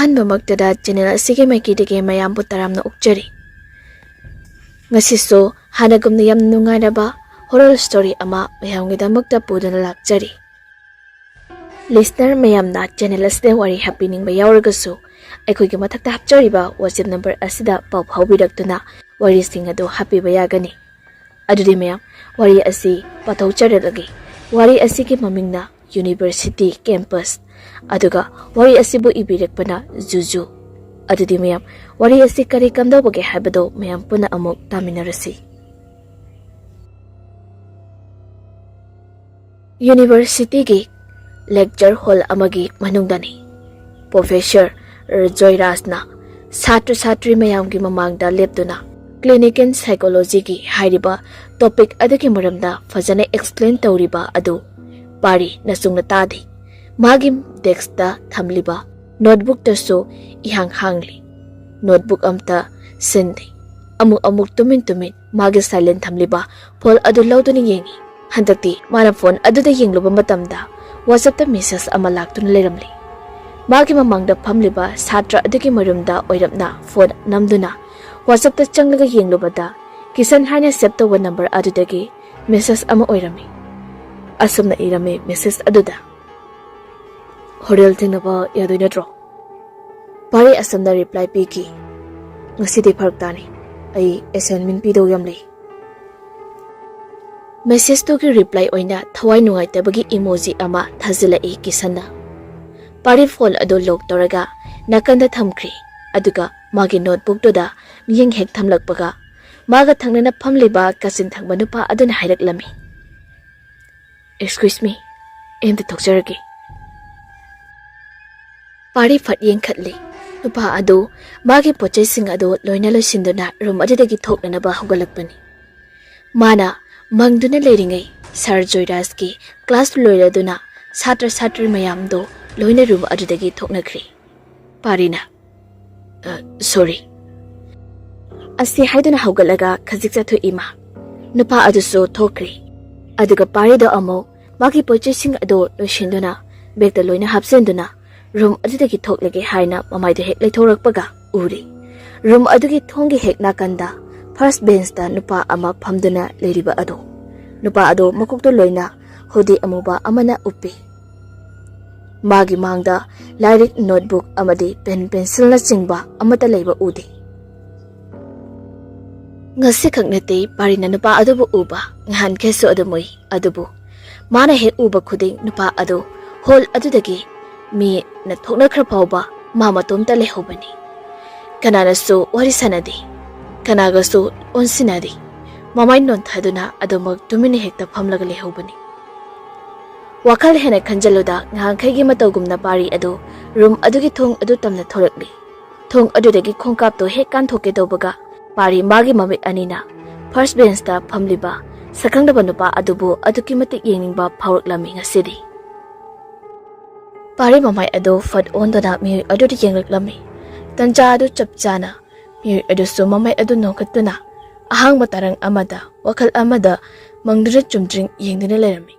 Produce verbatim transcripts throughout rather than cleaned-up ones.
ꯑꯍꯥꯟꯕꯃꯛꯇꯗ channel ꯑꯁꯤꯒꯤ ꯃꯥꯏꯀꯩꯗꯒꯤ ꯃꯌꯥꯝꯕꯨ ꯇꯔꯥꯝꯅ ꯑꯣꯛꯆꯔꯤ꯫ ꯉꯁꯤꯁꯨ ꯍꯥꯟꯅꯒꯨꯝꯅ ꯌꯥꯝꯅ ꯅꯨꯡꯉꯥꯏꯔꯕ horror story ꯑꯃ ꯃꯌꯥꯝꯒꯤꯗꯃꯛꯇ ꯄꯨꯗꯨꯅ ꯂꯥꯛꯆꯔꯤ꯫ Listener ꯃꯌꯥꯝꯅ channel ꯑꯁꯤꯗ ꯋꯥꯔꯤ ꯍꯥꯞꯄꯤꯅꯤꯡꯕ ꯌꯥꯎꯔꯒꯁꯨ, ꯑꯩꯈꯣꯏꯒꯤ ꯃꯊꯛꯇ ꯍꯥꯞꯆꯔꯤꯕ WhatsApp number ꯑꯁꯤꯗ ꯄꯥꯎ ꯐꯥꯎꯕꯤꯔꯛꯇꯨꯅ ꯋꯥꯔꯤꯁꯤꯡ ꯑꯗꯨ ꯍꯥꯞꯄꯤꯕ ꯌꯥꯒꯅꯤ꯫ ꯑꯗꯨꯗꯤ ꯃꯌꯥꯝ, ꯋꯥꯔꯤ ꯑꯁꯤ ꯄꯥꯊꯣꯛꯆꯔꯛꯂꯒꯦ꯫ ꯋꯥꯔꯤ ꯑꯁꯤꯒꯤ ꯃꯃꯤꯡꯅ University Campus, ꯑꯗꯨꯒ ꯋꯥꯔꯤ ꯑꯁꯤꯕꯨ ꯏꯕꯤꯔꯛꯄꯅ ꯖꯨꯖꯨ꯫ ꯑꯗꯨꯗꯤ ꯃꯌꯥꯝ, ꯋꯥꯔꯤ ꯑꯁꯤ ꯀꯔꯤ ꯀꯝꯗꯧꯕꯒꯦ ꯍꯥꯏꯕꯗꯨ ꯃꯌꯥꯝ ꯄꯨꯟꯅ ꯑꯃꯨꯛ ꯇꯥꯃꯤꯟꯅꯔꯁꯤ꯫ Universityꯒꯤ lecture hall ꯑꯃꯒꯤ ꯃꯅꯨꯡꯗꯅꯤ꯫ Professor ꯖꯣꯏꯔꯥꯖꯅ ꯁꯥꯇ꯭ꯔ ꯁꯥꯇ꯭ꯔꯤ ꯃꯌꯥꯝꯒꯤ ꯃꯃꯥꯡꯗ ꯂꯦꯞꯇꯨꯅ clinical psychologyꯒꯤ ꯍꯥꯏꯔꯤꯕ topic ꯑꯗꯨꯒꯤ ꯃꯔꯝꯗ ꯐꯖꯅ explain ꯇꯧꯔꯤꯕ ꯑꯗꯨ ꯄꯥꯔꯤ ꯅꯆꯨꯡꯅ ꯇꯥꯗꯦ꯫ ꯃꯥꯒꯤ deskꯇ ꯊꯝꯂꯤꯕ notebookꯇꯁꯨ ꯏꯍꯥꯡ ꯍꯥꯡꯂꯤ꯫ Notebook ꯑꯝꯇ ꯁꯤꯟꯗꯦ꯫ ꯑꯃꯨꯛ ꯑꯃꯨꯛ ꯇꯨꯃꯤꯟ ꯇꯨꯃꯤꯟ ꯃꯥꯒꯤ silent ꯊꯝꯂꯤꯕ phone ꯑꯗꯨ ꯂꯧꯗꯨꯅ ꯌꯦꯡꯏ꯫ ꯍꯟꯗꯛꯇꯤ ꯃꯥꯅ phone ꯑꯗꯨꯗ ꯌꯦꯡꯂꯨꯕ ꯃꯇꯝꯗ WhatsAppꯇ message ꯑꯃ ꯂꯥꯛꯇꯨꯅ ꯂꯩꯔꯝꯂꯤ꯫ ꯃꯥꯒꯤ ꯃꯃꯥꯡꯗ ꯐꯝꯂꯤꯕ ꯁꯥꯇ꯭ꯔ ꯑꯗꯨꯒꯤ ꯃꯔꯨꯝꯗ ꯑꯣꯏꯔꯞꯅ phone ꯅꯝꯗꯨꯅ WhatsAppꯇ ꯆꯪꯂꯒ ꯌꯦꯡꯂꯨꯕꯗ ꯀꯤꯁꯟ ꯍꯥꯏꯅ save ꯇꯧꯕ number ꯑꯗꯨꯗꯒꯤ message ꯑꯃ ꯑꯣꯏꯔꯝꯃꯤ꯫ ꯑꯁꯨꯝꯅ ꯏꯔꯝꯃꯤ message ꯑꯗꯨꯗ, "ꯍꯣꯔꯦꯜ ꯊꯦꯡꯅꯕ ꯌꯥꯗꯣꯏ ꯅꯠꯇ꯭ꯔꯣ? ꯄꯥꯔꯤ ꯑꯁꯝꯅ reply ꯄꯤꯈꯤ, "ꯉꯁꯤꯗꯤ ꯐꯔꯛ ꯇꯥꯅꯤ, ꯑꯩ assignment ꯄꯤꯗꯧ ꯌꯥꯝ ꯂꯩ"꯫ Messageꯇꯨꯒꯤ reply ꯑꯣꯏꯅ ꯊꯋꯥꯏ ꯅꯨꯡꯉꯥꯏꯇꯕꯒꯤ emoji ꯑꯃ ꯊꯥꯖꯤꯜꯂꯛꯏ ꯀꯤꯁꯟꯅ꯫ ꯄꯥꯔꯤ phone ꯑꯗꯨ lock ꯇꯧꯔꯒ ꯅꯥꯀꯟꯗ ꯊꯝꯈ꯭ꯔꯤ, ꯑꯗꯨꯒ ꯃꯥꯒꯤ notebookꯇꯨꯗ ꯃꯤꯠꯌꯦꯡ ꯍꯦꯛ ꯊꯝꯂꯛꯄꯒ ꯃꯥꯒ ꯊꯪꯅꯅ ꯐꯝꯂꯤꯕ ꯀꯥꯆꯤꯟ ꯊꯪꯕ ꯅꯨꯄꯥ ꯑꯗꯨꯅ ꯍꯥꯏꯔꯛꯂꯝꯃꯤ, "Excuse me, ꯑꯩ ꯑꯝꯇ ꯊꯣꯛꯆꯔꯒꯦ"꯫ ꯄꯥꯔꯤ ꯐꯠ ꯌꯦꯡꯈꯠꯂꯤ꯫ ꯅꯨꯄꯥ ꯑꯗꯨ ꯃꯥꯒꯤ ꯄꯣꯠꯆꯩꯁꯤꯡ ꯑꯗꯨ ꯂꯣꯏꯅ ꯂꯣꯏꯁꯤꯟꯗꯨꯅ room ꯑꯗꯨꯗꯒꯤ ꯊꯣꯛꯅꯅꯕ ꯍꯧꯒꯠꯂꯛꯄꯅꯤ꯫ ꯃꯥꯅ ꯃꯪꯗꯨꯅ ꯂꯩꯔꯤꯉꯩ ꯁꯥꯔ ꯖꯣꯏꯔꯥꯖꯀꯤ class ꯂꯣꯏꯔꯗꯨꯅ ꯁꯥꯇ꯭ꯔ ꯁꯥꯇ꯭ꯔꯤ ꯃꯌꯥꯝꯗꯨ ꯂꯣꯏꯅ room ꯑꯗꯨꯗꯒꯤ ꯊꯣꯛꯅꯈ꯭ꯔꯦ꯫ ꯄꯥꯔꯤꯅ, "ꯑ, sorry" ꯑꯁꯤ ꯍꯥꯏꯗꯨꯅ ꯍꯧꯒꯠꯂꯒ ꯈꯖꯤꯛ ꯆꯠꯊꯣꯛꯏ ꯃꯥ꯫ ꯅꯨꯄꯥ ꯑꯗꯨꯁꯨ ꯊꯣꯛꯈ꯭ꯔꯦ꯫ ꯑꯗꯨꯒ ꯄꯥꯔꯤꯗꯣ ꯑꯃꯨꯛ ꯃꯥꯒꯤ ꯄꯣꯠꯆꯩꯁꯤꯡ ꯑꯗꯨ ꯂꯣꯏꯁꯤꯟꯗꯨꯅ, bagꯇ ꯂꯣꯏꯅ ꯍꯥꯞꯆꯤꯟꯗꯨꯅ, ꯔꯨꯝ ꯑꯗꯨꯗꯒꯤ ꯊꯣꯛꯂꯒꯦ ꯍꯥꯏꯅ ꯃꯃꯥꯏꯗꯨ ꯍꯦꯛ ꯂꯩꯊꯣꯔꯛꯄꯒ ꯎꯔꯦ꯫ ꯔꯨꯝ ꯑꯗꯨꯒꯤ ꯊꯣꯡꯒꯤ ꯍꯦꯛ ꯅꯥꯀꯟꯗ ꯐꯥꯔꯁ ꯕꯦꯟꯁꯇ ꯅꯨꯄꯥ ꯑꯃ ꯐꯝꯗꯨꯅ ꯂꯩꯔꯤꯕ ꯑꯗꯨ꯫ ꯅꯨꯄꯥ ꯑꯗꯨ ꯃꯀꯣꯛꯇꯨ ꯂꯣꯏꯅ ꯍꯨꯗꯤ ꯑꯃꯨꯕ ꯑꯃꯅ ꯎꯞꯄꯤ꯫ ꯃꯥꯒꯤ ꯃꯥꯡꯗ ꯂꯥꯏꯔꯤꯛ, ꯅꯣꯠꯕꯨꯛ ꯑꯃꯗꯤ ꯄꯦꯟ, ꯄꯦꯟꯁꯤꯜꯅꯆꯤꯡꯕ ꯑꯃꯠꯇ ꯂꯩꯕ ꯎꯗꯦ꯫ ꯉꯁꯤꯈꯛ ꯅꯠꯇꯦ ꯄꯥꯔꯤꯅ ꯅꯨꯄꯥ ꯑꯗꯨꯕꯨ ꯎꯕ, ꯉꯍꯥꯟꯈꯩꯁꯨ ꯑꯗꯨꯝ ꯎꯏ꯫ ꯑꯗꯨꯕꯨ ꯃꯥꯅ ꯍꯦꯛ ꯎꯕ ꯈꯨꯗꯤꯡ ꯅꯨꯄꯥ ꯑꯗꯨ ꯍꯣꯜ ꯑꯗꯨꯗꯒꯤ ꯃꯤꯅ ꯊꯣꯛꯅꯈ꯭ꯔ ꯐꯥꯎꯕ ꯃꯥ ꯃꯇꯣꯝꯇ ꯂꯩꯍꯧꯕꯅꯤ꯫ ꯀꯅꯥꯅꯁꯨ ꯋꯥꯔꯤ ꯁꯥꯅꯗꯦ, ꯀꯅꯥꯒꯁꯨ ꯑꯣꯟꯁꯤꯟꯅꯗꯦ꯫ ꯃꯃꯥꯏ ꯅꯣꯟꯊꯗꯨꯅ ꯑꯗꯨꯃꯛ ꯇꯨꯃꯤꯟꯅ ꯍꯦꯛꯇ ꯐꯝꯂꯒ ꯂꯩꯍꯧꯕꯅꯤ꯫ ꯋꯥꯈꯜ ꯍꯦꯟꯅ ꯈꯟꯖꯜꯂꯨꯗ ꯉꯍꯥꯟꯈꯩꯒꯤ ꯃꯇꯧꯒꯨꯝꯅ ꯄꯥꯔꯤ ꯑꯗꯨ ꯔꯨꯝ ꯑꯗꯨꯒꯤ ꯊꯣꯡ ꯑꯗꯨ ꯇꯝꯅ ꯊꯣꯔꯛꯂꯤ꯫ ꯊꯣꯡ ꯑꯗꯨꯗꯒꯤ ꯈꯣꯡꯀꯥꯞꯇꯣ ꯍꯦꯛ ꯀꯥꯟꯊꯣꯛꯀꯦ ꯇꯧꯕꯒ ꯄꯥꯔꯤ ꯃꯥꯒꯤ ꯃꯃꯤꯠ ꯑꯅꯤꯅ ꯐꯥꯔꯁ ꯕꯦꯟꯁꯇ ꯐꯝꯂꯤꯕ ꯁꯛꯈꯪꯗꯕ ꯅꯨꯄꯥ ꯑꯗꯨꯕꯨ ꯑꯗꯨꯛꯀꯤ ꯃꯇꯤꯛ ꯌꯦꯡꯅꯤꯡꯕ ꯐꯥꯎꯔꯛꯂꯝꯃꯤ ꯉꯁꯤꯗꯤ꯫ ꯄꯥꯔꯤ ꯃꯃꯥꯏ ꯑꯗꯨ ꯐꯠ ꯑꯣꯟꯗꯨꯅ ꯃꯤꯑꯣꯏ ꯑꯗꯨꯗ ꯌꯦꯡꯂꯛꯂꯝꯃꯤ꯫ ꯇꯟꯖꯥ ꯑꯗꯨ ꯆꯞ ꯆꯥꯅ ꯃꯤꯑꯣꯏ ꯑꯗꯨꯁꯨ ꯃꯃꯥꯏ ꯑꯗꯨ ꯅꯣꯛꯈꯠꯇꯨꯅ ꯑꯍꯥꯡꯕ ꯇꯥꯔꯪ ꯑꯃꯗ ꯋꯥꯈꯜ ꯑꯃꯗ ꯃꯪꯗꯨꯅ ꯆꯨꯝꯗ꯭ꯔꯤꯡ ꯌꯦꯡꯗꯨꯅ ꯂꯩꯔꯝꯃꯤ꯫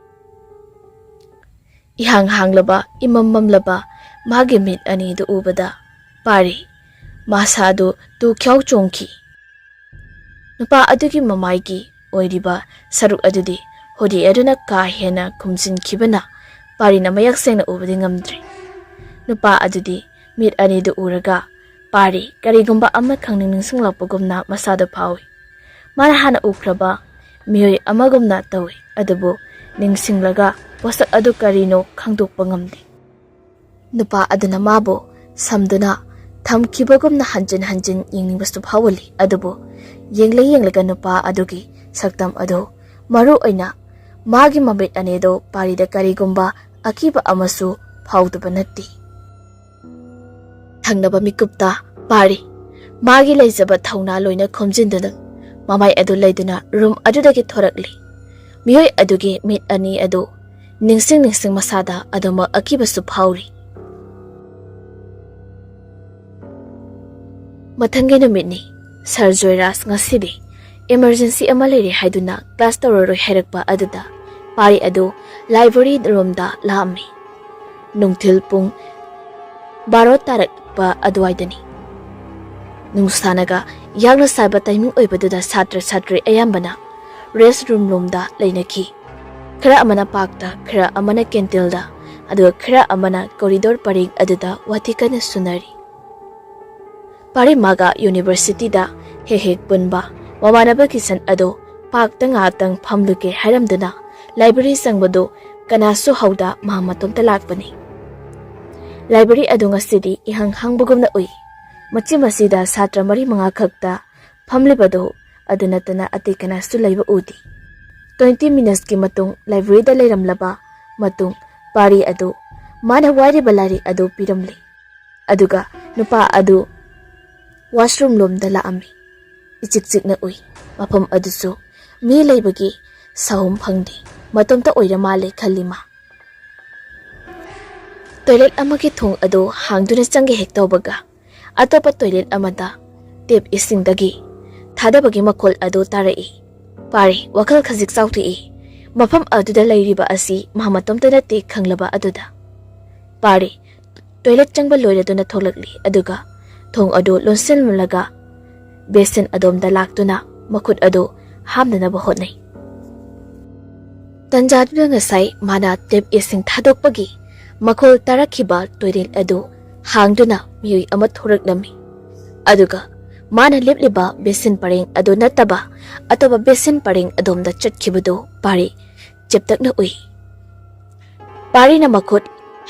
ꯏꯍꯥꯡ ꯍꯥꯡꯂꯕ, ꯏꯃꯝ ꯃꯝꯂꯕ ꯃꯥꯒꯤ ꯃꯤꯠ ꯑꯅꯤꯗꯨ ꯎꯕꯗ ꯄꯥꯔꯤ ꯃꯁꯥꯗꯨ ꯇꯨ ꯈ꯭ꯌꯥꯎ ꯆꯣꯡꯈꯤ꯫ ꯅꯨꯄꯥ ꯑꯗꯨꯒꯤ ꯃꯃꯥꯏꯒꯤ ꯑꯣꯏꯔꯤꯕ ꯁꯔꯨꯛ ꯑꯗꯨꯗꯤ ꯍꯨꯗꯤ ꯑꯗꯨꯅ ꯀꯥ ꯍꯦꯟꯅ ꯈꯨꯝꯖꯤꯟꯈꯤꯕꯅ ꯄꯥꯔꯤꯅ ꯃꯌꯦꯛ ꯁꯦꯡꯅ ꯎꯕꯗꯤ ꯉꯝꯗ꯭ꯔꯦ꯫ ꯅꯨꯄꯥ ꯑꯗꯨꯗꯤ ꯃꯤꯠ ꯑꯅꯤꯗꯨ ꯎꯔꯒ ꯄꯥꯔꯤ ꯀꯔꯤꯒꯨꯝꯕ ꯑꯃ ꯈꯪꯅꯤꯡ ꯅꯤꯡꯁꯤꯡꯂꯛꯄꯒꯨꯝꯅ ꯃꯁꯥꯗ ꯐꯥꯎꯏ꯫ ꯃꯥꯅ ꯍꯥꯟꯅ ꯎꯈ꯭ꯔꯕ ꯃꯤꯑꯣꯏ ꯑꯃꯒꯨꯝꯅ ꯇꯧꯏ, ꯑꯗꯨꯕꯨ ꯅꯤꯡꯁꯤꯡꯂꯒ ꯄꯣꯠꯁꯛ ꯑꯗꯨ ꯀꯔꯤꯅꯣ ꯈꯪꯗꯣꯛꯄ ꯉꯝꯗꯦ꯫ ꯅꯨꯄꯥ ꯑꯗꯨꯅ ꯃꯥꯕꯨ ꯁꯝꯗꯨꯅ ꯊꯝꯈꯤꯕꯒꯨꯝꯅ ꯍꯟꯖꯤꯟ ꯍꯟꯖꯤꯟ ꯌꯦꯡꯅꯤꯡꯕꯁꯨ ꯐꯥꯎꯍꯜꯂꯤ, ꯑꯗꯨꯕꯨ ꯌꯦꯡꯂ ꯌꯦꯡꯂꯒ ꯅꯨꯄꯥ ꯑꯗꯨꯒꯤ ꯁꯛꯇꯝ ꯑꯗꯨ, ꯃꯔꯨ ꯑꯣꯏꯅ ꯃꯥꯒꯤ ꯃꯃꯤꯠ ꯑꯅꯤꯗꯨ ꯄꯥꯔꯤꯗ ꯀꯔꯤꯒꯨꯝꯕ ꯑꯀꯤꯕ ꯑꯃꯁꯨ ꯐꯥꯎꯗꯕ ꯅꯠꯇꯦ꯫ ꯊꯪꯅꯕ ꯃꯤꯀꯨꯞꯇ ꯄꯥꯔꯤ ꯃꯥꯒꯤ ꯂꯩꯖꯕ ꯊꯧꯅꯥ ꯂꯣꯏꯅ ꯈꯣꯝꯖꯤꯟꯗꯨꯅ ꯃꯃꯥꯏ ꯑꯗꯨ ꯂꯩꯗꯨꯅ ꯔꯨꯝ ꯑꯗꯨꯗꯒꯤ ꯊꯣꯔꯛꯂꯤ꯫ ꯃꯤꯑꯣꯏ ꯑꯗꯨꯒꯤ ꯃꯤꯠ ꯑꯅꯤ ꯑꯗꯨ ꯅꯤꯡꯁꯤꯡ ꯅꯤꯡꯁꯤꯡ ꯃꯁꯥꯗ ꯑꯗꯨꯃꯛ ꯑꯀꯤꯕꯁꯨ ꯐꯥꯎꯔꯤ꯫ ꯃꯊꯪꯒꯤ ꯅꯨꯃꯤꯠꯅꯤ꯫ ꯁꯔ ꯖꯣꯏꯔꯥꯖ ꯉꯁꯤꯗꯤ ꯏꯃꯔꯖꯦꯟꯁꯤ ꯑꯃ ꯂꯩꯔꯦ ꯍꯥꯏꯗꯨꯅ ꯀ꯭ꯂꯥꯁ ꯇꯧꯔꯔꯣꯏ ꯍꯥꯏꯔꯛꯄ ꯑꯗꯨꯗ ꯄꯥꯔꯤ ꯑꯗꯨ ꯂꯥꯏꯕ꯭ꯔꯦꯔꯤ ꯔꯨꯝꯗ ꯂꯥꯛꯑꯝꯃꯤ꯫ ꯅꯨꯡꯊꯤꯜ ꯄꯨꯡ ꯕꯥꯔꯣ ꯇꯥꯔꯛꯄ ꯑꯗꯨꯋꯥꯏꯗꯅꯤ꯫ ꯅꯨꯡꯁꯥꯅꯒ ꯌꯥꯛꯅ ꯁꯥꯕ ꯇꯥꯏꯃꯤꯡ ꯑꯣꯏꯕꯗꯨꯗ ꯁꯥꯇ꯭ꯔ ꯁꯥꯇ꯭ꯔꯤ ꯑꯌꯥꯝꯕꯅ ꯔꯦꯁ ꯔꯨꯝ ꯂꯣꯝꯗ ꯂꯩꯅꯈꯤ꯫ ꯈꯔ ꯑꯃꯅ ꯄꯥꯔꯛꯇ, ꯈꯔ ꯑꯃꯅ ꯀꯦꯟꯇꯤꯟꯗ, ꯑꯗꯨꯒ ꯈꯔ ꯑꯃꯅ ꯀꯣꯔꯤꯗꯣꯔ ꯄꯔꯦꯡ ꯑꯗꯨꯗ ꯋꯥꯊꯤ ꯀꯟꯅ ꯁꯨꯅꯔꯤ꯫ ꯄꯥꯔꯤ ꯃꯥꯒ ꯌꯨꯅꯤꯚꯔꯁꯤꯇꯤꯗ ꯍꯦꯛ ꯍꯦꯛ ꯄꯨꯟꯕ ꯃꯃꯥꯟꯅꯕ ꯀꯤꯁꯟ ꯑꯗꯣ ꯄꯥꯔꯛꯇ ꯉꯥꯏꯍꯥꯛꯇꯪ ꯐꯝꯂꯨꯒꯦ ꯍꯥꯏꯔꯝꯗꯨꯅ ꯂꯥꯏꯕ꯭ꯔꯦꯔꯤ ꯆꯪꯕꯗꯨ ꯀꯅꯥꯁꯨ ꯍꯧꯗ ꯃꯥ ꯃꯇꯣꯝꯇ ꯂꯥꯛꯄꯅꯤ꯫ ꯂꯥꯏꯕ꯭ꯔꯦꯔꯤ ꯑꯗꯨ ꯉꯁꯤꯗꯤ ꯏꯍꯥꯡ ꯍꯥꯡꯕꯒꯨꯝꯅ ꯎꯏ꯫ ꯃꯆꯤ ꯃꯆꯤꯗ ꯁꯥꯇ꯭ꯔ ꯃꯔꯤ ꯃꯉꯥ ꯈꯛꯇ ꯐꯝꯂꯤꯕꯗꯨ ꯑꯗꯨ ꯅꯠꯇꯅ ꯑꯇꯩ ꯀꯅꯥꯁꯨ ꯂꯩꯕ ꯎꯗꯦ꯫ ꯇ꯭ꯋꯦꯟꯇꯤ ꯃꯤꯅꯠꯁꯀꯤ ꯃꯇꯨꯡ ꯂꯥꯏꯕ꯭ꯔꯦꯔꯤꯗ ꯂꯩꯔꯝꯂꯕ ꯃꯇꯨꯡ ꯄꯥꯔꯤ ꯑꯗꯨ ꯃꯥꯅ ꯋꯥꯏꯔꯤꯕ ꯂꯥꯏꯔꯤꯛ ꯑꯗꯨ ꯄꯤꯔꯝꯂꯦ꯫ ꯑꯗꯨꯒ ꯅꯨꯄꯥ ꯑꯗꯨ ꯋꯥꯁꯔꯨꯝ ꯂꯣꯝꯗ ꯂꯥꯛꯑꯝꯃꯤ꯫ ꯏꯆꯤꯛ ꯆꯤꯛꯅ ꯎꯏ꯫ ꯃꯐꯝ ꯑꯗꯨꯁꯨ ꯃꯤ ꯂꯩꯕꯒꯤ ꯁꯥꯍꯨꯝ ꯐꯪꯗꯦ꯫ ꯃꯇꯣꯝꯇ ꯑꯣꯏꯔ ꯃꯥꯜꯂꯦ ꯈꯜꯂꯤ ꯃꯥ꯫ ꯇꯣꯏꯂꯦꯠ ꯑꯃꯒꯤ ꯊꯣꯡ ꯑꯗꯨ ꯍꯥꯡꯗꯨꯅ ꯆꯪꯒꯦ ꯍꯦꯛ ꯇꯧꯕꯒ ꯑꯇꯣꯞꯄ ꯇꯣꯏꯂꯦꯠ ꯑꯃꯗ ꯇꯦꯞ ꯏꯁꯤꯡꯗꯒꯤ ꯊꯥꯗꯕꯒꯤ ꯃꯈꯣꯜ ꯑꯗꯨ ꯇꯥꯔꯛꯏ꯫ ꯄꯥꯔꯤ ꯋꯥꯈꯜ ꯈꯖꯤꯛ ꯆꯥꯎꯊꯣꯛꯏ꯫ ꯃꯐꯝ ꯑꯗꯨꯗ ꯂꯩꯔꯤꯕ ꯑꯁꯤ ꯃꯥ ꯃꯇꯣꯝꯇ ꯅꯠꯇꯦ ꯈꯪꯂꯕ ꯑꯗꯨꯗ꯫ ꯄꯥꯔꯤ ꯇꯣꯏꯂꯦꯠ ꯆꯪꯕ ꯂꯣꯏꯔꯗꯨꯅ ꯊꯣꯛꯂꯛꯂꯤ, ꯑꯗꯨꯒ ꯊꯣꯡ ꯑꯗꯨ ꯂꯣꯟꯁꯤꯜꯂꯒ ꯕꯦꯁꯤꯟ ꯑꯗꯣꯝꯗ ꯂꯥꯛꯇꯨꯅ ꯃꯈꯨꯠ ꯑꯗꯨ ꯍꯥꯝꯅꯅꯕ ꯍꯣꯠꯅꯩ꯫ ꯇꯟꯖꯥꯗꯨꯗ ꯉꯁꯥꯏ ꯃꯥꯅ ꯇꯦꯞ ꯏꯁꯤꯡ ꯊꯥꯗꯣꯛꯄꯒꯤ ꯃꯈꯣꯜ ꯇꯥꯔꯛꯈꯤꯕ ꯇꯣꯏꯂꯦꯠ ꯑꯗꯨ ꯍꯥꯡꯗꯨꯅ ꯃꯤꯑꯣꯏ ꯑꯃ ꯊꯣꯔꯛꯂꯝꯃꯤ꯫ ꯑꯗꯨꯒ ꯃꯥꯅ ꯂꯦꯞꯂꯤꯕ ꯕꯦꯁꯤꯟ ꯄꯔꯦꯡ ꯑꯗꯨ ꯅꯠꯇꯕ ꯑꯇꯣꯞꯄ ꯕꯦꯁꯤꯟ ꯄꯔꯦꯡ ꯑꯗꯣꯝꯗ ꯆꯠꯈꯤꯕꯗꯨ ꯄꯥꯔꯤ ꯆꯦꯞꯇꯛꯅ ꯎꯏ꯫ ꯄꯥꯔꯤꯅ ꯃꯈꯨꯠ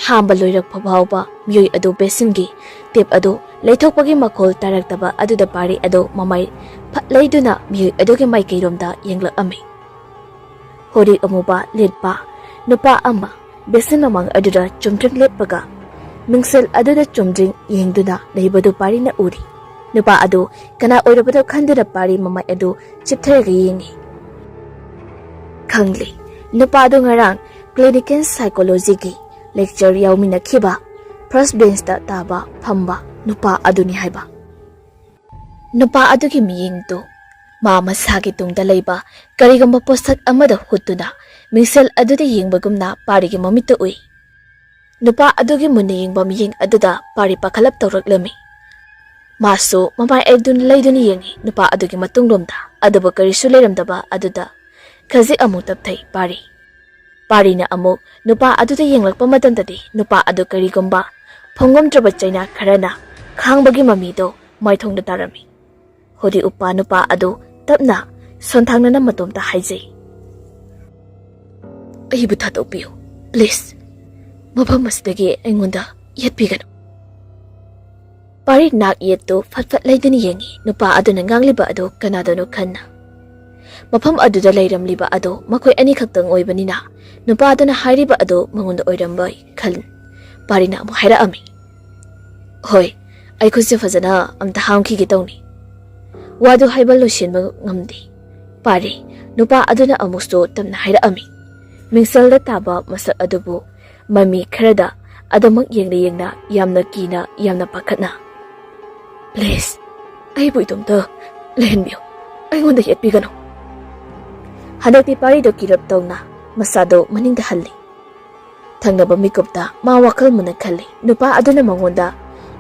ꯍꯥꯝꯕ ꯂꯣꯏꯔꯛꯄ ꯐꯥꯎꯕ ꯃꯤꯑꯣꯏ ꯑꯗꯨ ꯕꯦꯁꯤꯟꯒꯤ ꯇꯦꯞ ꯑꯗꯨ ꯂꯩꯊꯣꯛꯄꯒꯤ ꯃꯈꯣꯜ ꯇꯥꯔꯛꯇꯕ ꯑꯗꯨꯗ ꯄꯥꯔꯤ ꯑꯗꯨ ꯃꯃꯥꯏ ꯐꯠ ꯂꯩꯗꯨꯅ ꯃꯤꯑꯣꯏ ꯑꯗꯨꯒꯤ ꯃꯥꯏꯀꯩꯔꯣꯝꯗ ꯌꯦꯡꯂꯛꯑꯝꯃꯤ꯫ ꯍꯣꯔꯤ ꯑꯃꯨꯕ ꯂꯤꯠꯄ ꯅꯨꯄꯥ ꯑꯃ ꯕꯦꯁꯤꯟ ꯃꯃꯥꯡ ꯑꯗꯨꯗ ꯆꯨꯝꯗ꯭ꯔꯤꯡ ꯂꯦꯞꯄꯒ ꯃꯤꯡꯁꯦꯜ ꯑꯗꯨꯗ ꯆꯨꯝꯗ꯭ꯔꯤꯡ ꯌꯦꯡꯗꯨꯅ ꯂꯩꯕꯗꯨ ꯄꯥꯔꯤꯅ ꯎꯔꯤ꯫ ꯅꯨꯄꯥ ꯑꯗꯨ ꯀꯅꯥ ꯑꯣꯏꯔꯕꯅꯣ ꯈꯟꯗꯨꯅ ꯄꯥꯔꯤ ꯃꯃꯥꯏ ꯑꯗꯨ ꯆꯤꯞꯊꯔꯒ ꯌꯦꯡꯉꯤ꯫ ꯈꯪꯂꯦ, ꯅꯨꯄꯥ ꯑꯗꯨ ꯉꯔꯥꯡ ꯀ꯭ꯂꯤꯅꯤꯀꯦꯜ ꯁꯥꯏꯀꯣꯂꯣꯖꯤꯒꯤ ꯂꯦꯛꯆꯔ ꯌꯥꯎꯃꯤꯟꯅꯈꯤꯕ ꯐꯥꯔꯁ ꯕꯦꯟꯁꯇ ꯇꯥꯕ ꯐꯝꯕ ꯅꯨꯄꯥ ꯑꯗꯨꯅꯤ ꯍꯥꯏꯕ꯫ ꯅꯨꯄꯥ ꯑꯗꯨꯒꯤ ꯃꯤꯠꯌꯦꯡꯗꯨ ꯃꯥ ꯃꯁꯥꯒꯤ ꯇꯨꯡꯗ ꯂꯩꯕ ꯀꯔꯤꯒꯨꯝꯕ ꯄꯣꯠꯁꯛ ꯑꯃꯗ ꯍꯨꯠꯇꯨꯅ ꯃꯤꯡꯁꯦꯜ ꯑꯗꯨꯗ ꯌꯦꯡꯕꯒꯨꯝꯅ ꯄꯥꯔꯤꯒꯤ ꯃꯃꯤꯠꯇ ꯎꯏ꯫ ꯅꯨꯄꯥ ꯑꯗꯨꯒꯤ ꯃꯨꯟꯅ ꯌꯦꯡꯕ ꯃꯤꯠꯌꯦꯡ ꯑꯗꯨꯗ ꯄꯥꯔꯤ ꯄꯥꯈꯠꯂꯞ ꯇꯧꯔꯛꯂꯝꯃꯤ꯫ ꯃꯥꯁꯨ ꯃꯃꯥꯏ ꯑꯗꯨ ꯂꯩꯗꯨꯅ ꯌꯦꯡꯉꯤ ꯅꯨꯄꯥ ꯑꯗꯨꯒꯤ ꯃꯇꯨꯡꯂꯣꯝꯗ, ꯑꯗꯨꯕꯨ ꯀꯔꯤꯁꯨ ꯂꯩꯔꯝꯗꯕ ꯑꯗꯨꯗ ꯈꯖꯤꯛ ꯑꯃꯨꯛ ꯇꯞꯊꯩ ꯄꯥꯔꯤ꯫ ꯄꯥꯔꯤꯅ ꯑꯃꯨꯛ ꯅꯨꯄꯥ ꯑꯗꯨꯗ ꯌꯦꯡꯂꯛꯄ ꯃꯇꯝꯗꯗꯤ ꯅꯨꯄꯥ ꯑꯗꯨ ꯀꯔꯤꯒꯨꯝꯕ ꯐꯣꯡꯉꯝꯗ꯭ꯔꯕ ꯆꯩꯅꯥ ꯈꯔꯅ ꯈꯥꯡꯕꯒꯤ ꯃꯃꯤꯗꯣ ꯃꯥꯏꯊꯣꯡꯗ ꯇꯥꯔꯝꯃꯤ꯫ ꯍꯧꯗꯤ ꯎꯞꯄ ꯅꯨꯄꯥ ꯑꯗꯨ ꯇꯞꯅ ꯁꯣꯟꯊꯥꯡꯅꯅ ꯃꯇꯣꯝꯇ ꯍꯥꯏꯖꯩ, "ꯑꯩꯕꯨ ꯊꯥꯗꯣꯛꯄꯤꯌꯨ, ꯄ꯭ꯂꯤꯖ꯫ ꯃꯐꯝ ꯑꯁꯤꯗꯒꯤ ꯑꯩꯉꯣꯟꯗ ꯌꯦꯠꯄꯤꯒꯅꯨ꯫" ꯄꯥꯔꯤ ꯅꯥꯛ ꯌꯦꯠꯇꯨ ꯐꯠ ꯐꯠ ꯂꯩꯗꯨꯅ ꯌꯦꯡꯉꯤ꯫ ꯅꯨꯄꯥ ꯑꯗꯨꯅ ꯉꯥꯡꯂꯤꯕ ꯑꯗꯨ ꯀꯅꯥꯗꯅꯣ ꯈꯟꯅ꯫ ꯃꯐꯝ ꯑꯗꯨꯗ ꯂꯩꯔꯝꯂꯤꯕ ꯑꯗꯨ ꯃꯈꯣꯏ ꯑꯅꯤꯈꯛꯇꯪ ꯑꯣꯏꯕꯅꯤꯅ ꯅꯨꯄꯥ ꯑꯗꯨꯅ ꯍꯥꯏꯔꯤꯕ ꯑꯗꯨ ꯃꯉꯣꯟꯗ ꯑꯣꯏꯔꯝꯕꯣꯏ ꯈꯜ꯫ ꯄꯥꯔꯤꯅ ꯑꯃꯨꯛ ꯍꯥꯏꯔꯛꯑꯝꯃꯤ, "ꯍꯣꯏ, ꯑꯩ ꯈꯨꯠꯁꯦ ꯐꯖꯅ ꯑꯝꯇ ꯍꯥꯝꯈꯤꯒꯦ ꯇꯧꯅꯤ꯫" ꯋꯥꯗꯨ ꯍꯥꯏꯕ ꯂꯣꯏꯁꯤꯟꯕ ꯉꯝꯗꯦ꯫ ꯄꯥꯔꯤ, ꯅꯨꯄꯥ ꯑꯗꯨꯅ ꯑꯃꯨꯛꯁꯨ ꯇꯞꯅ ꯍꯥꯏꯔꯛꯑꯝꯃꯤ꯫ ꯃꯤꯡꯁꯦꯜꯗ ꯇꯥꯕ ꯃꯁꯛ ꯑꯗꯨꯕꯨ ꯃꯃꯤ ꯈꯔꯗ ꯑꯗꯨꯃꯛ ꯌꯦꯡꯅ ꯌꯦꯡꯅ ꯌꯥꯝꯅ ꯀꯤꯅ, ꯌꯥꯝꯅ ꯄꯥꯈꯠꯅ, "ꯄ꯭ꯂꯤꯖ, ꯑꯩꯕꯨ ꯏꯇꯣꯝꯇ ꯂꯩꯍꯟꯕꯤꯌꯨ, ꯑꯩꯉꯣꯟꯗ ꯌꯦꯠꯄꯤꯒꯅꯨ꯫" ꯍꯟꯗꯛꯇꯤ ꯄꯥꯔꯤꯗꯣ ꯀꯤꯔꯞ ꯇꯧꯅ ꯃꯁꯥꯗꯣ ꯃꯅꯤꯡꯗ ꯍꯜꯂꯤ꯫ ꯊꯪꯅꯕ ꯃꯤꯀꯨꯞꯇ ꯃꯥ ꯋꯥꯈꯜ ꯃꯨꯟꯅ ꯈꯜꯂꯤ꯫ ꯅꯨꯄꯥ ꯑꯗꯨꯅ ꯃꯉꯣꯟꯗ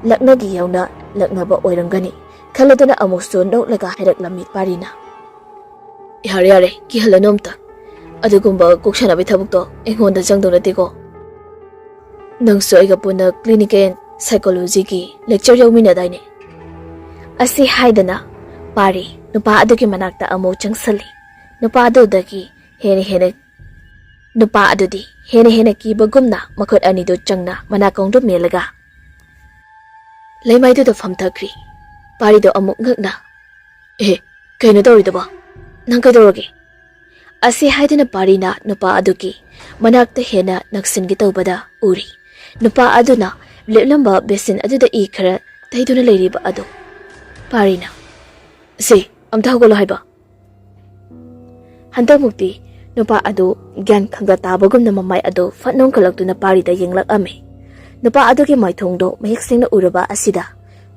ꯂꯛꯅꯒꯦ ꯌꯥꯎꯅ ꯂꯛꯅꯕ ꯑꯣꯏꯔꯝꯒꯅꯤ ꯈꯜꯂꯗꯨꯅ ꯑꯃꯨꯛꯁꯨ ꯅꯣꯛꯂꯒ ꯍꯥꯏꯔꯛꯂꯝꯃꯤ ꯄꯥꯔꯤꯅ, "ꯌꯥꯔꯦ, ꯌꯥꯔꯦ, ꯀꯤꯍꯜꯂꯅꯨ ꯑꯝꯇ꯫ ꯑꯗꯨꯒꯨꯝꯕ ꯀꯣꯛ ꯁꯥꯟꯅꯕꯒꯤ ꯊꯕꯛꯇꯣ ꯑꯩꯉꯣꯟꯗ ꯆꯪꯗꯧ ꯅꯠꯇꯦꯀꯣ꯫ ꯅꯪꯁꯨ ꯑꯩꯒ ꯄꯨꯟꯅ clinical psychologyꯒꯤ lecture ꯌꯥꯎꯃꯤꯟꯅꯗꯥꯏꯅꯦ?" ꯑꯁꯤ ꯍꯥꯏꯗꯅ ꯄꯥꯔꯤ ꯅꯨꯄꯥ ꯑꯗꯨꯒꯤ ꯃꯅꯥꯛꯇ ꯑꯃꯨꯛ ꯆꯪꯁꯜꯂꯤ꯫ ꯅꯨꯄꯥ ꯑꯗꯨꯗꯒꯤ ꯍꯦꯟꯅ ꯍꯦꯟꯅ, ꯅꯨꯄꯥ ꯑꯗꯨꯗꯤ ꯍꯦꯟꯅ ꯍꯦꯟꯅ ꯀꯤꯕꯒꯨꯝꯅ ꯃꯈꯨꯠ ꯑꯅꯤꯗꯨ ꯆꯪꯅ ꯃꯅꯥꯀꯣꯡꯗꯨ ꯃꯦꯜꯂꯒ ꯂꯩꯃꯥꯏꯗꯨꯗ ꯐꯝꯊꯈ꯭ꯔꯤ꯫ ꯄꯥꯔꯤꯗꯣ ꯑꯃꯨꯛ ꯉꯛꯅ, "ꯑꯦ, ꯀꯩꯅꯣ ꯇꯧꯔꯤꯗꯨꯕꯣ? ꯅꯪ ꯀꯩꯗꯧꯔꯒꯦ?" ꯑꯁꯤ ꯍꯥꯏꯗꯨꯅ ꯄꯥꯔꯤꯅ ꯅꯨꯄꯥ ꯑꯗꯨꯒꯤ ꯃꯅꯥꯛꯇ ꯍꯦꯟꯅ ꯅꯛꯁꯤꯟꯒꯦ ꯇꯧꯕꯗ ꯎꯔꯤ ꯅꯨꯄꯥ ꯑꯗꯨꯅ ꯂꯦꯞꯂꯝꯕ ꯕꯦꯁꯤꯟ ꯑꯗꯨꯗ ꯏ ꯈꯔ ꯇꯩꯗꯨꯅ ꯂꯩꯔꯤꯕ ꯑꯗꯨ꯫ ꯄꯥꯔꯤꯅ, "ꯁꯦ, ꯑꯝꯇ ꯍꯧꯒꯠꯂꯣ ꯍꯥꯏꯕ꯫" ꯍꯟꯗꯛꯃꯨꯛꯇꯤ ꯅꯨꯄꯥ ꯑꯗꯨ ꯒ꯭ꯌꯥꯟ ꯈꯪꯒ ꯇꯥꯕꯒꯨꯝꯅ ꯃꯃꯥꯏ ꯑꯗꯨ ꯐꯠ ꯅꯣꯡꯈꯠꯂꯛꯇꯨꯅ ꯄꯥꯔꯤꯗ ꯌꯦꯡꯂꯛꯑꯝꯃꯤ꯫ ꯅꯨꯄꯥ ꯑꯗꯨꯒꯤ ꯃꯥꯏꯊꯣꯡꯗꯣ ꯃꯌꯦꯛ ꯁꯦꯡꯅ ꯎꯔꯕ ꯑꯁꯤꯗ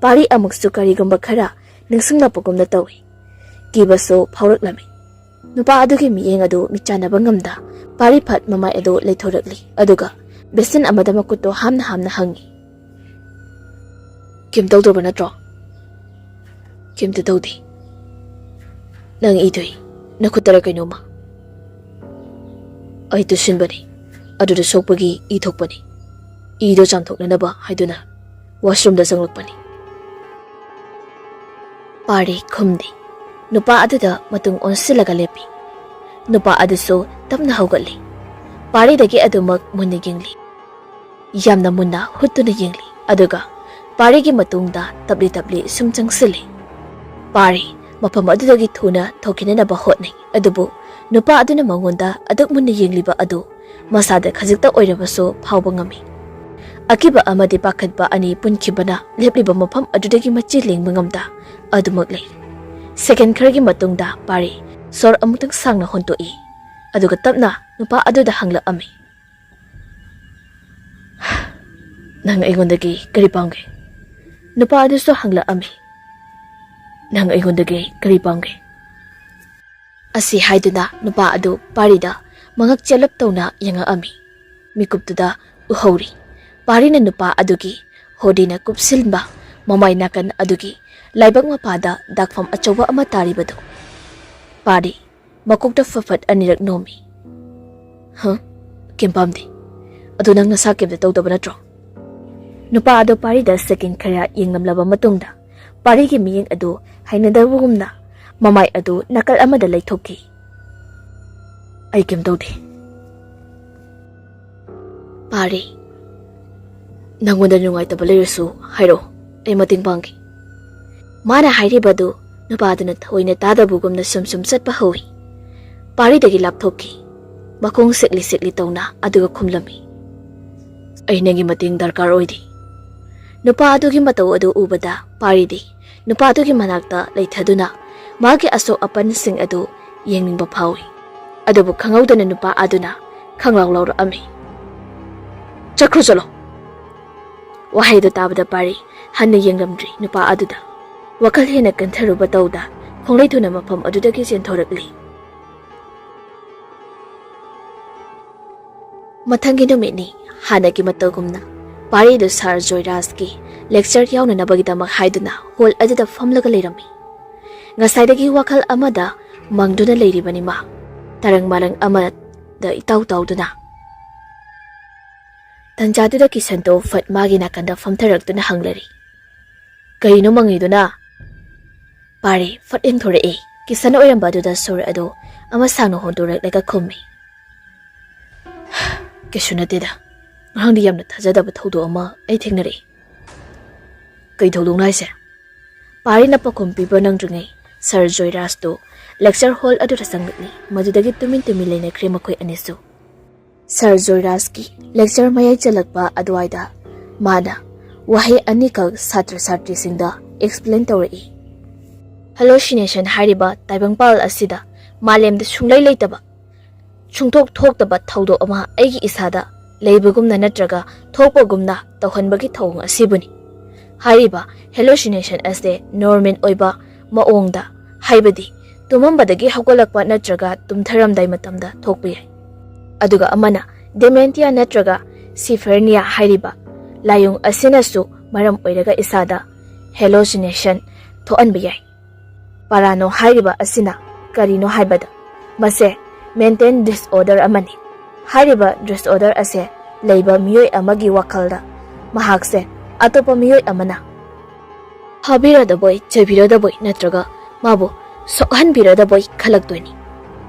ꯄꯥꯔꯤ ꯑꯃꯨꯛꯁꯨ ꯀꯔꯤꯒꯨꯝꯕ ꯈꯔ ꯅꯤꯡꯁꯤꯡꯂꯛꯄꯒꯨꯝꯅ ꯇꯧꯏ꯫ ꯀꯤꯕꯁꯨ ꯐꯥꯎꯔꯛꯂꯝꯃꯤ꯫ ꯅꯨꯄꯥ ꯑꯗꯨꯒꯤ ꯃꯤꯠꯌꯦꯡ ꯑꯗꯨ ꯃꯤꯠꯆꯥꯟꯅꯕ ꯉꯝꯗ ꯄꯥꯔꯤ ꯐꯠ ꯃꯃꯥꯏ ꯑꯗꯨ ꯂꯩꯊꯣꯔꯛꯂꯤ, ꯑꯗꯨꯒ ꯕꯦꯁꯤꯟ ꯑꯃꯗ ꯃꯈꯨꯠꯇꯣ ꯍꯥꯝꯅ ꯍꯥꯝꯅ ꯍꯪꯉꯤ꯫ "ꯀꯩꯝ ꯇꯧꯗ꯭ꯔꯕ ꯅꯠꯇ꯭ꯔꯣ?" "ꯀꯩꯝꯇ ꯇꯧꯗꯦ꯫ ꯅꯪ ꯏꯗꯣꯏ ꯅꯈꯨꯠꯇꯔ ꯀꯩꯅꯣꯝꯃ?" "ꯑꯩ ꯇꯨꯁꯤꯟꯕꯅꯤ, ꯑꯗꯨꯗ ꯁꯣꯛꯄꯒꯤ ꯏ ꯊꯣꯛꯄꯅꯤ꯫ ꯏꯗꯣ ꯆꯥꯝꯊꯣꯛꯅꯅꯕ ꯍꯥꯏꯗꯨꯅ ꯋꯥꯁꯔꯨꯝꯗ ꯆꯪꯂꯛꯄꯅꯤ꯫" ꯄꯥꯔꯤ ꯈꯨꯝꯗꯦ꯫ ꯅꯨꯄꯥ ꯑꯗꯨꯗ ꯃꯇꯨꯡ ꯑꯣꯟꯁꯤꯜꯂꯒ ꯂꯦꯞꯄꯤ꯫ ꯅꯨꯄꯥ ꯑꯗꯨꯁꯨ ꯇꯞꯅ ꯍꯧꯒꯠꯂꯤ꯫ ꯄꯥꯔꯤꯗꯒꯤ ꯑꯗꯨꯃꯛ ꯃꯨꯟꯅ ꯌꯦꯡꯂꯤ꯫ ꯌꯥꯝꯅ ꯃꯨꯟꯅ ꯍꯨꯠꯇꯨꯅ ꯌꯦꯡꯂꯤ꯫ ꯑꯗꯨꯒ ꯄꯥꯔꯤꯒꯤ ꯃꯇꯨꯡꯗ ꯇꯞꯂꯤ ꯇꯞꯂꯤ ꯁꯨꯝ ꯆꯪꯁꯤꯜꯂꯤ꯫ ꯄꯥꯔꯤ ꯃꯐꯝ ꯑꯗꯨꯗꯒꯤ ꯊꯨꯅ ꯊꯣꯛꯈꯤꯅꯅꯕ ꯍꯣꯠꯅꯩ꯫ ꯑꯗꯨꯕꯨ ꯅꯨꯄꯥ ꯑꯗꯨꯅ ꯃꯉꯣꯟꯗ ꯑꯗꯨꯛ ꯃꯨꯟꯅ ꯌꯦꯡꯂꯤꯕ ꯑꯗꯨ ꯃꯁꯥꯗ ꯈꯖꯤꯛꯇ ꯑꯣꯏꯔꯕꯁꯨ ꯐꯥꯎꯕ ꯉꯝꯃꯤ꯫ ꯑꯀꯤꯕ ꯑꯃꯗꯤ ꯄꯥꯈꯠꯄ ꯑꯅꯤ ꯄꯨꯟꯈꯤꯕꯅ ꯂꯦꯞꯂꯤꯕ ꯃꯐꯝ ꯑꯗꯨꯗꯒꯤ ꯃꯆꯤ ꯂꯦꯡꯕ ꯉꯝꯗ ꯑꯗꯨꯃꯛ ꯂꯩ꯫ ꯁꯦꯀꯦꯟ ꯈꯔꯒꯤ ꯃꯇꯨꯡꯗ ꯄꯥꯔꯤ ꯁꯣꯔ ꯑꯃꯨꯛꯇꯪ ꯁꯥꯡꯅ ꯍꯣꯟꯇꯣꯛꯏ꯫ ꯑꯗꯨꯒ ꯇꯞꯅ ꯅꯨꯄꯥ ꯑꯗꯨꯗ ꯍꯪꯂꯛꯑꯝꯃꯤ, "ꯅꯪ ꯑꯩꯉꯣꯟꯗꯒꯤ ꯀꯔꯤ ꯄꯥꯝꯒꯦ?" ꯅꯨꯄꯥ ꯑꯗꯨꯁꯨ ꯍꯪꯂꯛꯑꯝꯃꯤ, "ꯅꯪ ꯑꯩꯉꯣꯟꯗꯒꯤ ꯀꯔꯤ ꯄꯥꯝꯒꯦ?" ꯑꯁꯤ ꯍꯥꯏꯗꯨꯅ ꯅꯨꯄꯥ ꯑꯗꯨ ꯄꯥꯔꯤꯗ ꯃꯉꯛ ꯆꯦꯜꯂꯞ ꯇꯧꯅ ꯌꯦꯡꯉꯛꯑꯝꯃꯤ꯫ ꯃꯤꯀꯨꯞꯇꯨꯗ ꯎꯍꯧꯔꯤ ꯄꯥꯔꯤꯅ ꯅꯨꯄꯥ ꯑꯗꯨꯒꯤ ꯍꯣꯗꯤꯅ ꯀꯨꯞꯁꯤꯟꯕ ꯃꯃꯥꯏ ꯅꯥꯀꯟ ꯑꯗꯨꯒꯤ ꯂꯥꯏꯕꯛ ꯃꯄꯥꯗ ꯗꯥꯛꯐꯝ ꯑꯆꯧꯕ ꯑꯃ ꯇꯥꯔꯤꯕꯗꯨ꯫ ꯄꯥꯔꯤ ꯃꯀꯣꯛꯇ ꯐꯠ ꯐꯠ ꯑꯅꯤꯔꯛ ꯅꯣꯝꯃꯤ꯫ "ꯍ? ꯀꯩꯝ ꯄꯥꯝꯗꯦ꯫ ꯑꯗꯨ ꯅꯪ ꯅꯁꯥ ꯀꯩꯝꯇ ꯇꯧꯗꯕ ꯅꯠꯇ꯭ꯔꯣ?" ꯅꯨꯄꯥ ꯑꯗꯨ ꯄꯥꯔꯤꯗ ꯁꯦꯀꯦꯟ ꯈꯔ ꯌꯦꯡꯂꯝꯂꯕ ꯃꯇꯨꯡꯗ ꯄꯥꯔꯤꯒꯤ ꯃꯤꯠꯌꯦꯡ ꯑꯗꯨ ꯍꯩꯅꯗꯕꯒꯨꯝꯅ ꯃꯃꯥꯏ ꯑꯗꯨ ꯅꯥꯀꯜ ꯑꯃꯗ ꯂꯩꯊꯣꯛꯈꯤ꯫ "ꯑꯩ ꯀꯩꯝ ꯇꯧꯗꯦ꯫" "ꯄꯥꯔꯤ, ꯅꯪꯉꯣꯟꯗ ꯅꯨꯡꯉꯥꯏꯇꯕ ꯂꯩꯔꯁꯨ ꯍꯥꯏꯔꯛꯑꯣ, ꯑꯩ ꯃꯇꯦꯡ ꯄꯥꯡꯒꯦ꯫" ꯃꯥꯅ ꯍꯥꯏꯔꯤꯕꯗꯨ ꯅꯨꯄꯥꯗꯨꯅ ꯊꯑꯣꯏꯅ ꯇꯥꯗꯕꯒꯨꯝꯅ ꯁꯨꯝ ꯁꯨꯝ ꯆꯠꯄ ꯍꯧꯏ꯫ ꯄꯥꯔꯤꯗꯒꯤ ꯂꯥꯞꯊꯣꯛꯈꯤ꯫ ꯃꯈꯣꯡ ꯁꯦꯛꯂꯤ ꯁꯦꯛꯂꯤ ꯇꯧꯅ ꯑꯗꯨꯒ ꯈꯨꯝꯂꯝꯃꯤ, "ꯑꯩ ꯅꯪꯒꯤ ꯃꯇꯦꯡ ꯗꯔꯀꯥꯔ ꯑꯣꯏꯗꯦ꯫" ꯅꯨꯄꯥ ꯑꯗꯨꯒꯤ ꯃꯇꯧ ꯑꯗꯨ ꯎꯕꯗ ꯄꯥꯔꯤꯗꯤ ꯅꯨꯄꯥ ꯑꯗꯨꯒꯤ ꯃꯅꯥꯛꯇ ꯂꯩꯊꯗꯨꯅ ꯃꯥꯒꯤ ꯑꯁꯣꯛ ꯑꯄꯟꯁꯤꯡ ꯑꯗꯨ ꯌꯦꯡꯅꯤꯡꯕ ꯐꯥꯎꯏ꯫ ꯑꯗꯨꯕꯨ ꯈꯪꯍꯧꯗꯅ ꯅꯨꯄꯥ ꯑꯗꯨꯅ ꯈꯪꯂꯥꯎ ꯂꯥꯎꯔꯛꯑꯝꯃꯤ, "ꯆꯠꯈ꯭ꯔꯣ ꯆꯠꯂꯣ!" ꯋꯥꯍꯩꯗꯨ ꯇꯥꯕꯗ ꯄꯥꯔꯤ ꯍꯟꯅ ꯌꯦꯡꯂꯝꯗ꯭ꯔꯤ ꯅꯨꯄꯥ ꯑꯗꯨꯗ꯫ ꯋꯥꯈꯜ ꯍꯦꯟꯅ ꯀꯟꯊꯔꯨꯕ ꯇꯧꯗ ꯈꯣꯡꯂꯩ ꯊꯨꯅ ꯃꯐꯝ ꯑꯗꯨꯗꯒꯤ ꯆꯦꯟꯊꯣꯔꯛꯂꯤ꯫ ꯃꯊꯪꯒꯤ ꯅꯨꯃꯤꯠꯅꯤ꯫ ꯍꯥꯟꯅꯒꯤ ꯃꯇꯧꯒꯨꯝꯅ ꯄꯥꯔꯤꯗꯨ ꯁꯥꯔ ꯖꯣꯏꯔꯥꯖꯀꯤ lecture ꯌꯥꯎꯅꯅꯕꯒꯤꯗꯃꯛ ꯍꯥꯏꯗꯨꯅ hall ꯑꯗꯨꯗ ꯐꯝꯂꯒ ꯂꯩꯔꯝꯃꯤ꯫ ꯉꯁꯥꯏꯗꯒꯤ ꯋꯥꯈꯜ ꯑꯃꯗ ꯃꯪꯗꯨꯅ ꯂꯩꯔꯤꯕꯅꯤ ꯃꯥ, ꯇꯔꯪ ꯃꯔꯪ ꯑꯃꯗ ꯏꯇꯥꯎ ꯇꯥꯎꯗꯨꯅ꯫ ꯇꯟꯖꯥꯗꯨꯗ ꯀꯤꯁꯟꯗꯣ ꯐꯠ ꯃꯥꯒꯤ ꯅꯥꯀꯟꯗ ꯐꯝꯊꯔꯛꯇꯨꯅ ꯍꯪꯂꯔꯤ, "ꯀꯔꯤꯅꯣ ꯃꯪꯉꯤꯗꯨꯅ?" ꯄꯥꯔꯤ ꯐꯠ ꯌꯦꯡꯊꯣꯔꯛꯏ꯫ ꯀꯤꯁꯟ ꯑꯣꯏꯔꯝꯕ ꯑꯗꯨꯗ ꯁꯣꯔ ꯑꯗꯨ ꯑꯃ ꯁꯥꯡꯅ ꯍꯣꯟꯗꯣꯔꯛꯂꯒ ꯈꯨꯝꯃꯤ, "ꯀꯩꯁꯨ ꯅꯠꯇꯦꯗ, ꯉꯔꯥꯡꯗꯤ ꯌꯥꯝꯅ ꯊꯥꯖꯗꯕ ꯊꯧꯗꯣꯛ ꯑꯃ ꯑꯩ ꯊꯦꯡꯅꯔꯛꯏ꯫" "ꯀꯩ ꯊꯧꯗꯣꯛꯅꯣ ꯍꯥꯏꯁꯦ?" ꯄꯥꯔꯤꯅ ꯄꯥꯎꯈꯨꯝ ꯄꯤꯕ ꯅꯪꯗ꯭ꯔꯤꯉꯩ ꯁꯥꯔ ꯖꯣꯏꯔꯥꯖꯇꯨ lecture hall ꯑꯗꯨꯗ ꯆꯪꯂꯛꯂꯤ꯫ ꯃꯗꯨꯗꯒꯤ ꯇꯨꯃꯤꯟ ꯇꯨꯃꯤꯟ ꯂꯩꯅꯈ꯭ꯔꯦ ꯃꯈꯣꯏ ꯑꯅꯤꯁꯨ꯫ ꯁꯥꯔ ꯖꯣꯏꯔꯥꯖꯀꯤ lecture ꯃꯌꯥꯏ ꯆꯜꯂꯛꯄ ꯑꯗꯨꯋꯥꯏꯗ ꯃꯥꯅ ꯋꯥꯍꯩ ꯑꯅꯤꯈꯛ ꯁꯥꯇ꯭ꯔ ꯁꯥꯇ꯭ꯔꯤꯁꯤꯡꯗ explain ꯇꯧꯔꯛꯏ꯫ "Hallucination ꯍꯥꯏꯔꯤꯕ ꯇꯥꯏꯕꯪꯄꯥꯜ ꯑꯁꯤꯗ ꯃꯥꯂꯦꯝꯗ ꯁꯨꯡꯂꯩ ꯂꯩꯇꯕ, ꯁꯨꯡꯊꯣꯛ ꯊꯣꯛꯇꯕ ꯊꯧꯗꯣꯛ ꯑꯃ ꯑꯩꯒꯤ ꯏꯁꯥꯗ ꯂꯩꯕꯒꯨꯝꯅ ꯅꯠꯇ꯭ꯔꯒ ꯊꯣꯛꯄꯒꯨꯝꯅ ꯇꯧꯍꯟꯕꯒꯤ ꯊꯧꯑꯣꯡ ꯑꯁꯤꯕꯨꯅꯤ꯫ ꯍꯥꯏꯔꯤꯕ hallucination ꯑꯁꯦ normal ꯑꯣꯏꯕ ꯃꯑꯣꯡꯗ, ꯍꯥꯏꯕꯗꯤ ꯇꯨꯝꯃꯝꯕꯗꯒꯤ ꯍꯧꯒꯠꯂꯛꯄ ꯅꯠꯇ꯭ꯔꯒ ꯇꯨꯝꯊꯔꯝꯗꯥꯏ ꯃꯇꯝꯗ ꯊꯣꯛꯄ ꯌꯥꯏ꯫ ꯑꯗꯨꯒ ꯑꯃꯅ dementia ꯅꯠꯇ꯭ꯔꯒ schizophrenia ꯍꯥꯏꯔꯤꯕ ꯂꯥꯏꯑꯣꯡ ꯑꯁꯤꯅꯁꯨ ꯃꯔꯝ ꯑꯣꯏꯔꯒ ꯏꯁꯥꯗ hallucination ꯊꯣꯛꯍꯟꯕ ꯌꯥꯏ꯫" ꯄꯥꯔꯥꯅꯣ ꯍꯥꯏꯔꯤꯕ ꯑꯁꯤꯅ ꯀꯔꯤꯅꯣ ꯍꯥꯏꯕꯗ, ꯃꯁꯦ mental disorder ꯑꯃꯅꯤ꯫ ꯍꯥꯏꯔꯤꯕ disorder ꯑꯁꯦ ꯂꯩꯕ ꯃꯤꯑꯣꯏ ꯑꯃꯒꯤ ꯋꯥꯈꯜꯗ ꯃꯍꯥꯛꯁꯦ ꯑꯇꯣꯞꯄ ꯃꯤꯑꯣꯏ ꯑꯃꯅ ꯐꯥꯕꯤꯔꯗꯕꯣꯏ, ꯆꯩꯕꯤꯔꯗꯕꯣꯏ ꯅꯠꯇ꯭ꯔꯒ ꯃꯥꯕꯨ ꯁꯣꯛꯍꯟꯕꯤꯔꯗꯕꯣꯏ ꯈꯜꯂꯛꯇꯣꯏꯅꯤ꯫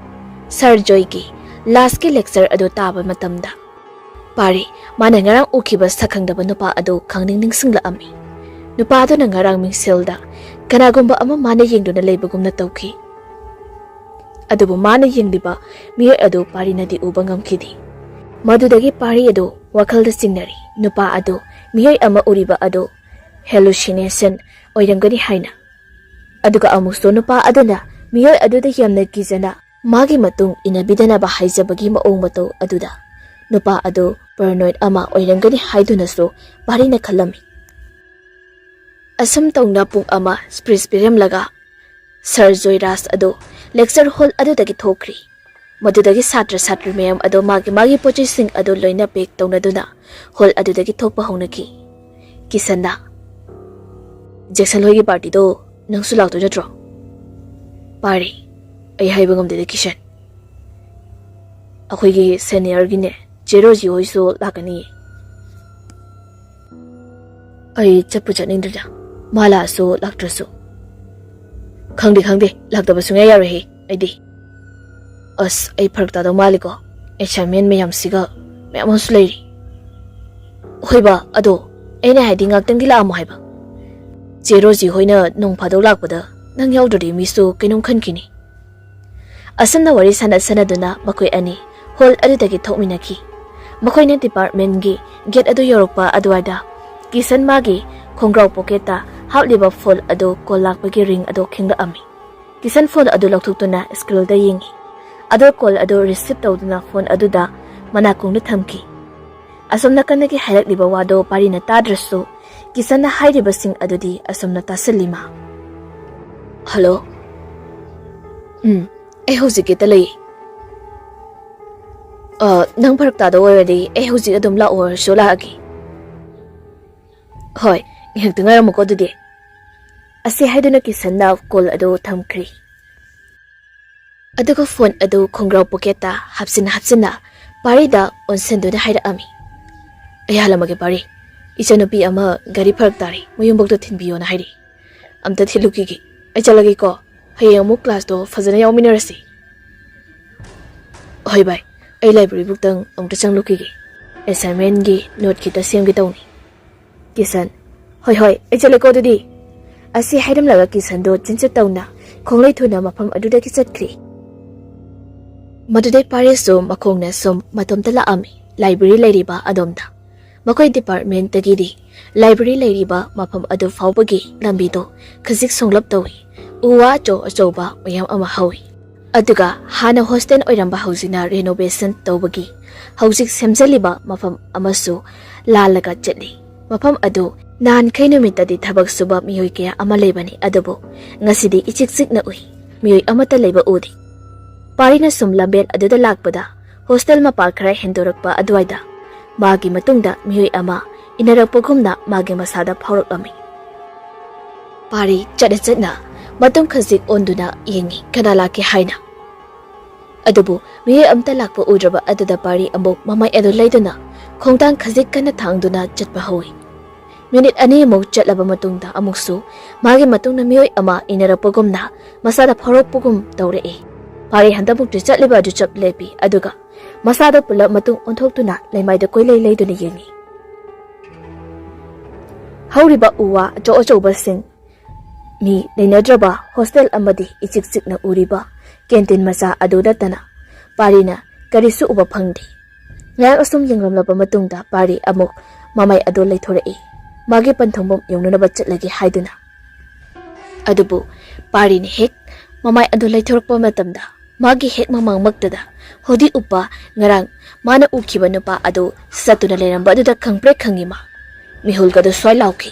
ꯁꯥꯔ ꯖꯣꯏꯒꯤ last ꯀꯤ lecture ꯑꯗꯨ ꯇꯥꯕ ꯃꯇꯝꯗ ꯄꯥꯔꯤ ꯃꯥꯅ ꯉꯔꯥꯡ ꯎꯈꯤꯕ ꯁꯛꯈꯪꯗꯕ ꯅꯨꯄꯥ ꯑꯗꯨ ꯈꯪꯅꯤꯡ ꯅꯤꯡꯁꯤꯡꯂꯛꯑꯝꯃꯤ꯫ ꯅꯨꯄꯥ ꯑꯗꯨꯅ ꯉꯔꯥꯡ ꯃꯤꯡꯁꯦꯜꯗ ꯀꯅꯥꯒꯨꯝꯕ ꯑꯃ ꯃꯥꯅ ꯌꯦꯡꯗꯨꯅ ꯂꯩꯕꯒꯨꯝꯅ ꯇꯧꯈꯤ꯫ ꯑꯗꯨꯕꯨ ꯃꯥꯅ ꯌꯦꯡꯂꯤꯕ ꯃꯤꯑꯣꯏ ꯑꯗꯨ ꯄꯥꯔꯤꯅꯗꯤ ꯎꯕ ꯉꯝꯈꯤꯗꯦ꯫ ꯃꯗꯨꯗꯒꯤ ꯄꯥꯔꯤ ꯑꯗꯨ ꯋꯥꯈꯜꯗ ꯆꯤꯡꯅꯔꯤ꯫ ꯅꯨꯄꯥ ꯑꯗꯨ ꯃꯤꯑꯣꯏ ꯑꯃ ꯎꯔꯤꯕ ꯑꯗꯨ hallucination ꯑꯣꯏꯔꯝꯒꯅꯤ ꯍꯥꯏꯅ꯫ ꯑꯗꯨꯒ ꯑꯃꯨꯛꯁꯨ ꯅꯨꯄꯥ ꯑꯗꯨꯅ ꯃꯤꯑꯣꯏ ꯑꯗꯨꯗ ꯌꯥꯝꯅ ꯀꯤꯖꯅ ꯃꯥꯒꯤ ꯃꯇꯨꯡ ꯏꯟꯅꯕꯤꯗꯅꯕ ꯍꯥꯏꯖꯕꯒꯤ ꯃꯑꯣꯡ ꯃꯇꯧ ꯑꯗꯨꯗ ꯅꯨꯄꯥ ꯑꯗꯨ paranoid ꯑꯃ ꯑꯣꯏꯔꯝꯒꯅꯤ ꯍꯥꯏꯗꯨꯅꯁꯨ ꯄꯥꯔꯤꯅ ꯈꯜꯂꯝꯃꯤ꯫ ꯑꯁꯨꯝ ꯇꯧꯅ ꯄꯨꯡ ꯑꯃ speech ꯄꯤꯔꯝꯂꯒ ꯁꯥꯔ ꯖꯣꯏꯔꯥꯖ ꯑꯗꯨ lecture hall ꯑꯗꯨꯗꯒꯤ ꯊꯣꯛꯈ꯭ꯔꯤ꯫ ꯃꯗꯨꯗꯒꯤ ꯁꯥꯇ꯭ꯔ ꯁꯥꯇ꯭ꯔꯤ ꯃꯌꯥꯝ ꯑꯗꯣ ꯃꯥꯒꯤ ꯃꯥꯒꯤ ꯄꯣꯠ ꯆꯩꯁꯤꯡ ꯑꯗꯣ ꯂꯣꯏꯅ ꯄꯦꯛ ꯇꯧꯅꯗꯨꯅ ꯍꯣꯜ ꯑꯗꯨꯗꯒꯤ ꯊꯣꯛꯄ ꯍꯧꯅꯈꯤ꯫ ꯀꯤꯁꯟꯅ, "ꯖꯦꯛꯁꯟ ꯍꯣꯏꯒꯤ ꯄꯥꯔꯇꯤꯗꯣ ꯅꯪꯁꯨ ꯂꯥꯛꯇꯣꯏ ꯅꯠꯇ꯭ꯔꯣ?" ꯄꯥꯔꯤ, "ꯑꯩ ꯍꯥꯏꯕ ꯉꯝꯗꯦꯗ ꯀꯤꯁꯟ꯫ ꯑꯩꯈꯣꯏꯒꯤ ꯁꯦꯅꯤꯌꯔꯒꯤꯅꯦ, ꯆꯦ ꯔꯣꯖꯤ ꯍꯣꯏꯁꯨ ꯂꯥꯛꯀꯅꯤꯌꯦ꯫ ꯑꯩ ꯆꯠꯄꯨ ꯆꯠꯅꯤꯡꯗ꯭ꯔꯦꯗ, ꯃꯥ ꯂꯥꯛꯑꯁꯨ ꯂꯥꯛꯇ꯭ꯔꯁꯨ꯫ ꯈꯪꯗꯦ, ꯈꯪꯗꯦ, ꯂꯥꯛꯇꯕ ꯁꯨꯡꯌꯥ ꯌꯥꯔꯣꯏꯍꯦ ꯑꯩꯗꯤ꯫ ꯑꯁ, ꯑꯩ ꯐꯔꯛ ꯇꯥꯗꯧ ꯃꯥꯜꯂꯤꯀꯣ, ꯑꯦꯁꯥꯏꯟꯃꯦꯟ ꯃꯌꯥꯝꯁꯤꯒ ꯃꯌꯥꯝ ꯑꯃꯁꯨ ꯂꯩꯔꯤ꯫ ꯍꯣꯏꯕ, ꯑꯗꯣ ꯑꯩꯅ ꯍꯥꯏꯗꯤ ꯉꯥꯛꯇꯪꯗꯤ ꯂꯥꯛꯑꯝꯃꯣ ꯍꯥꯏꯕ꯫ ꯆꯦ ꯔꯣꯖꯤ ꯍꯣꯏꯅ ꯅꯣꯡ ꯐꯥꯗꯣꯛ ꯂꯥꯛꯄꯗ ꯅꯪ ꯌꯥꯎꯗ꯭ꯔꯗꯤ ꯃꯤꯁꯨ ꯀꯩꯅꯣꯝ ꯈꯟꯈꯤꯅꯤ꯫" ꯑꯁꯨꯝꯅ ꯋꯥꯔꯤ ꯁꯥꯟꯅ ꯁꯥꯟꯅꯗꯨꯅ ꯃꯈꯣꯏ ꯑꯅꯤ ꯍꯣꯜ ꯑꯗꯨꯗꯒꯤ ꯊꯣꯛꯃꯤꯟꯅꯈꯤ꯫ ꯃꯈꯣꯏꯅ ꯗꯤꯄꯥꯔꯠꯃꯦꯟꯒꯤ ꯒꯦꯠ ꯑꯗꯨ ꯌꯧꯔꯛꯄ ꯑꯗꯨꯋꯥꯏꯗ ꯀꯤꯁꯟ ꯃꯥꯒꯤ ꯈꯣꯡꯒ꯭ꯔꯥꯎ ꯄꯣꯀꯦꯠꯇ ꯍꯥꯞꯂꯤꯕ ꯐꯣꯟ ꯑꯗꯨ ꯀꯣꯜ ꯂꯥꯛꯄꯒꯤ ꯔꯤꯡ ꯑꯗꯨ ꯈꯦꯡꯂꯛꯑꯝꯃꯤ꯫ ꯀꯤꯁꯟ ꯐꯣꯟ ꯑꯗꯨ ꯂꯧꯊꯣꯛꯇꯨꯅ ꯁ꯭ꯀ꯭ꯔꯤꯟꯗ ꯌꯦꯡꯉꯤ꯫ ꯑꯗꯣ ꯀꯣꯜ ꯑꯗꯨ ꯔꯤꯁꯤꯞ ꯇꯧꯗꯨꯅ ꯐꯣꯟ ꯑꯗꯨꯗ ꯃꯅꯥꯀꯣꯡꯗ ꯊꯝꯈꯤ꯫ ꯑꯁꯣꯝ ꯅꯥꯀꯟꯗꯒꯤ ꯍꯥꯏꯔꯛꯂꯤꯕ ꯋꯥꯗꯣ ꯄꯥꯔꯤꯅ ꯇꯥꯗ꯭ꯔꯁꯨ, ꯀꯤꯁꯟꯅ ꯍꯥꯏꯔꯤꯕꯁꯤꯡ ꯑꯗꯨꯗꯤ ꯑꯁꯣꯝꯅ ꯇꯥꯁꯤꯜꯂꯤ ꯃꯥ꯫ "ꯍꯜꯂꯣ꯫ ꯎꯝ, ꯑꯩ ꯍꯧꯖꯤꯛ ꯒꯦꯠꯇ ꯂꯩ꯫ ꯑ, ꯅꯪ ꯐꯔꯛ ꯇꯥꯗꯧ ꯑꯣꯏꯔꯗꯤ ꯑꯩ ꯍꯧꯖꯤꯛ ꯑꯗꯨꯝ ꯂꯥꯛꯑꯣ ꯍꯥꯏꯔꯁꯨ ꯂꯥꯛꯑꯒꯦ꯫ ꯍꯣꯏ, ꯉꯥꯏꯍꯥꯛꯇ ꯉꯥꯏꯔꯝꯃꯨꯀꯣ ꯑꯗꯨꯗꯤ꯫" ꯑꯁꯤ ꯍꯥꯏꯗꯨꯅ ꯀꯤꯁꯟꯅ ꯀꯣꯜ ꯑꯗꯨ ꯊꯝꯈ꯭ꯔꯤ꯫ ꯑꯗꯨꯒ ꯐꯣꯟ ꯑꯗꯨ ꯈꯣꯡꯒ꯭ꯔꯥꯎ ꯄꯣꯀꯦꯠꯇ ꯍꯥꯞꯆꯤꯟ ꯍꯥꯞꯆꯤꯟꯅ ꯄꯥꯔꯤꯗ ꯑꯣꯟꯁꯤꯟꯗꯨꯅ ꯍꯥꯏꯔꯛꯑꯝꯃꯤ꯫ "ꯑꯩ ꯍꯜꯂꯝꯃꯒꯦ ꯄꯥꯔꯤ, ꯏꯆꯟꯅꯨꯄꯤ ꯑꯃ ꯒꯥꯔꯤ ꯐꯔꯛ ꯇꯥꯔꯤ, ꯃꯌꯨꯝꯕꯣꯛꯇ ꯊꯤꯟꯕꯤꯌꯣꯅ ꯍꯥꯏꯔꯤ꯫ ꯑꯝꯇ ꯊꯤꯜꯂꯨꯈꯤꯒꯦ꯫ ꯑꯩ ꯆꯠꯂꯒꯦꯀꯣ꯫ ꯍꯌꯦꯡ ꯑꯃꯨꯛ ꯀ꯭ꯂꯥꯁꯇꯣ ꯐꯖꯅ ꯌꯥꯎꯃꯤꯟꯅꯔꯁꯤ꯫" "ꯍꯣꯏ ꯚꯥꯏ, ꯑꯩ ꯂꯥꯏꯕ꯭ꯔꯦꯔꯤꯕꯨꯛꯇꯪ ꯑꯃꯨꯛꯇ ꯆꯪꯂꯨꯈꯤꯒꯦ꯫ ꯑꯦꯁꯥꯏꯟꯃꯦꯟꯒꯤ ꯅꯣꯠ ꯈꯤꯇ ꯁꯦꯝꯒꯦ ꯇꯧꯅꯤ꯫" ꯀꯤꯁꯟ, "ꯍꯣꯏ ꯍꯣꯏ, ꯑꯩ ꯆꯠꯂꯦꯀꯣ ꯑꯗꯨꯗꯤ꯫" ꯑꯁꯤ ꯍꯥꯏꯔꯝꯂꯒ ꯀꯤꯁꯟꯗꯣ ꯆꯤꯟꯆꯠ ꯇꯧꯅ ꯈꯣꯡꯂꯩ ꯊꯨꯅ ꯃꯐꯝ ꯑꯗꯨꯗꯒꯤ ꯆꯠꯈ꯭ꯔꯤ꯫ ꯃꯗꯨꯗꯩ ꯄꯥꯔꯤꯁꯁꯨ ꯃꯈꯣꯡꯅ ꯁꯨꯝ ꯃꯇꯣꯝꯇ ꯂꯥꯛꯑꯝꯃꯤ ꯂꯥꯏꯕ꯭ꯔꯦꯔꯤ ꯂꯩꯔꯤꯕ ꯑꯗꯣꯝꯗ꯫ ꯃꯈꯣꯏ ꯗꯤꯄꯥꯔꯠꯃꯦꯟꯇꯒꯤꯗꯤ ꯂꯥꯏꯕ꯭ꯔꯦꯔꯤ ꯂꯩꯔꯤꯕ ꯃꯐꯝ ꯑꯗꯨ ꯐꯥꯎꯕꯒꯤ ꯂꯝꯕꯤꯗꯣ ꯈꯖꯤꯛ ꯁꯣꯡꯂꯞ ꯇꯧꯏ꯫ ꯎ ꯋꯥ ꯑꯆꯧ ꯑꯆꯧꯕ ꯃꯌꯥꯝ ꯑꯃ ꯍꯧꯏ꯫ ꯑꯗꯨꯒ ꯍꯥꯟꯅ ꯍꯣꯁꯇꯦꯜ ꯑꯣꯏꯔꯝꯕ ꯍꯧꯖꯤꯛꯅ ꯔꯦꯅꯣꯚꯦꯁꯟ ꯇꯧꯕꯒꯤ ꯍꯧꯖꯤꯛ ꯁꯦꯝꯖꯜꯂꯤꯕ ꯃꯐꯝ ꯑꯃꯁꯨ ꯂꯥꯜꯂꯒ ꯆꯠꯂꯤ꯫ ꯃꯐꯝ ꯑꯗꯨ ꯅꯍꯥꯟꯈꯩ ꯅꯨꯃꯤꯠꯇꯗꯤ ꯊꯕꯛ ꯁꯨꯕ ꯃꯤꯑꯣꯏ ꯀꯌꯥ ꯑꯃ ꯂꯩꯕꯅꯤ, ꯑꯗꯨꯕꯨ ꯉꯁꯤꯗꯤ ꯏꯆꯤꯛ ꯆꯤꯛꯅ ꯎꯏ꯫ ꯃꯤꯑꯣꯏ ꯑꯃꯠꯇ ꯂꯩꯕ ꯎꯗꯦ꯫ ꯄꯥꯔꯤꯅ ꯁꯨꯝ ꯂꯝꯕꯦꯟ ꯑꯗꯨꯗ ꯂꯥꯛꯄꯗ, ꯍꯣꯁꯇꯦꯜ ꯃꯄꯥ ꯈꯔ ꯍꯦꯟꯗꯣꯔꯛꯄ ꯑꯗꯨꯋꯥꯏꯗ ꯃꯥꯒꯤ ꯃꯇꯨꯡꯗ ꯃꯤꯑꯣꯏ ꯑꯃ ꯏꯟꯅꯔꯛꯄꯒꯨꯝꯅ ꯃꯥꯒꯤ ꯃꯁꯥꯗ ꯐꯥꯎꯔꯛꯂꯝꯃꯤ꯫ ꯄꯥꯔꯤ ꯆꯠꯅ ꯆꯠꯅ ꯃꯇꯨꯡ ꯈꯖꯤꯛ ꯑꯣꯟꯗꯨꯅ ꯌꯦꯡꯉꯤ, ꯀꯅꯥ ꯂꯥꯛꯀꯦ ꯍꯥꯏꯅ꯫ ꯑꯗꯨꯕꯨ ꯃꯤꯑꯣꯏ ꯑꯝꯇ ꯂꯥꯛꯄ ꯎꯗ꯭ꯔꯕ ꯑꯗꯨꯗ ꯄꯥꯔꯤ ꯑꯃꯨꯛ ꯃꯃꯥꯏ ꯑꯗꯨ ꯂꯩꯗꯨꯅ ꯈꯣꯡꯊꯥꯡ ꯈꯖꯤꯛ ꯀꯟꯅ ꯊꯥꯡꯗꯨꯅ ꯆꯠꯄ ꯍꯧꯏ꯫ ꯃꯤꯅꯤꯠ ꯑꯅꯤꯃꯨꯛ ꯆꯠꯂꯕ ꯃꯇꯨꯡꯗ ꯑꯃꯨꯛꯁꯨ ꯃꯥꯒꯤ ꯃꯇꯨꯡꯗ ꯃꯤꯑꯣꯏ ꯑꯃ ꯏꯟꯅꯔꯛꯄꯒꯨꯝꯅ ꯃꯁꯥꯗ ꯐꯥꯎꯔꯛꯄꯒꯨꯝ ꯇꯧꯔꯛꯏ꯫ ꯄꯥꯔꯤ ꯍꯟꯗꯛꯃꯨꯛꯇꯤ ꯆꯠꯂꯤꯕ ꯑꯗꯨ ꯆꯞ ꯂꯦꯞꯄꯤ, ꯑꯗꯨꯒ ꯃꯁꯥꯗꯣ ꯄꯨꯂꯞ ꯃꯇꯨꯡ ꯑꯣꯟꯊꯣꯛꯇꯨꯅ ꯂꯩꯃꯥꯏꯗ ꯀꯣꯏꯂꯩ ꯂꯩꯗꯨꯅ ꯌꯦꯡꯉꯤ꯫ ꯍꯧꯔꯤꯕ ꯎ ꯋꯥ ꯑꯆꯧ ꯑꯆꯧꯕꯁꯤꯡ, ꯃꯤ ꯂꯩꯅꯗ꯭ꯔꯕ ꯍꯣꯁꯇꯦꯜ ꯑꯃꯗꯤ ꯏꯆꯤꯛ ꯆꯤꯛꯅ ꯎꯔꯤꯕ ꯀꯦꯟꯇꯤꯟ ꯃꯆꯥ ꯑꯗꯨ ꯅꯠꯇꯅ ꯄꯥꯔꯤꯅ ꯀꯔꯤꯁꯨ ꯎꯕ ꯐꯪꯗꯦ꯫ ꯉꯥꯏꯍꯥꯛ ꯑꯁꯨꯝ ꯌꯦꯡꯂꯝꯂꯕ ꯃꯇꯨꯡꯗ ꯄꯥꯔꯤ ꯑꯃꯨꯛ ꯃꯃꯥꯏ ꯑꯗꯨ ꯂꯩꯊꯣꯔꯛꯏ, ꯃꯥꯒꯤ ꯄꯟꯊꯨꯡꯐꯝ ꯌꯧꯅꯅꯕ ꯆꯠꯂꯒꯦ ꯍꯥꯏꯗꯨꯅ꯫ ꯑꯗꯨꯕꯨ ꯄꯥꯔꯤꯅ ꯍꯦꯛ ꯃꯃꯥꯏ ꯑꯗꯨ ꯂꯩꯊꯣꯔꯛꯄ ꯃꯇꯝꯗ ꯃꯥꯒꯤ ꯍꯦꯛ ꯃꯃꯥꯡꯃꯛꯇꯗ ꯍꯨꯗꯤ ꯎꯞꯄ ꯉꯔꯥꯡ ꯃꯥꯅ ꯎꯈꯤꯕ ꯅꯨꯄꯥ ꯑꯗꯨ ꯆꯠꯇꯨꯅ ꯂꯩꯔꯝꯕ ꯑꯗꯨꯗ ꯈꯪꯄ꯭ꯔꯦꯛ ꯈꯪꯉꯤ ꯃꯥ꯫ ꯃꯤꯍꯨꯜꯒꯗꯨ ꯁ꯭ꯋꯥꯏ ꯂꯥꯎꯈꯤ꯫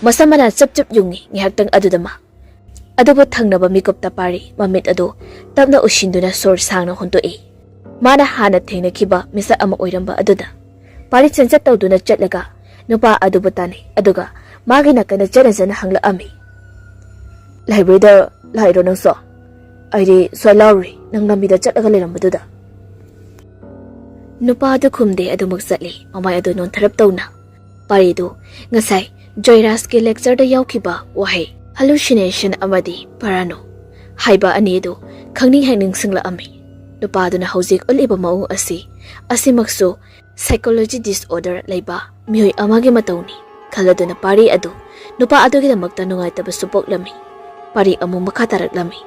ꯃꯁꯝ ꯃꯅꯥ ꯆꯞ ꯆꯞ ꯌꯨꯡꯉꯤ ꯉꯥꯏꯍꯥꯛꯇꯪ ꯑꯗꯨꯗ ꯃꯥ꯫ ꯑꯗꯨꯕꯨ ꯊꯪꯅꯕ ꯃꯤꯀꯨꯞꯇ ꯄꯥꯔꯤ ꯃꯃꯤꯠ ꯑꯗꯨ ꯇꯞꯅ ꯎꯁꯤꯟꯗꯨꯅ ꯁꯣꯔ ꯁꯥꯡꯅ ꯍꯣꯟꯗꯣꯛꯏ꯫ ꯃꯥꯅ ꯍꯥꯟꯅ ꯊꯦꯡꯅꯈꯤꯕ ꯃꯤꯁꯛ ꯑꯃ ꯑꯣꯏꯔꯝꯕ ꯑꯗꯨꯗ ꯄꯥꯔꯤ ꯆꯦꯟꯆꯠ ꯇꯧꯗꯨꯅ ꯆꯠꯂꯒ ꯅꯨꯄꯥ ꯑꯗꯨꯕꯨ ꯇꯥꯟꯅꯩ, ꯑꯗꯨꯒ ꯃꯥꯒꯤ ꯅꯥꯀꯟꯗ ꯆꯠꯅ ꯆꯠꯅ ꯍꯪꯂꯛꯑꯝꯃꯤ, "ꯂꯥꯏꯕ꯭ꯔꯦꯔꯤꯗ ꯂꯥꯛꯏꯔꯣ ꯅꯪꯁꯨ? ꯑꯩꯗꯤ ꯁ꯭ꯋꯥꯏ ꯂꯥꯎꯔꯨꯔꯦ, ꯅꯪ ꯂꯝꯕꯤꯗ ꯆꯠꯂꯒ ꯂꯩꯔꯝꯕꯗꯨꯗ?" ꯅꯨꯄꯥ ꯑꯗꯨ ꯈꯨꯝꯗꯦ, ꯑꯗꯨꯃꯛ ꯆꯠꯂꯤ, ꯃꯃꯥꯏ ꯑꯗꯨ ꯅꯣꯟꯊꯔꯞ ꯇꯧꯅ꯫ ꯄꯥꯔꯤꯗꯨ ꯉꯁꯥꯏ ꯖꯣꯏꯔꯥꯖꯀꯤ lectureꯗ ꯌꯥꯎꯈꯤꯕ ꯋꯥꯍꯩ hallucination ꯑꯃꯗꯤ parano ꯍꯥꯏꯕ ꯑꯅꯤ ꯑꯗꯨ ꯈꯪꯅꯤꯡ ꯍꯦꯛ ꯅꯤꯡꯁꯤꯡꯂꯛꯑꯝꯃꯤ꯫ ꯅꯨꯄꯥꯗꯨꯅ ꯍꯧꯖꯤꯛ ꯎꯠꯂꯤꯕ ꯃꯑꯣꯡ ꯑꯁꯤ, ꯑꯁꯤꯃꯛꯁꯨ psychology disorder ꯂꯩꯕ ꯃꯤꯑꯣꯏ ꯑꯃꯒꯤ ꯃꯇꯧꯅꯤ ꯈꯜꯂꯗꯨꯅ ꯄꯥꯔꯤ ꯑꯗꯨ ꯅꯨꯄꯥ ꯑꯗꯨꯒꯤꯗꯃꯛꯇ ꯅꯨꯡꯉꯥꯏꯇꯕꯁꯨ ꯄꯣꯛꯂꯝꯃꯤ꯫ ꯄꯥꯔꯤ ꯑꯃꯨꯛ ꯃꯈꯥ ꯇꯥꯔꯛꯂꯝꯃꯤ,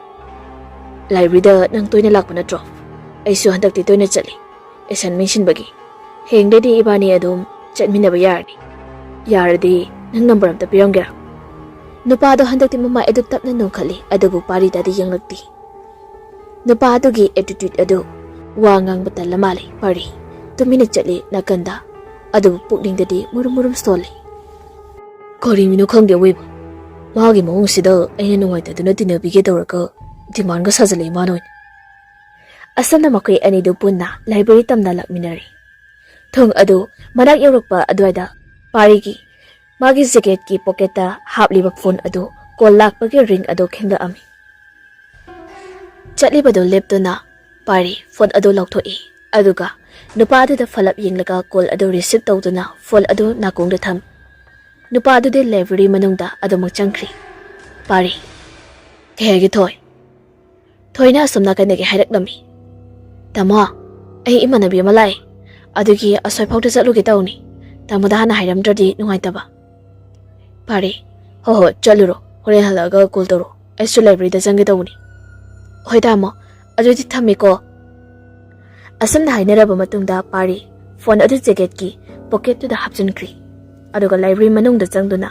"ꯂꯥꯏꯕ꯭ꯔꯦꯔꯤꯗ ꯅꯪ ꯇꯣꯏꯅ ꯂꯥꯛꯄ ꯅꯠꯇ꯭ꯔꯣ? ꯑꯩꯁꯨ ꯍꯟꯗꯛꯇꯤ ꯇꯣꯏꯅ ꯆꯠꯂꯤ, assignment ꯁꯤꯟꯕꯒꯤ꯫ ꯍꯌꯦꯡꯗꯩꯗꯤ ꯏꯕꯥꯅꯤ ꯑꯗꯨꯝ ꯆꯠꯃꯤꯟꯅꯕ ꯌꯥꯔꯅꯤ꯫ ꯌꯥꯔꯗꯤ ꯅꯪ number ꯑꯝꯇ ꯄꯤꯔꯝꯒꯦꯔꯥ?" ꯅꯨꯄꯥꯗꯣ ꯍꯟꯗꯛꯇꯤ ꯃꯃꯥꯏ ꯑꯗꯨ ꯇꯞꯅ ꯅꯣꯡꯈꯠꯂꯤ, ꯑꯗꯨꯕꯨ ꯄꯥꯔꯤꯗꯗꯤ ꯌꯦꯡꯂꯛꯇꯦ꯫ ꯅꯨꯄꯥ ꯑꯗꯨꯒꯤ attitude ꯑꯗꯨ ꯋꯥ ꯉꯥꯡꯕ ꯇꯜꯂ ꯃꯥꯜꯂꯦ꯫ ꯄꯥꯔꯤ ꯇꯨꯃꯤꯟꯅ ꯆꯠꯂꯤ ꯅꯥꯀꯟꯗ, ꯑꯗꯨꯕꯨ ꯄꯨꯛꯅꯤꯡꯗꯗꯤ ꯃꯨꯔꯨꯝ ꯃꯨꯔꯨꯝ ꯁꯣꯜꯂꯤ꯫ "ꯀꯔꯤꯃꯤꯅꯣ ꯈꯪꯗꯦ ꯑꯋꯣꯏꯕ, ꯃꯥꯒꯤ ꯃꯑꯣꯡꯁꯤꯗ ꯑꯩꯅ ꯅꯨꯡꯉꯥꯏꯇꯗꯨꯅ ꯇꯤꯟꯅꯕꯤꯒꯦ ꯇꯧꯔꯒ demandꯒ ꯁꯥꯖꯜꯂꯛꯏ ꯃꯥꯅ ꯑꯣꯏꯅ꯫ ꯑꯁꯨꯝꯅ ꯃꯈꯣꯏ ꯑꯅꯤꯗꯨ ꯄꯨꯟꯅ ꯂꯥꯏꯕ꯭ꯔꯦꯔꯤ ꯇꯝꯅ ꯂꯥꯛꯃꯤꯟꯅꯔꯦ꯫ ꯊꯣꯡ ꯑꯗꯨ ꯃꯅꯥꯛ ꯌꯧꯔꯛꯄ ꯑꯗꯨꯋꯥꯏꯗ ꯄꯥꯔꯤꯒꯤ ꯃꯥꯒꯤ ꯖꯦꯀꯦꯠꯀꯤ ꯄꯣꯀꯦꯠꯇ ꯍꯥꯞꯂꯤꯕ ꯐꯣꯟ ꯑꯗꯨ ꯀꯣꯜ ꯂꯥꯛꯄꯒꯤ ꯔꯤꯡ ꯑꯗꯨ ꯈꯤꯡꯂꯛꯑꯝꯃꯤ꯫ ꯆꯠꯂꯤꯕꯗꯨ ꯂꯦꯞꯇꯨꯅ ꯄꯥꯔꯤ ꯐꯣꯟ ꯑꯗꯨ ꯂꯧꯊꯣꯛꯏ, ꯑꯗꯨꯒ ꯅꯨꯄꯥ ꯑꯗꯨꯗ ꯐꯂꯞ ꯌꯦꯡꯂꯒ ꯀꯣꯜ ꯑꯗꯨ ꯔꯤꯁꯤꯞ ꯇꯧꯗꯨꯅ ꯐꯣꯟ ꯑꯗꯨ ꯅꯥꯀꯣꯡꯗ ꯊꯝꯃꯤ꯫ ꯅꯨꯄꯥ ꯑꯗꯨꯗꯤ ꯂꯥꯏꯕ꯭ꯔꯦꯔꯤ ꯃꯅꯨꯡꯗ ꯑꯗꯨꯃꯛ ꯆꯪꯈ꯭ꯔꯤ꯫ ꯄꯥꯔꯤ, "ꯀꯩ ꯍꯥꯏꯒꯦ ꯊꯣꯏ?" ꯊꯣꯏꯅ ꯑꯁꯣꯝ ꯅꯥꯀꯟꯗꯒꯤ ꯍꯥꯏꯔꯛꯂꯝꯃꯤ, "ꯇꯥꯃꯣ, ꯑꯩ ꯏꯃꯥꯟꯅꯕꯤ ꯑꯃ ꯂꯥꯛꯑꯦ, ꯑꯗꯨꯒꯤ ꯑꯁꯣꯏꯐꯥꯎꯗ ꯆꯠꯂꯨꯒꯦ ꯇꯧꯅꯤ꯫ ꯇꯥꯃꯣꯗ ꯍꯥꯟꯅ ꯍꯥꯏꯔꯝꯗ꯭ꯔꯗꯤ ꯅꯨꯡꯉꯥꯏꯇꯕ꯫" ꯄꯥꯔꯤ, "ꯍꯣ ꯍꯣ, ꯆꯠꯂꯨꯔꯣ, ꯍꯣꯔꯦꯟ ꯍꯜꯂꯛꯑꯒ ꯀꯣꯜ ꯇꯧꯔꯣ, ꯑꯩꯁꯨ ꯂꯥꯏꯕ꯭ꯔꯦꯔꯤꯗ ꯆꯪꯒꯦ ꯇꯧꯕꯅꯤ꯫" "ꯍꯣꯏ ꯇꯥꯃꯣ, ꯑꯗꯨꯗꯤ ꯊꯝꯃꯦꯀꯣ꯫" ꯑꯁꯨꯝꯅ ꯍꯥꯏꯅꯔꯕ ꯃꯇꯨꯡꯗ ꯄꯥꯔꯤ ꯐꯣꯟ ꯑꯗꯨ ꯖꯦꯀꯦꯠꯀꯤ ꯄꯣꯀꯦꯠꯇꯨꯗ ꯍꯥꯞꯆꯤꯟꯈ꯭ꯔꯤ, ꯑꯗꯨꯒ ꯂꯥꯏꯕ꯭ꯔꯦꯔꯤ ꯃꯅꯨꯡꯗ ꯆꯪꯗꯨꯅ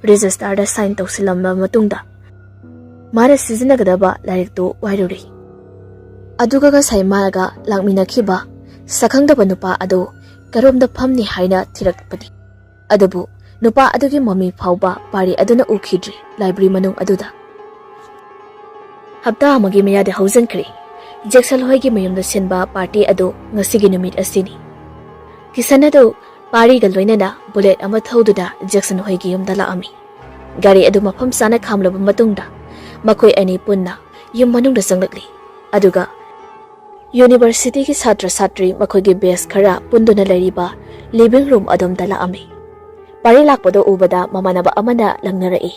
ꯔꯦꯖꯤꯁꯇꯥꯔꯗ ꯁꯥꯏꯟ ꯇꯧꯁꯤꯜꯂꯝꯕ ꯃꯇꯨꯡꯗ ꯃꯥꯅ ꯁꯤꯖꯤꯟꯅꯒꯗꯕ ꯂꯥꯏꯔꯤꯛꯇꯨ ꯋꯥꯏꯔꯨꯔꯤ꯫ ꯑꯗꯨꯒ ꯉꯁꯥꯏ ꯃꯥꯒ ꯂꯥꯛꯃꯤꯟꯅꯈꯤꯕ ꯁꯛꯈꯪꯗꯕ ꯅꯨꯄꯥ ꯑꯗꯨ ꯀꯔꯣꯝꯗ ꯐꯝꯅꯤ ꯍꯥꯏꯅ ꯊꯤꯔꯛꯄꯅꯤ꯫ ꯑꯗꯨꯕꯨ ꯅꯨꯄꯥ ꯑꯗꯨꯒꯤ ꯃꯃꯤ ꯐꯥꯎꯕ ꯄꯥꯔꯤ ꯑꯗꯨꯅ ꯎꯈꯤꯗ꯭ꯔꯤ ꯂꯥꯏꯕ꯭ꯔꯦꯔꯤ ꯃꯅꯨꯡ ꯑꯗꯨꯗ꯫ ꯍꯞꯇꯥ ꯑꯃꯒꯤ ꯃꯌꯥꯗꯤ ꯍꯧꯖꯤꯟꯈ꯭ꯔꯦ꯫ ꯖꯦꯛꯁꯟ ꯍꯣꯏꯒꯤ ꯃꯌꯨꯝꯗ ꯁꯤꯟꯕ ꯄꯥꯔꯇꯤ ꯑꯗꯨ ꯉꯁꯤꯒꯤ ꯅꯨꯃꯤꯠ ꯑꯁꯤꯅꯤ꯫ ꯀꯤꯁꯟ ꯑꯗꯨ ꯄꯥꯔꯤꯒ ꯂꯣꯏꯅꯅ ꯕꯨꯂꯦꯠ ꯑꯃ ꯊꯧꯗꯨꯅ ꯖꯦꯛꯁꯟ ꯍꯣꯏꯒꯤ ꯌꯨꯝꯗ ꯂꯥꯛꯑꯝꯃꯤ꯫ ꯒꯥꯔꯤ ꯑꯗꯨ ꯃꯐꯝ ꯆꯥꯅ ꯈꯥꯝꯂꯕ ꯃꯇꯨꯡꯗ ꯃꯈꯣꯏ ꯑꯅꯤ ꯄꯨꯟꯅ ꯌꯨꯝ ꯃꯅꯨꯡꯗ ꯆꯪꯂꯛꯂꯤ꯫ ꯑꯗꯨꯒ ꯌꯨꯅꯤꯚꯔꯁꯤꯇꯤꯒꯤ ꯁꯥꯇ꯭ꯔ ꯁꯥꯇ꯭ꯔꯤ ꯃꯈꯣꯏꯒꯤ ꯕꯦꯁ ꯈꯔ ꯄꯨꯟꯗꯨꯅ ꯂꯩꯔꯤꯕ ꯂꯤꯚꯤꯡ ꯔꯨꯝ ꯑꯗꯣꯝꯗ ꯂꯥꯛꯑꯝꯃꯤ꯫ ꯄꯥꯔꯤ ꯂꯥꯛꯄꯗꯨ ꯎꯕꯗ ꯃꯃꯥꯟꯅꯕ ꯑꯃꯅ ꯂꯪꯅꯔꯛꯏ,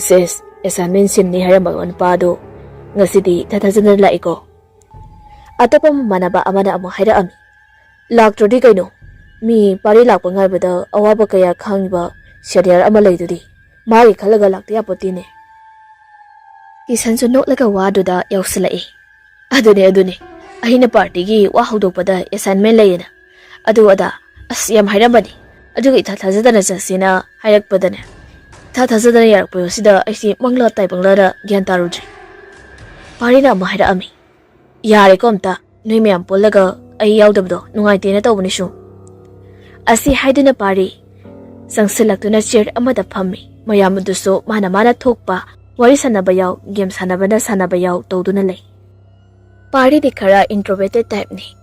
"ꯁꯤꯁ, ꯑꯦꯁꯥꯏꯟꯃꯦꯟ ꯁꯤꯟꯅꯤ ꯍꯥꯏꯔꯝꯕ ꯅꯨꯄꯥꯗꯨ ꯉꯁꯤꯗꯤ ꯏꯊꯥ ꯊꯥꯖꯗꯅ ꯂꯥꯛꯏꯀꯣ?" ꯑꯇꯣꯞꯄ ꯃꯃꯥꯟꯅꯕ ꯑꯃꯅ ꯑꯃꯨꯛ ꯍꯥꯏꯔꯛꯑꯝꯃꯤ, "ꯂꯥꯛꯇ꯭ꯔꯗꯤ ꯀꯩꯅꯣ? ꯃꯤ ꯄꯥꯔꯤ ꯂꯥꯛꯄ ꯉꯥꯏꯕꯗ ꯑꯋꯥꯕ ꯀꯌꯥ ꯈꯥꯡꯉꯤꯕ ꯁꯦꯅꯤꯌꯔ ꯑꯃ ꯂꯩꯗꯨꯗꯤ, ꯃꯥꯒꯤ ꯈꯜꯂꯒ ꯂꯥꯛꯇ ꯌꯥꯄꯣꯠꯇꯦꯅꯦ꯫" ꯀꯤꯁꯟꯁꯨ ꯅꯣꯛꯂꯒ ꯋꯥꯗꯨꯗ ꯌꯥꯎꯁꯤꯜꯂꯛꯏ꯫ "ꯑꯗꯨꯅꯦ, ꯑꯗꯨꯅꯦ, ꯑꯩꯅ ꯄꯥꯔꯇꯤꯒꯤ ꯋꯥ ꯍꯧꯗꯣꯛꯄꯗ ꯑꯦꯁꯥꯏꯟꯃꯦꯟ ꯂꯩꯌꯦꯅ ꯑꯗꯨ ꯑꯗꯥ ꯑꯁ ꯌꯥꯝ ꯍꯥꯏꯔꯝꯕꯅꯤ, ꯑꯗꯨꯒ ꯏꯊꯥ ꯊꯥꯖꯗꯅ ꯆꯠꯁꯦꯅ ꯍꯥꯏꯔꯛꯄꯗꯅꯦ, ꯏꯊꯥ ꯊꯥꯖꯗꯅ ꯌꯥꯔꯛꯄ ꯑꯁꯤꯗ ꯑꯩꯁꯦ ꯃꯪꯂꯥ ꯇꯥꯏꯕꯪꯂꯥꯅ ꯒ꯭ꯌꯥꯟ ꯇꯥꯔꯨꯗ꯭ꯔꯦ꯫" ꯄꯥꯔꯤꯅ ꯑꯃꯨꯛ ꯍꯥꯏꯔꯛꯑꯝꯃꯤ, "ꯌꯥꯔꯦꯀꯣ ꯑꯝꯇ, ꯅꯣꯏ ꯃꯌꯥꯝ ꯄꯨꯜꯂꯒ ꯑꯩ ꯌꯥꯎꯗꯕꯗꯣ ꯅꯨꯡꯉꯥꯏꯇꯦꯅ ꯇꯧꯕꯅꯤ ꯁꯨꯝ꯫" ꯑꯁꯤ ꯍꯥꯏꯗꯨꯅ ꯄꯥꯔꯤ ꯆꯪꯁꯤꯜꯂꯛꯇꯨꯅ ꯆꯤꯌꯔ ꯑꯃꯗ ꯐꯝꯃꯤ꯫ ꯃꯌꯥꯝ ꯑꯗꯨꯁꯨ ꯃꯥꯅ ꯃꯥꯅ ꯊꯣꯛꯄ ꯋꯥꯔꯤ ꯁꯥꯟꯅꯕ ꯌꯥꯎ, ꯒꯦꯝ ꯁꯥꯟꯅꯕꯅ ꯁꯥꯟꯅꯕ ꯌꯥꯎ ꯇꯧꯗꯨꯅ ꯂꯩ꯫ ꯄꯥꯔꯤꯗꯤ ꯈꯔ introverted typeꯅꯤ,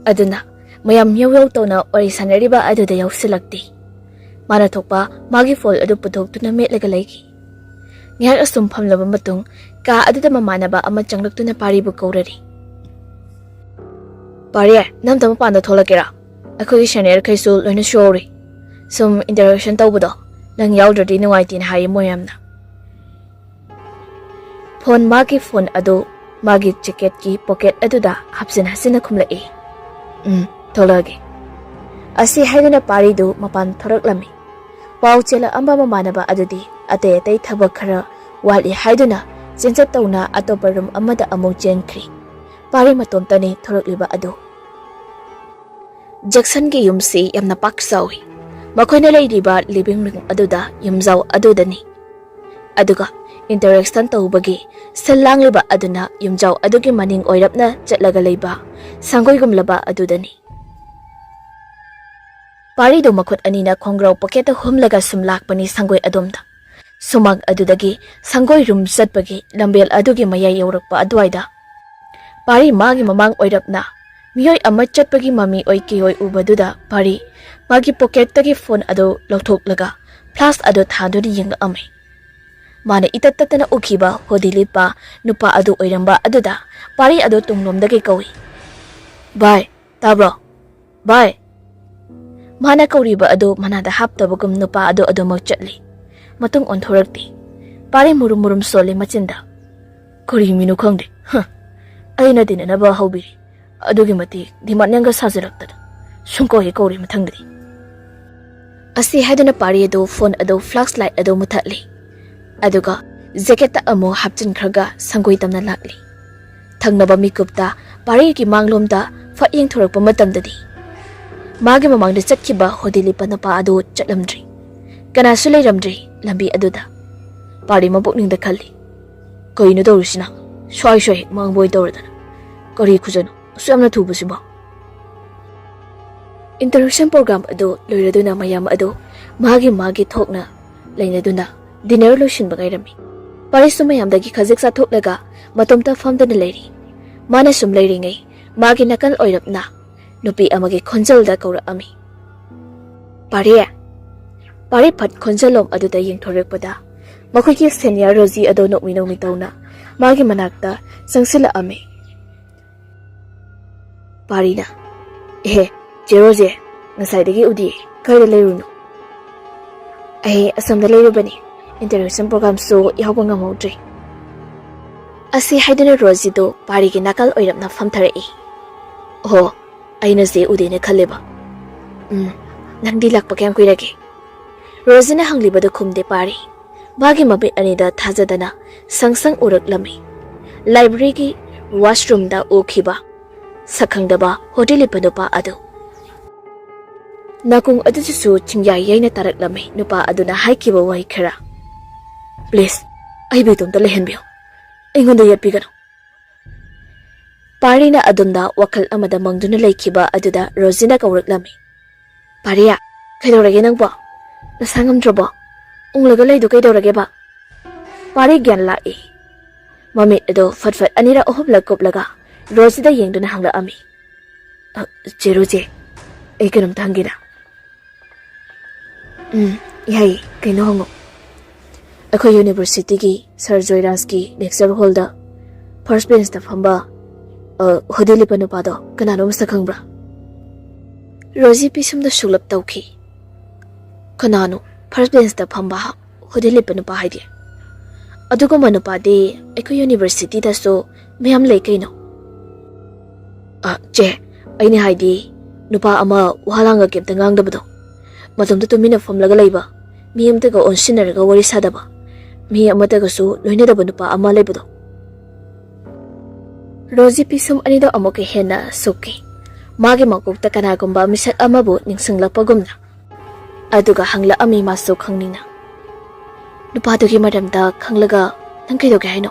ꯑꯗꯨꯅ ꯃꯌꯥꯝ ꯌꯧ ꯌꯧ ꯇꯧꯅ ꯋꯥꯔꯤ ꯁꯥꯟꯅꯔꯤꯕ ꯑꯗꯨꯗ ꯌꯥꯎꯁꯤꯜꯂꯛꯇꯦ꯫ ꯃꯥꯅ ꯊꯣꯛꯄ ꯃꯥꯒꯤ ꯐꯣꯟ ꯑꯗꯨ ꯄꯨꯊꯣꯛꯇꯨꯅ ꯃꯦꯠꯂꯒ ꯂꯩꯈꯤ꯫ ꯉꯥꯏꯍꯥꯛ ꯑꯁꯨꯝ ꯐꯝꯂꯕ ꯃꯇꯨꯡ, ꯀꯥ ꯑꯗꯨꯗ ꯃꯃꯥꯟꯅꯕ ꯑꯃ ꯆꯪꯂꯛꯇꯨꯅ ꯄꯥꯔꯤꯕꯨ ꯀꯧꯔꯔꯤ꯫ "ꯄꯥꯔꯤ, ꯅꯪ ꯑꯝꯇ ꯃꯄꯥꯟꯗ ꯊꯣꯛꯂꯛꯀꯦꯔꯥ? ꯑꯩꯈꯣꯏꯒꯤ seniorꯈꯩꯁꯨ ꯂꯣꯏꯅ ꯁꯨꯍꯧꯔꯤ꯫ ꯁꯨꯝ interaction ꯇꯧꯕꯗꯣ ꯅꯪ ꯌꯥꯎꯗ꯭ꯔꯗꯤ ꯅꯨꯡꯉꯥꯏꯇꯦꯅ ꯍꯥꯏꯌꯦ ꯃꯣꯏ ꯌꯥꯝꯅ꯫" ꯐꯣꯟ, ꯃꯥꯒꯤ ꯐꯣꯟ ꯑꯗꯨ ꯃꯥꯒꯤ jacketꯀꯤ pocket ꯑꯗꯨꯗ ꯍꯥꯞꯆꯤꯟ ꯍꯥꯞꯆꯤꯟꯅ ꯈꯨꯝꯂꯛꯏ꯫ "ꯎꯝ, ꯊꯣꯛꯂꯛꯑꯒꯦ꯫" ꯑꯁꯤ ꯍꯥꯏꯗꯨꯅ ꯄꯥꯔꯤꯗꯨ ꯃꯄꯥꯟ ꯊꯣꯔꯛꯂꯝꯃꯤ꯫ ꯄꯥꯎ ꯆꯦꯜꯂꯛꯑꯝꯕ ꯃꯃꯥꯟꯅꯕ ꯑꯗꯨꯗꯤ ꯑꯇꯩ ꯑꯇꯩ ꯊꯕꯛ ꯈꯔ ꯋꯥꯠꯂꯤ ꯍꯥꯏꯗꯨꯅ ꯆꯦꯟꯆꯠ ꯇꯧꯅ ꯑꯇꯣꯞꯄ room ꯑꯃꯗ ꯑꯃꯨꯛ ꯆꯦꯟꯈ꯭ꯔꯤ꯫ ꯄꯥꯔꯤ ꯃꯇꯣꯝꯇꯅꯤ ꯊꯣꯔꯛꯂꯤꯕ ꯑꯗꯨ꯫ ꯖꯦꯛꯁꯟꯒꯤ ꯌꯨꯝꯁꯤ ꯌꯥꯝꯅ ꯄꯥꯛ ꯆꯥꯎꯏ꯫ ꯃꯈꯣꯏꯅ ꯂꯩꯔꯤꯕ living room ꯑꯗꯨꯗ ꯌꯨꯝꯖꯥꯎ ꯑꯗꯨꯗꯅꯤ꯫ ꯑꯗꯨꯒ interaction ꯇꯧꯕꯒꯤ ꯁꯤꯜ ꯂꯥꯡꯂꯤꯕ ꯑꯗꯨꯅ ꯌꯨꯝꯖꯥꯎ ꯑꯗꯨꯒꯤ ꯃꯅꯤꯡ ꯑꯣꯏꯔꯞꯅ ꯆꯠꯂꯒ ꯂꯩꯕ ꯁꯪꯒꯣꯏꯒꯨꯝꯂꯕ ꯑꯗꯨꯗꯅꯤ꯫ ꯄꯥꯔꯤꯗꯨ ꯃꯈꯨꯠ ꯑꯅꯤꯅ ꯈꯣꯡꯒ꯭ꯔꯥꯎ pocketꯇ ꯍꯨꯝꯂꯒ ꯁꯨꯝ ꯂꯥꯛꯄꯅꯤ ꯁꯪꯒꯣꯏ ꯑꯗꯣꯝꯗ꯫ ꯁꯨꯃꯥꯡ ꯑꯗꯨꯗꯒꯤ ꯁꯪꯒꯣꯏ room ꯆꯠꯄꯒꯤ ꯂꯝꯕꯦꯜ ꯑꯗꯨꯒꯤ ꯃꯌꯥꯏ ꯌꯧꯔꯛꯄ ꯑꯗꯨꯋꯥꯏꯗ ꯄꯥꯔꯤ ꯃꯥꯒꯤ ꯃꯃꯥꯡ ꯑꯣꯏꯔꯞꯅ ꯃꯤꯑꯣꯏ ꯑꯃ ꯆꯠꯄꯒꯤ ꯃꯃꯤ ꯑꯣꯏ ꯀꯩ ꯑꯣꯏ ꯎꯕꯗꯨꯗ ꯄꯥꯔꯤ ꯃꯥꯒꯤ pocketꯇꯒꯤ ꯐꯣꯟ ꯑꯗꯨ ꯂꯧꯊꯣꯛꯂꯒ flash ꯑꯗꯨ ꯊꯥꯟꯗꯨꯅ ꯌꯦꯡꯂꯛꯑꯝꯃꯤ꯫ ꯃꯥꯅ ꯏꯇꯠ ꯇꯠꯇꯅ ꯎꯈꯤꯕ hoodie ꯂꯤꯠꯄ ꯅꯨꯄꯥ ꯑꯗꯨ ꯑꯣꯏꯔꯝꯕ ꯑꯗꯨꯗ ꯄꯥꯔꯤ ꯑꯗꯨ ꯇꯨꯡꯂꯣꯝꯗꯒꯤ ꯀꯧꯏ, "ꯚꯥꯏ, ꯇꯥꯕ꯭ꯔꯣ? ꯚꯥꯏ!" ꯃꯥꯅ ꯀꯧꯔꯤꯕ ꯑꯗꯨ ꯃꯅꯥꯗ ꯍꯥꯞꯇꯕꯒꯨꯝ ꯅꯨꯄꯥ ꯑꯗꯨ ꯑꯗꯨꯃꯛ ꯆꯠꯂꯤ꯫ ꯃꯇꯨꯡ ꯑꯣꯟꯊꯣꯔꯛꯇꯦ꯫ ꯄꯥꯔꯤ ꯃꯨꯔꯨꯝ ꯃꯨꯔꯨꯝ ꯁꯣꯜꯂꯤ ꯃꯆꯤꯟꯗ꯫ "ꯀꯔꯤ ꯃꯤꯅꯣ ꯈꯪꯗꯦ꯫ ꯍ! ꯑꯩꯅ ꯇꯤꯟꯅꯅꯕ ꯍꯧꯕꯤꯔꯤ꯫ ꯑꯗꯨꯒꯤ ꯃꯇꯤꯛ demand ꯌꯥꯝꯒ ꯁꯥꯖꯤꯜꯂꯛꯇꯅ꯫ ꯁꯨꯡꯀꯧ ꯍꯦꯛ ꯀꯧꯔꯦ ꯃꯊꯪꯗꯗꯤ꯫" ꯑꯁꯤ ꯍꯥꯏꯗꯨꯅ ꯄꯥꯔꯤ ꯑꯗꯨ ꯐꯣꯟ ꯑꯗꯨ flash light ꯑꯗꯨ ꯃꯨꯊꯠꯂꯤ꯫ ꯑꯗꯨꯒ jacketꯇ ꯑꯃꯨꯛ ꯍꯥꯞꯆꯤꯟꯈ꯭ꯔꯒ ꯁꯪꯒꯣꯏ ꯇꯝꯅ ꯂꯥꯛꯂꯤ꯫ ꯊꯪꯅꯕ ꯃꯤꯀꯨꯞꯇ ꯄꯥꯔꯤꯒꯤ ꯃꯥꯡꯂꯣꯝꯗ ꯐꯠ ꯌꯦꯡꯊꯣꯔꯛꯄ ꯃꯇꯝꯗꯗꯤ ꯃꯥꯒꯤ ꯃꯃꯥꯡꯗ ꯆꯠꯈꯤꯕ hoodie ꯂꯤꯠꯄ ꯅꯨꯄꯥ ꯑꯗꯨ ꯆꯠꯂꯝꯗ꯭ꯔꯤ꯫ ꯀꯅꯥꯁꯨ ꯂꯩꯔꯝꯗ꯭ꯔꯤ ꯂꯝꯕꯤ ꯑꯗꯨꯗ꯫ ꯄꯥꯔꯤ ꯃꯄꯨꯛꯅꯤꯡꯗ ꯈꯜꯂꯤ, "ꯀꯩꯅꯣ ꯇꯧꯔꯤꯁꯤꯅ? ꯁ꯭ꯋꯥꯏ ꯁ꯭ꯋꯥꯏ ꯍꯦꯛ ꯃꯥꯡꯕ ꯑꯣꯏ ꯇꯧꯔꯗꯅ꯫ ꯀꯔꯤ ꯈꯨꯖꯅꯣ ꯑꯁꯨꯛ ꯌꯥꯝꯅ ꯊꯨꯕꯁꯤꯕꯣ?" Interaction program ꯑꯗꯨ ꯂꯣꯏꯔꯗꯨꯅ ꯃꯌꯥꯝ ꯑꯗꯨ ꯃꯥꯒꯤ ꯃꯥꯒꯤ ꯊꯣꯛꯅ ꯂꯩꯅꯗꯨꯅ dinner ꯂꯣꯏꯁꯤꯟꯕ ꯉꯥꯏꯔꯝꯃꯤ꯫ ꯄꯥꯔꯤꯁꯨ ꯃꯌꯥꯝꯗꯒꯤ ꯈꯖꯤꯛ ꯆꯥꯊꯣꯛꯂꯒ ꯃꯇꯣꯝꯇ ꯐꯝꯗꯨꯅ ꯂꯩꯔꯤ꯫ ꯃꯥꯅ ꯁꯨꯝ ꯂꯩꯔꯤꯉꯩ, ꯃꯥꯒꯤ ꯅꯥꯀꯜ ꯑꯣꯏꯔꯞꯅ ꯅꯨꯄꯤ ꯑꯃꯒꯤ ꯈꯣꯟꯖꯦꯜꯗ ꯀꯧꯔꯛꯑꯝꯃꯤ꯫ "ꯄꯥꯔꯤ!" ꯄꯥꯔꯤ ꯐꯠ ꯈꯣꯟꯖꯦꯜꯂꯣꯝ ꯑꯗꯨꯗ ꯌꯦꯡꯊꯣꯔꯛꯄꯗ, ꯃꯈꯣꯏꯒꯤ ꯁꯦꯅꯤꯌꯔ ꯔꯣꯖꯤ ꯑꯗꯣ ꯅꯣꯛꯃꯤ ꯅꯣꯛꯃꯤ ꯇꯧꯅ ꯃꯥꯒꯤ ꯃꯅꯥꯛꯇ ꯆꯪꯁꯤꯜꯂꯛꯑꯝꯃꯤ꯫ ꯄꯥꯔꯤꯅ, "ꯑꯦꯍꯦ, ꯆꯦ ꯔꯣꯖꯤ, ꯉꯁꯥꯏꯗꯒꯤ ꯎꯗꯦ, ꯀꯥꯏꯗ ꯂꯩꯔꯨꯅꯣ?" "ꯑꯩ ꯑꯁꯣꯝꯗ ꯂꯩꯔꯨꯕꯅꯤ, introduction programꯁꯨ ꯌꯥꯎꯕ ꯉꯝꯍꯧꯗ꯭ꯔꯦ꯫" ꯑꯁꯤ ꯍꯥꯏꯗꯨꯅ ꯔꯣꯖꯤꯗꯣ ꯄꯥꯔꯤꯒꯤ ꯅꯥꯀꯜ ꯑꯣꯏꯔꯞꯅ ꯐꯝꯊꯔꯛꯏ꯫ "ꯑꯣꯍꯣ, ꯑꯩꯅ ꯆꯦ ꯎꯗꯦꯅ ꯈꯜꯂꯦꯕ꯫ ꯎꯝ, ꯅꯪꯗꯤ ꯂꯥꯛꯄ ꯀꯌꯥꯝ ꯀꯨꯏꯔꯒꯦ?" ꯔꯣꯖꯤꯅ ꯍꯪꯂꯤꯕꯗꯨ ꯈꯨꯝꯗꯦ ꯄꯥꯔꯤ꯫ ꯃꯥꯒꯤ ꯃꯃꯤꯠ ꯑꯅꯤꯗ ꯊꯥꯖꯗꯅ ꯁꯪ ꯁꯪ ꯎꯔꯛꯂꯝꯃꯤ꯫ ꯂꯥꯏꯕ꯭ꯔꯦꯔꯤꯒꯤ ꯋꯥꯁꯔꯨꯝꯗ ꯎꯈꯤꯕ ꯁꯛꯈꯪꯗꯕ ꯍꯣꯗꯤ ꯂꯤꯠꯄ ꯅꯨꯄꯥ ꯑꯗꯨ꯫ ꯅꯥꯀꯣꯡ ꯑꯗꯨꯗꯁꯨ ꯆꯤꯡꯌꯥꯏ ꯌꯩꯅ ꯇꯥꯔꯛꯂꯝꯃꯤ ꯅꯨꯄꯥ ꯑꯗꯨꯅ ꯍꯥꯏꯈꯤꯕ ꯋꯥꯍꯩ ꯈꯔ꯫ "Please, ꯑꯩꯕꯨ ꯏꯇꯣꯝꯇ ꯂꯩꯍꯟꯕꯤꯌꯨ꯫ ꯑꯩꯉꯣꯟꯗ ꯌꯦꯠꯄꯤꯒꯅꯨ꯫" ꯄꯥꯔꯤꯅ ꯑꯗꯨꯝꯅ ꯋꯥꯈꯜ ꯑꯃꯗ ꯃꯪꯗꯨꯅ ꯂꯩꯈꯤꯕ ꯑꯗꯨꯗ ꯔꯣꯖꯤꯅ ꯀꯧꯔꯛꯂꯝꯃꯤ꯫ "ꯄꯥꯔꯤ, ꯀꯩꯗꯧꯔꯒꯦ ꯅꯪꯕꯣ? ꯅꯁꯥ ꯉꯝꯗ꯭ꯔꯕꯣ? ꯎꯪꯂꯒ ꯂꯩꯗꯨ ꯀꯩꯗꯧꯔꯒꯦꯕ?" ꯄꯥꯔꯤ ꯒ꯭ꯌꯥꯟ ꯂꯥꯛꯏ꯫ ꯃꯃꯤꯠ ꯑꯗꯨ ꯐꯠ ꯐꯠ ꯑꯅꯤꯔꯛ ꯑꯍꯨꯝꯂꯛ ꯀꯨꯞꯂꯒ ꯔꯣꯖꯤꯗ ꯌꯦꯡꯗꯨꯅ ꯍꯪꯂꯛꯑꯝꯃꯤ꯫ "ꯑ, ꯆꯦ ꯔꯣꯖꯤ, ꯑꯩ ꯀꯩꯅꯣꯝꯇ ꯍꯪꯒꯦꯅ꯫" "ꯎꯝ, ꯌꯥꯏꯌꯦ, ꯀꯩꯅꯣ ꯍꯪꯉꯣ꯫" "ꯑꯩꯈꯣꯏ ꯌꯨꯅꯤꯚꯔꯁꯤꯇꯤꯒꯤ ꯁꯥꯔ ꯖꯣꯏꯔꯥꯖꯀꯤ lecture hallꯗ first benchꯇ ꯐꯝꯕ, ꯑ, ꯍꯨꯗꯤ ꯂꯤꯠꯄ ꯅꯨꯄꯥꯗꯣ ꯀꯅꯥꯅꯣ ꯃꯁꯛ ꯈꯪꯕ꯭ꯔꯥ?" ꯔꯣꯖꯤ ꯄꯤꯁꯨꯝꯗ ꯁꯨꯛꯂꯞ ꯇꯧꯈꯤ꯫ "ꯀꯅꯥꯅꯣ first benchꯇ ꯐꯝꯕ ꯍꯨꯗꯤ ꯂꯤꯠꯄ ꯅꯨꯄꯥ ꯍꯥꯏꯗꯤ? ꯑꯗꯨꯒꯨꯝꯕ ꯅꯨꯄꯥꯗꯤ ꯑꯩꯈꯣꯏ ꯌꯨꯅꯤꯚꯔꯁꯤꯇꯤꯗꯁꯨ ꯃꯌꯥꯝ ꯂꯩ ꯀꯩꯅꯣ꯫" "ꯑ, ꯆꯦ, ꯑꯩꯅ ꯍꯥꯏꯗꯤ ꯅꯨꯄꯥ ꯑꯃ ꯋꯥ ꯂꯥꯡꯒ ꯀꯩꯝꯇ ꯉꯥꯡꯗꯕꯗꯣ, ꯃꯇꯣꯝꯇ ꯇꯨꯃꯤꯟꯅ ꯐꯝꯂꯒ ꯂꯩꯕ, ꯃꯤ ꯑꯃꯇꯒ ꯑꯣꯟꯁꯤꯟꯅꯔꯒ ꯋꯥꯔꯤ ꯁꯥꯗꯕ, ꯃꯤ ꯑꯃꯇꯒꯁꯨ ꯂꯣꯏꯅꯗꯕ ꯅꯨꯄꯥ ꯑꯃ ꯂꯩꯕꯗꯣ꯫" ꯔꯣꯖꯤ ꯄꯤꯁꯨꯝ ꯑꯅꯤꯗꯣ ꯑꯃꯨꯛꯀ ꯍꯦꯟꯅ ꯁꯨꯛꯈꯤ꯫ ꯃꯥꯒꯤ ꯃꯀꯣꯛꯇ ꯀꯅꯥꯒꯨꯝꯕ ꯃꯤꯁꯛ ꯑꯃꯕꯨ ꯅꯤꯡꯁꯤꯡꯂꯛꯄꯒꯨꯝꯅ꯫ ꯑꯗꯨꯒ ꯍꯪꯂꯛꯑꯝꯃꯤ ꯃꯥꯁꯨ ꯈꯪꯅꯤꯡꯅ꯫ "ꯅꯨꯄꯥꯗꯨꯒꯤ ꯃꯔꯝꯗ ꯈꯪꯂꯒ ꯅꯪ ꯀꯩꯗꯧꯒꯦ ꯍꯥꯏꯅꯣ?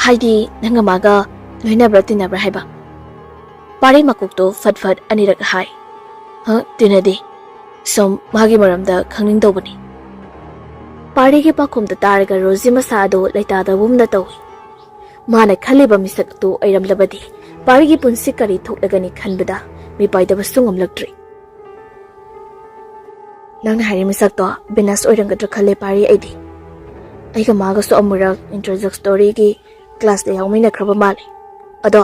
ꯍꯥꯏꯗꯤ ꯅꯪ ꯃꯥꯒ ꯂꯣꯏꯅꯕ꯭ꯔꯥ ꯇꯤꯟꯅꯕ꯭ꯔꯥ ꯍꯥꯏꯕ?" ꯄꯥꯔꯤ ꯃꯀꯣꯛꯇꯣ ꯐꯠ ꯐꯠ ꯑꯅꯤꯔꯛ ꯍꯥꯏ꯫ "ꯍ, ꯇꯤꯟꯅꯗꯦ꯫ ꯁꯨꯝ ꯃꯥꯒꯤ ꯃꯔꯝꯗ ꯈꯪꯅꯤꯡꯗꯧꯕꯅꯤ꯫" ꯄꯥꯔꯤꯒꯤ ꯄꯥꯎꯈꯨꯝꯗꯨ ꯇꯥꯔꯒ ꯔꯣꯖꯤ ꯃꯁꯥ ꯑꯗꯨ ꯂꯩꯇꯥꯗꯕꯒꯨꯝꯅ ꯇꯧꯏ꯫ ꯃꯥꯅ ꯈꯜꯂꯤꯕ ꯃꯤꯁꯛꯇꯨ ꯑꯣꯏꯔꯝꯂꯕꯗꯤ ꯄꯥꯔꯤꯒꯤ ꯄꯨꯟꯁꯤ ꯀꯔꯤ ꯊꯣꯛꯂꯒꯅꯤ ꯈꯟꯕꯗ ꯃꯤꯄꯥꯏꯗꯕꯁꯨ ꯉꯝꯂꯛꯇ꯭ꯔꯤ꯫ "ꯅꯪꯅ ꯍꯥꯏꯔꯤ ꯃꯤꯁꯛꯇꯣ ꯕꯤꯅꯥꯁ ꯑꯣꯏꯔꯝꯒꯗ꯭ꯔꯥ ꯈꯜꯂꯦ ꯄꯥꯔꯤ꯫ ꯑꯩꯗꯤ ꯑꯩꯒ ꯃꯥꯒꯁꯨ ꯑꯃꯨꯔꯛ introductoryꯒꯤ classꯇ ꯌꯥꯎꯃꯤꯟꯅꯈ꯭ꯔꯕ ꯃꯥꯜꯂꯦ꯫ ꯑꯗꯣ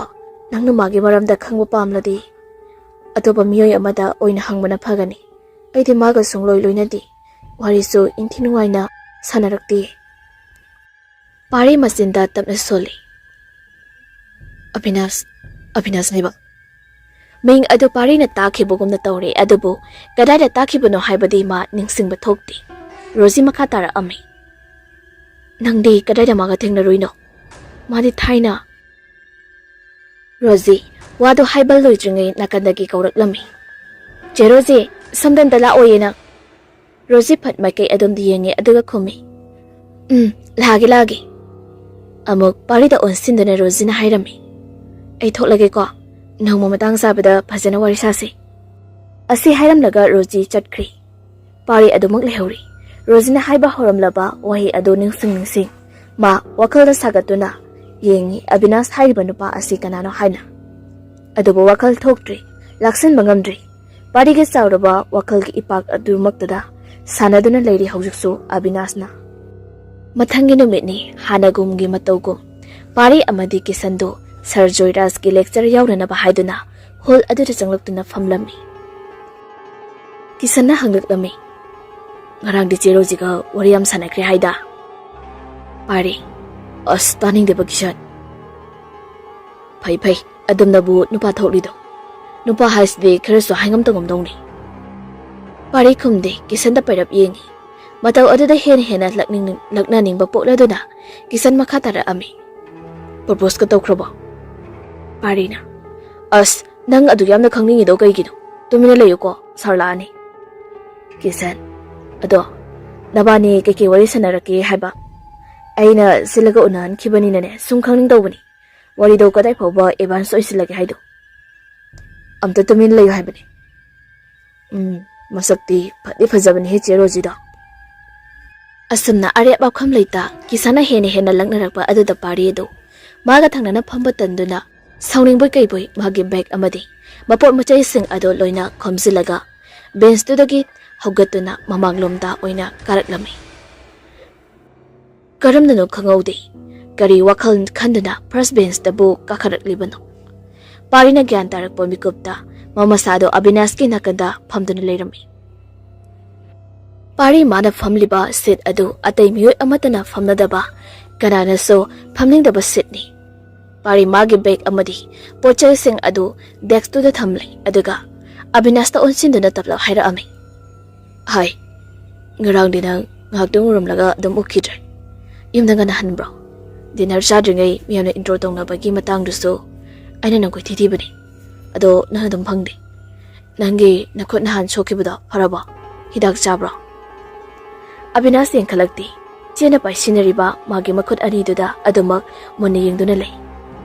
ꯅꯪꯅ ꯃꯥꯒꯤ ꯃꯔꯝꯗ ꯈꯪꯕ ꯄꯥꯝꯂꯗꯤ ꯑꯇꯣꯞꯄ ꯃꯤꯑꯣꯏ ꯑꯃꯗ ꯑꯣꯏꯅ ꯍꯪꯕꯅ ꯐꯒꯅꯤ꯫ ꯑꯩꯗꯤ ꯃꯥꯒ ꯁꯨꯡꯂꯣꯏ ꯂꯣꯏꯅꯗꯦ꯫ ꯋꯥꯔꯤꯁꯨ ꯏꯟꯊꯤ ꯅꯨꯡꯉꯥꯏꯅ ꯁꯥꯟꯅꯔꯛꯇꯦ꯫" ꯄꯥꯔꯤ ꯃꯆꯤꯟꯗ ꯇꯞꯅ ꯁꯣꯜꯂꯤ꯫ "ꯑꯕꯤꯅꯥꯁ, ꯑꯕꯤꯅꯥꯁ ꯍꯥꯏꯕ?" ꯃꯤꯡ ꯑꯗꯨ ꯄꯥꯔꯤꯅ ꯇꯥꯈꯤꯕꯒꯨꯝꯅ ꯇꯧꯔꯦ, ꯑꯗꯨꯕꯨ ꯀꯗꯥꯏꯗ ꯇꯥꯈꯤꯕꯅꯣ ꯍꯥꯏꯕꯗꯤ ꯃꯥ ꯅꯤꯡꯁꯤꯡꯕ ꯊꯣꯛꯇꯦ꯫ ꯔꯣꯖꯤ ꯃꯈꯥ ꯇꯥꯔꯛꯑꯝꯃꯤ꯫ "ꯅꯪꯗꯤ ꯀꯗꯥꯏꯗ ꯃꯥꯒ ꯊꯦꯡꯅꯔꯨꯏꯅꯣ? ꯃꯥꯗꯤ ꯊꯥꯏꯅ..." ꯔꯣꯖꯤ ꯋꯥꯗꯨ ꯍꯥꯏꯕ ꯂꯣꯏꯗ꯭ꯔꯤꯉꯩ ꯅꯥꯀꯟꯗꯒꯤ ꯀꯧꯔꯛꯂꯝꯃꯤ꯫ "ꯆꯦ ꯔꯣꯖꯤ, ꯁꯣꯝꯗ ꯑꯝꯇ ꯂꯥꯛꯑꯣꯌꯦ ꯅꯪ꯫" ꯔꯣꯖꯤ ꯐꯠ ꯃꯥꯏꯀꯩ ꯑꯗꯣꯝꯗ ꯌꯦꯡꯉꯦ, ꯑꯗꯨꯒ ꯈꯨꯝꯃꯤ, "ꯎꯝ, ꯂꯥꯛꯑꯒꯦ, ꯂꯥꯛꯑꯒꯦ꯫" ꯑꯃꯨꯛ ꯄꯥꯔꯤꯗ ꯑꯣꯟꯁꯤꯟꯗꯨꯅ ꯔꯣꯖꯤꯅ ꯍꯥꯏꯔꯝꯃꯤ, "ꯑꯩ ꯊꯣꯛꯂꯒꯦꯀꯣ, ꯅꯣꯡꯃ ꯃꯇꯥꯡ ꯆꯥꯕꯗ ꯐꯖꯅ ꯋꯥꯔꯤ ꯁꯥꯁꯤ꯫" ꯑꯁꯤ ꯍꯥꯏꯔꯝꯂꯒ ꯔꯣꯖꯤ ꯆꯠꯈ꯭ꯔꯤ꯫ ꯄꯥꯔꯤ ꯑꯗꯨꯃꯛ ꯂꯩꯍꯧꯔꯤ꯫ ꯔꯣꯖꯤꯅ ꯍꯥꯏꯕ ꯍꯧꯔꯝꯂꯕ ꯋꯥꯍꯩ ꯑꯗꯨ ꯅꯤꯡꯁꯤꯡ ꯅꯤꯡꯁꯤꯡ ꯃꯥ ꯋꯥꯈꯜꯗ ꯁꯥꯒꯠꯇꯨꯅ ꯌꯦꯡꯉꯤ, ꯑꯕꯤꯅꯥꯁ ꯍꯥꯏꯔꯤꯕ ꯅꯨꯄꯥ ꯑꯁꯤ ꯀꯅꯥꯅꯣ ꯍꯥꯏꯅ꯫ ꯑꯗꯨꯕꯨ ꯋꯥꯈꯜ ꯊꯣꯛꯇ꯭ꯔꯤ, ꯂꯥꯛꯁꯤꯟꯕ ꯉꯝꯗ꯭ꯔꯤ꯫ ꯄꯥꯔꯤꯒꯤ ꯆꯥꯎꯔꯕ ꯋꯥꯈꯜꯒꯤ ꯏꯄꯥꯛ ꯑꯗꯨꯃꯛꯇꯗ ꯁꯥꯟꯅꯗꯨꯅ ꯂꯩꯔꯤ ꯍꯧꯖꯤꯛꯁꯨ ꯑꯕꯤꯅꯥꯁꯅ꯫ ꯃꯊꯪꯒꯤ ꯅꯨꯃꯤꯠꯅꯤ, ꯍꯥꯟꯅꯒꯨꯝꯒꯤ ꯃꯇꯧꯒꯨꯝ ꯄꯥꯔꯤ ꯑꯃꯗꯤ ꯀꯤꯁꯟꯗꯨ ꯁꯔ ꯖꯣꯏꯔꯥꯖꯀꯤ lecture ꯌꯥꯎꯅꯅꯕ ꯍꯥꯏꯗꯨꯅ hall ꯑꯗꯨꯗ ꯆꯪꯂꯛꯇꯨꯅ ꯐꯝꯂꯝꯃꯤ꯫ ꯀꯤꯁꯟꯅ ꯍꯪꯂꯛꯂꯝꯃꯤ, "ꯉꯔꯥꯡꯗꯤ ꯆꯦ ꯔꯣꯖꯤꯒ ꯋꯥꯔꯤ ꯌꯥꯝ ꯁꯥꯟꯅꯈ꯭ꯔꯦ ꯍꯥꯏꯗ?" ꯄꯥꯔꯤ, "ꯑꯁ, ꯇꯥꯅꯤꯡꯗꯦꯕ ꯀꯤꯁꯟ꯫ ꯐꯩ ꯐꯩ, ꯑꯗꯨꯝꯅꯕꯨ ꯅꯨꯄꯥ ꯊꯣꯛꯂꯤꯗꯣ꯫ ꯅꯨꯄꯥ ꯍꯥꯏꯁꯤꯗꯤ ꯈꯔꯁꯨ ꯍꯥꯏꯉꯝ ꯇꯧꯉꯝꯗꯧꯅꯤ꯫" ꯄꯥꯔꯤ ꯈꯨꯝꯗꯦ, ꯀꯤꯁꯟꯗ ꯄꯩꯔꯞ ꯌꯦꯡꯉꯤ꯫ ꯃꯇꯧ ꯑꯗꯨꯗ ꯍꯦꯟꯅ ꯍꯦꯟꯅ ꯂꯛꯅꯤꯡ-, ꯂꯛꯅꯅꯤꯡꯕ ꯄꯣꯛꯂꯗꯨꯅ ꯀꯤꯁꯟ ꯃꯈꯥ ꯇꯥꯔꯛꯑꯝꯃꯤ, "Proposeꯀ ꯇꯧꯈ꯭ꯔꯕꯣ?" ꯄꯥꯔꯤꯅ, "ꯑꯁ, ꯅꯪ ꯑꯗꯨ ꯌꯥꯝꯅ ꯈꯪꯅꯤꯡꯉꯤꯗꯣ ꯀꯩꯒꯤꯅꯣ? ꯇꯨꯃꯤꯟꯅ ꯂꯩꯌꯨꯀꯣ, ꯁꯥꯔ ꯂꯥꯛꯑꯅꯤ꯫" ꯀꯤꯁꯟ, "ꯑꯗꯣ ꯅꯕꯥꯅꯤ ꯀꯩꯀꯩ ꯋꯥꯔꯤ ꯁꯥꯟꯅꯔꯛꯀꯦ ꯍꯥꯏꯕ? ꯑꯩꯅ ꯁꯤꯜꯂꯒ ꯎꯅꯍꯟꯈꯤꯕꯅꯤꯅꯅꯦ, ꯁꯨꯝ ꯈꯪꯅꯤꯡ ꯇꯧꯕꯅꯤ꯫ ꯋꯥꯔꯤꯗꯣ ꯀꯗꯥꯏ ꯐꯥꯎꯕ advance ꯑꯣꯏꯁꯤꯜꯂꯒꯦ ꯍꯥꯏꯗꯣ?" "ꯑꯝꯇ ꯇꯨꯃꯤꯟ ꯂꯩꯌꯨ ꯍꯥꯏꯕꯅꯤ꯫" "ꯎꯝ, ꯃꯁꯛꯇꯤ ꯐꯗꯤ ꯐꯖꯕꯅꯤꯍꯦ ꯆꯦ ꯔꯣꯖꯤꯗꯣ꯫" ꯑꯁꯨꯝꯅ ꯑꯔꯦꯞ ꯑꯈꯝ ꯂꯩꯇ ꯀꯤꯁꯟꯅ ꯍꯦꯟꯅ ꯍꯦꯟꯅ ꯂꯛꯅꯔꯛꯄ ꯑꯗꯨꯗ ꯄꯥꯔꯤ ꯑꯗꯨ ꯃꯥꯒ ꯊꯪꯅꯅ ꯐꯝꯕ ꯇꯟꯗꯨꯅ ꯁꯥꯎꯅꯤꯡꯕꯣꯏ ꯀꯩꯕꯣꯏ ꯃꯥꯒꯤ ꯕꯦꯒ ꯑꯃꯗꯤ ꯃꯄꯣꯠ ꯃꯆꯩꯁꯤꯡ ꯑꯗꯨ ꯂꯣꯏꯅ ꯈꯣꯝꯖꯤꯜꯂꯒ ꯕꯦꯟꯁꯇꯨꯗꯒꯤ ꯍꯧꯒꯠꯇꯨꯅ ꯃꯃꯥꯡꯂꯣꯝꯗ ꯑꯣꯏꯅ ꯀꯥꯔꯛꯂꯝꯃꯤ꯫ ꯀꯔꯝꯅꯅꯣ ꯈꯪꯍꯧꯗꯦ, ꯀꯔꯤ ꯋꯥꯈꯜ ꯈꯟꯗꯨꯅ ꯐꯥꯔꯁ ꯕꯦꯟꯁꯇꯕꯨ ꯀꯥꯈꯠꯂꯛꯂꯤꯕꯅꯣ꯫ ꯄꯥꯔꯤꯅ ꯒ꯭ꯌꯥꯟ ꯇꯥꯔꯛꯄ ꯃꯤꯀꯨꯞꯇ ꯃꯃꯁꯥꯗꯣ ꯑꯕꯤꯅꯥꯁꯀꯤ ꯅꯥꯀꯟꯗ ꯐꯝꯗꯨꯅ ꯂꯩꯔꯝꯃꯤ꯫ ꯄꯥꯔꯤ ꯃꯥꯅ ꯐꯝꯂꯤꯕ ꯁꯤꯠ ꯑꯗꯨ ꯑꯇꯩ ꯃꯤꯑꯣꯏ ꯑꯃꯠꯇꯅ ꯐꯝꯅꯗꯕ, ꯀꯅꯥꯅꯁꯨ ꯐꯝꯅꯤꯡꯗꯕ ꯁꯤꯠꯅꯤ꯫ ꯄꯥꯔꯤ ꯃꯥꯒꯤ ꯕꯦꯒ ꯑꯃꯗꯤ ꯄꯣꯠꯆꯩꯁꯤꯡ ꯑꯗꯨ ꯗꯦꯁꯛꯇꯨꯗ ꯊꯝꯂꯦ, ꯑꯗꯨꯒ ꯑꯕꯤꯅꯥꯁꯇ ꯑꯣꯟꯁꯤꯟꯗꯨꯅ ꯇꯞꯂꯞ ꯍꯥꯏꯔꯛꯑꯝꯃꯤ꯫ "ꯍꯥꯏ, ꯉꯔꯥꯡꯗꯤ ꯅꯪ ꯉꯥꯏꯍꯥꯛꯇꯪ ꯎꯔꯝꯂꯒ ꯑꯗꯨꯝ ꯎꯈꯤꯗ꯭ꯔꯦ꯫ ꯌꯨꯝꯗ ꯉꯟꯅ ꯍꯟꯕ꯭ꯔꯣ? ꯗꯤꯅꯔ ꯆꯥꯗ꯭ꯔꯤꯉꯩ ꯃꯌꯥꯝꯅ ꯏꯟꯇ꯭ꯔꯣ ꯇꯧꯅꯕꯒꯤ ꯃꯇꯥꯡꯗꯨꯁꯨ ꯑꯩꯅ ꯅꯪ ꯀꯣꯏꯊꯤ ꯊꯤꯕꯅꯤ꯫ ꯑꯗꯣ ꯅꯪ ꯑꯗꯨꯝ ꯐꯪꯗꯦ꯫ ꯅꯪꯒꯤ ꯅꯈꯨꯠ ꯅꯍꯥꯟ ꯁꯣꯛꯈꯤꯕꯗꯣ ꯐꯔꯕꯣ? ꯍꯤꯗꯥꯛ ꯆꯥꯕ꯭ꯔꯣ?" ꯑꯕꯤꯅꯥꯁ ꯌꯦꯡꯈꯠꯂꯛꯇꯦ꯫ ꯆꯦꯅ ꯄꯥꯏꯁꯤꯟꯅꯔꯤꯕ ꯃꯥꯒꯤ ꯃꯈꯨꯠ ꯑꯅꯤꯗꯨꯗ ꯑꯗꯨꯃꯛ ꯃꯨꯟꯅ ꯌꯦꯡꯗꯨꯅ ꯂꯩ꯫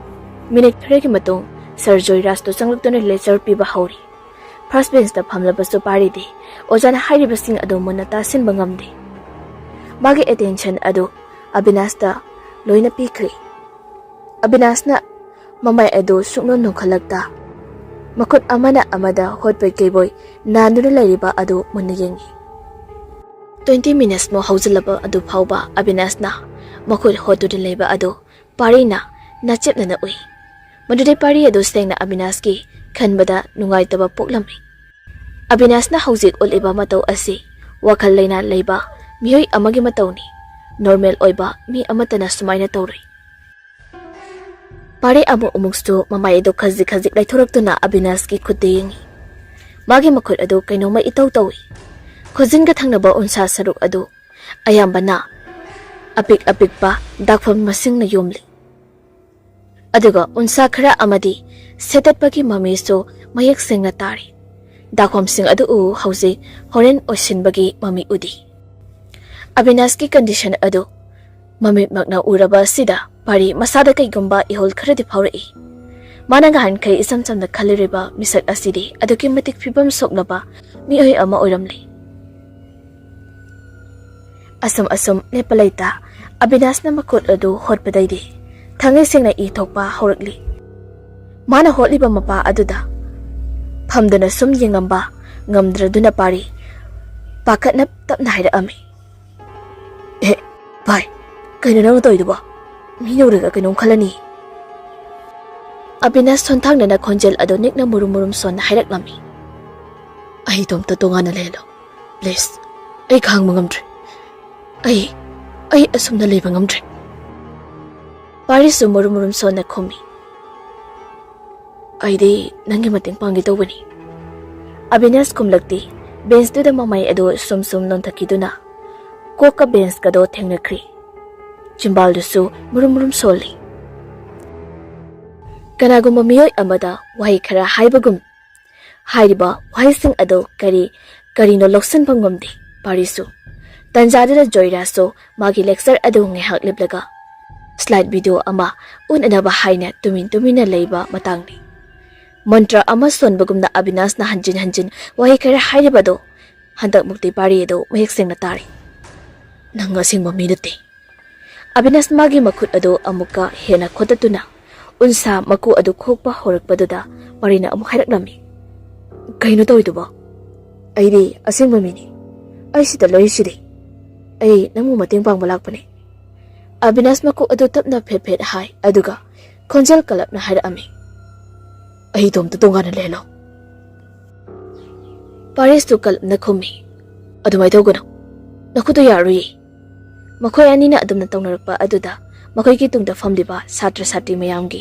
ꯃꯤꯅꯤꯠ ꯈꯔꯒꯤ ꯃꯇꯨꯡ ꯁꯔ ꯖꯣꯏꯔꯥꯖꯇꯣ ꯆꯪꯂꯛꯇꯨꯅ ꯂꯦꯛꯆꯔ ꯄꯤꯕ ꯍꯧꯔꯤ꯫ ꯐꯥꯔꯁ ꯕꯦꯟꯁꯇ ꯐꯝꯂꯕꯁꯨ ꯄꯥꯔꯤꯗꯤ ꯑꯣꯖꯥꯅ ꯍꯥꯏꯔꯤꯕꯁꯤꯡ ꯑꯗꯨ ꯃꯨꯟꯅ ꯇꯥꯁꯤꯟꯕ ꯉꯝꯗꯦ꯫ ꯃꯥꯒꯤ ꯑꯦꯇꯦꯟꯁꯟ ꯑꯗꯨ ꯑꯕꯤꯅꯥꯁꯇ ꯂꯣꯏꯅ ꯄꯤꯈ꯭ꯔꯦ꯫ ꯑꯕꯤꯅꯥꯁꯅ ꯃꯃꯥꯏ ꯑꯗꯨ ꯁꯨꯛꯅꯣꯟ ꯅꯣꯟꯈꯠꯂꯛꯇ, ꯃꯈꯨꯠ ꯑꯃꯅ ꯑꯃꯗ ꯍꯣꯠꯄꯣꯏ ꯀꯩꯕꯣꯏ ꯅꯥꯟꯗꯨꯅ ꯂꯩꯔꯤꯕ ꯑꯗꯨ ꯃꯨꯟꯅ ꯌꯦꯡꯉꯤ꯫ ꯇ꯭ꯋꯦꯟꯇꯤ ꯃꯤꯅꯠꯁꯃꯨꯛ ꯍꯧꯖꯤꯜꯂꯕ ꯑꯗꯨ ꯐꯥꯎꯕ ꯑꯕꯤꯅꯥꯁꯅ ꯃꯈꯨꯠ ꯍꯣꯠꯇꯨꯅ ꯂꯩꯕ ꯑꯗꯨ ꯄꯥꯔꯤꯅ ꯅꯥꯆꯦꯞꯅꯅ ꯎꯏ꯫ ꯃꯗꯨꯗꯩ ꯄꯥꯔꯤ ꯑꯗꯨ ꯁꯦꯡꯅ ꯑꯕꯤꯅꯥꯁꯀꯤ ꯈꯟꯕꯗ ꯅꯨꯡꯉꯥꯏꯇꯕ ꯄꯣꯛꯂꯝꯃꯤ꯫ ꯑꯕꯤꯅꯥꯁꯅ ꯍꯧꯖꯤꯛ ꯎꯠꯂꯤꯕ ꯃꯇꯧ ꯑꯁꯤ ꯋꯥꯈꯜ ꯂꯩꯅꯥ ꯂꯩꯕ ꯃꯤꯑꯣꯏ ꯑꯃꯒꯤ ꯃꯇꯧꯅꯤ꯫ ꯅꯣꯔꯃꯦꯜ ꯑꯣꯏꯕ ꯃꯤ ꯑꯃꯠꯇꯅ ꯁꯨꯃꯥꯏꯅ ꯇꯧꯔꯣꯏ꯫ ꯄꯥꯔꯤ ꯑꯃꯨꯛ ꯑꯃꯨꯛꯁꯨ ꯃꯃꯥꯏ ꯑꯗꯨ ꯈꯖꯤꯛ ꯈꯖꯤꯛ ꯂꯩꯊꯣꯔꯛꯇꯨꯅ ꯑꯕꯤꯅꯥꯁꯀꯤ ꯈꯨꯠꯇ ꯌꯦꯡꯉꯤ꯫ ꯃꯥꯒꯤ ꯃꯈꯨꯠ ꯑꯗꯨ ꯀꯩꯅꯣꯝꯃ ꯏꯇꯧ ꯇꯧꯏ꯫ ꯈꯨꯖꯤꯟꯒ ꯊꯪꯅꯕ ꯎꯟꯁꯥ ꯁꯔꯨꯛ ꯑꯗꯨ ꯑꯌꯥꯝꯕꯅ ꯑꯄꯤꯛ ꯑꯄꯤꯛꯄ ꯗꯥꯛꯐꯝ ꯃꯁꯤꯡꯅ ꯌꯣꯝꯂꯤ꯫ ꯑꯗꯨꯒ ꯎꯟꯁꯥ ꯈꯔ ꯑꯃꯗꯤ ꯁꯦꯠꯇꯠꯄꯒꯤ ꯃꯃꯤꯁꯨ ꯃꯌꯦꯛ ꯁꯦꯡꯅ ꯇꯥꯔꯤ꯫ ꯗꯥꯛꯐꯝꯁꯤꯡ ꯑꯗꯨ ꯎ ꯍꯧꯖꯤꯛ ꯍꯣꯔꯦꯟ ꯑꯣꯏꯁꯤꯟꯕꯒꯤ ꯃꯃꯤ ꯎꯗꯦ꯫ ꯑꯕꯤꯅꯥꯁꯀꯤ ꯀꯟꯗꯤꯁꯟ ꯑꯗꯨ ꯃꯃꯤꯠꯃꯛꯅ ꯎꯔꯕ ꯑꯁꯤꯗ ꯄꯥꯔꯤ ꯃꯁꯥꯗ ꯀꯩꯒꯨꯝꯕ ꯏꯍꯨꯜ ꯈꯔꯗꯤ ꯐꯥꯎꯔꯛꯏ꯫ ꯃꯥꯅ ꯉꯍꯥꯟꯈꯩ ꯏꯆꯝ ꯆꯝꯅ ꯈꯜꯂꯨꯔꯤꯕ ꯃꯤꯁꯛ ꯑꯁꯤꯗꯤ ꯑꯗꯨꯛꯀꯤ ꯃꯇꯤꯛ ꯐꯤꯕꯝ ꯁꯣꯛꯂꯕ ꯃꯤꯑꯣꯏ ꯑꯃ ꯑꯣꯏꯔꯝꯂꯦ꯫ ꯑꯁꯨꯝ ꯑꯁꯨꯝ ꯂꯦꯞꯄ ꯂꯩꯇ ꯑꯕꯤꯅꯥꯁꯅ ꯃꯈꯨꯠ ꯑꯗꯨ ꯍꯣꯠꯄꯗꯩꯗꯤ ꯊꯥꯡꯉꯩ ꯁꯦꯡꯅ ꯏ ꯊꯣꯛꯄ ꯍꯧꯔꯛꯂꯤ꯫ ꯃꯥꯅ ꯍꯣꯠꯂꯤꯕ ꯃꯄꯥ ꯑꯗꯨꯗ ꯐꯝꯗꯨꯅ ꯁꯨꯝ ꯌꯦꯡꯂꯝꯕ ꯉꯝꯗ꯭ꯔꯗꯨꯅ ꯄꯥꯔꯤ ꯄꯥꯈꯠꯅ ꯇꯞꯅ ꯍꯥꯏꯔꯛꯑꯝꯃꯤ, "ꯑꯦ, ꯚꯥꯏ, ꯀꯩꯅꯣ ꯅꯪꯅ ꯇꯧꯔꯤꯗꯨꯕꯣ? ꯃꯤꯅ ꯎꯔꯒ ꯀꯩꯅꯣꯝ ꯈꯜꯂꯅꯤ꯫" ꯑꯕꯤꯅꯥꯁ ꯁꯣꯟꯊꯥꯡꯅꯅ ꯈꯣꯟꯖꯦꯜ ꯑꯗꯨ ꯅꯤꯛꯅ ꯃꯨꯔꯨꯝ ꯃꯨꯔꯨꯝ ꯁꯣꯟꯅ ꯍꯥꯏꯔꯛꯂꯝꯃꯤ, "ꯑꯩ ꯏꯇꯣꯝꯇ ꯇꯣꯉꯥꯟꯅ ꯂꯩꯍꯜꯂꯣ, please꯫ ꯑꯩ ꯈꯥꯡꯕ ꯉꯝꯗ꯭ꯔꯦ꯫ ꯑꯩ, ꯑꯩ ꯑꯁꯨꯝꯅ ꯂꯩꯕ ꯉꯝꯗ꯭ꯔꯦ꯫" ꯄꯥꯔꯤꯁꯁꯨ ꯃꯨꯔꯨꯝ ꯃꯨꯔꯨꯝ ꯁꯣꯟꯅ ꯈꯨꯝꯃꯤ, "ꯑꯩꯗꯤ ꯅꯪꯒꯤ ꯃꯇꯦꯡ ꯄꯥꯡꯒꯦ ꯇꯧꯕꯅꯤ꯫" ꯑꯕꯤꯅꯥꯁ ꯈꯨꯝꯂꯛꯇꯦ꯫ ꯕꯦꯟꯁꯇꯨꯗ ꯃꯃꯥꯏ ꯑꯗꯨ ꯁꯨꯝ ꯁꯨꯝ ꯅꯣꯟꯊꯈꯤꯗꯨꯅ ꯀꯣꯛꯀ ꯕꯦꯟꯁꯀꯗꯣ ꯊꯦꯡꯅꯈ꯭ꯔꯦ꯫ ꯆꯤꯝꯕꯥꯜꯗꯨꯁꯨ ꯃꯨꯔꯨꯝ ꯃꯨꯔꯨꯝ ꯁꯣꯜꯂꯤ꯫ ꯀꯅꯥꯒꯨꯝꯕ ꯃꯤꯑꯣꯏ ꯑꯃꯗ ꯋꯥꯍꯩ ꯈꯔ ꯍꯥꯏꯕꯒꯨꯝ ꯍꯥꯏꯔꯤꯕ ꯋꯥꯍꯩꯁꯤꯡ ꯑꯗꯨ ꯀꯔꯤ ꯀꯔꯤꯅꯣ ꯂꯧꯁꯤꯟꯕ ꯉꯝꯗꯦ ꯄꯥꯔꯤꯁꯨ꯫ ꯇꯟꯖꯥꯗꯨꯗ ꯖꯣꯏꯔꯥꯁꯨ ꯃꯥꯒꯤ ꯂꯦꯛꯆꯔ ꯑꯗꯨ ꯉꯥꯏꯍꯥꯛ ꯂꯦꯞꯂꯒ ꯁ꯭ꯂꯥꯏꯗ ꯚꯤꯗꯤꯑꯣ ꯑꯃ ꯎꯠꯅꯅꯕ ꯍꯥꯏꯅ ꯇꯨꯃꯤꯟ ꯇꯨꯃꯤꯟꯅ ꯂꯩꯕ ꯃꯇꯥꯡꯅꯤ꯫ ꯃꯟꯇ꯭ꯔ ꯑꯃ ꯁꯣꯟꯕꯒꯨꯝꯅ ꯑꯕꯤꯅꯥꯁꯅ ꯍꯟꯖꯤꯟ ꯍꯟꯖꯤꯟ ꯋꯥꯍꯩ ꯈꯔ ꯍꯥꯏꯔꯤꯕꯗꯨ ꯍꯟꯗꯛꯃꯨꯛꯇꯤ ꯄꯥꯔꯤ ꯑꯗꯨ ꯃꯌꯦꯛ ꯁꯦꯡꯅ ꯇꯥꯔꯤ꯫ "ꯅꯪ ꯑꯁꯦꯡꯕ ꯃꯤ ꯅꯠꯇꯦ꯫" ꯑꯕꯤꯅꯥꯁ ꯃꯥꯒꯤ ꯃꯈꯨꯠ ꯑꯗꯨ ꯑꯃꯨꯛꯀ ꯍꯦꯟꯅ ꯈꯣꯠꯇꯠꯇꯨꯅ ꯎꯟꯁꯥ ꯃꯀꯨ ꯑꯗꯨ ꯈꯣꯛꯄ ꯍꯧꯔꯛꯄꯗꯨꯗ ꯄꯥꯔꯤꯅ ꯑꯃꯨꯛ ꯍꯥꯏꯔꯛꯂꯝꯃꯤ, "ꯀꯩꯅꯣ ꯇꯧꯔꯤꯗꯨꯕꯣ? ꯑꯩꯗꯤ ꯑꯁꯦꯡꯕ ꯃꯤꯅꯤ꯫ ꯑꯩ ꯁꯤꯗ ꯂꯩꯔꯤꯁꯤꯗꯤ꯫ ꯑꯩ ꯅꯪꯕꯨ ꯃꯇꯦꯡ ꯄꯥꯡꯕ ꯂꯥꯛꯄꯅꯤ꯫" ꯑꯕꯤꯅꯥꯁ ꯃꯀꯣꯛ ꯑꯗꯨ ꯇꯞꯅ ꯐꯦꯠ ꯐꯦꯠ ꯍꯥꯏ, ꯑꯗꯨꯒ ꯈꯣꯟꯖꯦꯜ ꯀꯜꯂꯞꯅ ꯍꯥꯏꯔꯛꯑꯝꯃꯤ, "ꯑꯩ ꯏꯇꯣꯝꯇ ꯇꯣꯉꯥꯟꯅ ꯂꯩꯍꯜꯂꯣ꯫" ꯄꯥꯔꯤꯁꯇꯨ ꯀꯜꯂꯞꯅ ꯈꯨꯝꯃꯤ, "ꯑꯗꯨꯃꯥꯏꯅ ꯇꯧꯒꯅꯨ꯫ ꯅꯈꯨꯠꯇꯨ ꯌꯥꯔꯣꯏꯌꯦ꯫" ꯃꯈꯣꯏ ꯑꯅꯤꯅ ꯑꯗꯨꯝꯅ ꯇꯧꯅꯔꯛꯄ ꯑꯗꯨꯗ ꯃꯈꯣꯏꯒꯤ ꯇꯨꯡꯗ ꯐꯝꯂꯤꯕ ꯁꯥꯇ꯭ꯔ ꯁꯥꯇ꯭ꯔꯤ ꯃꯌꯥꯝꯒꯤ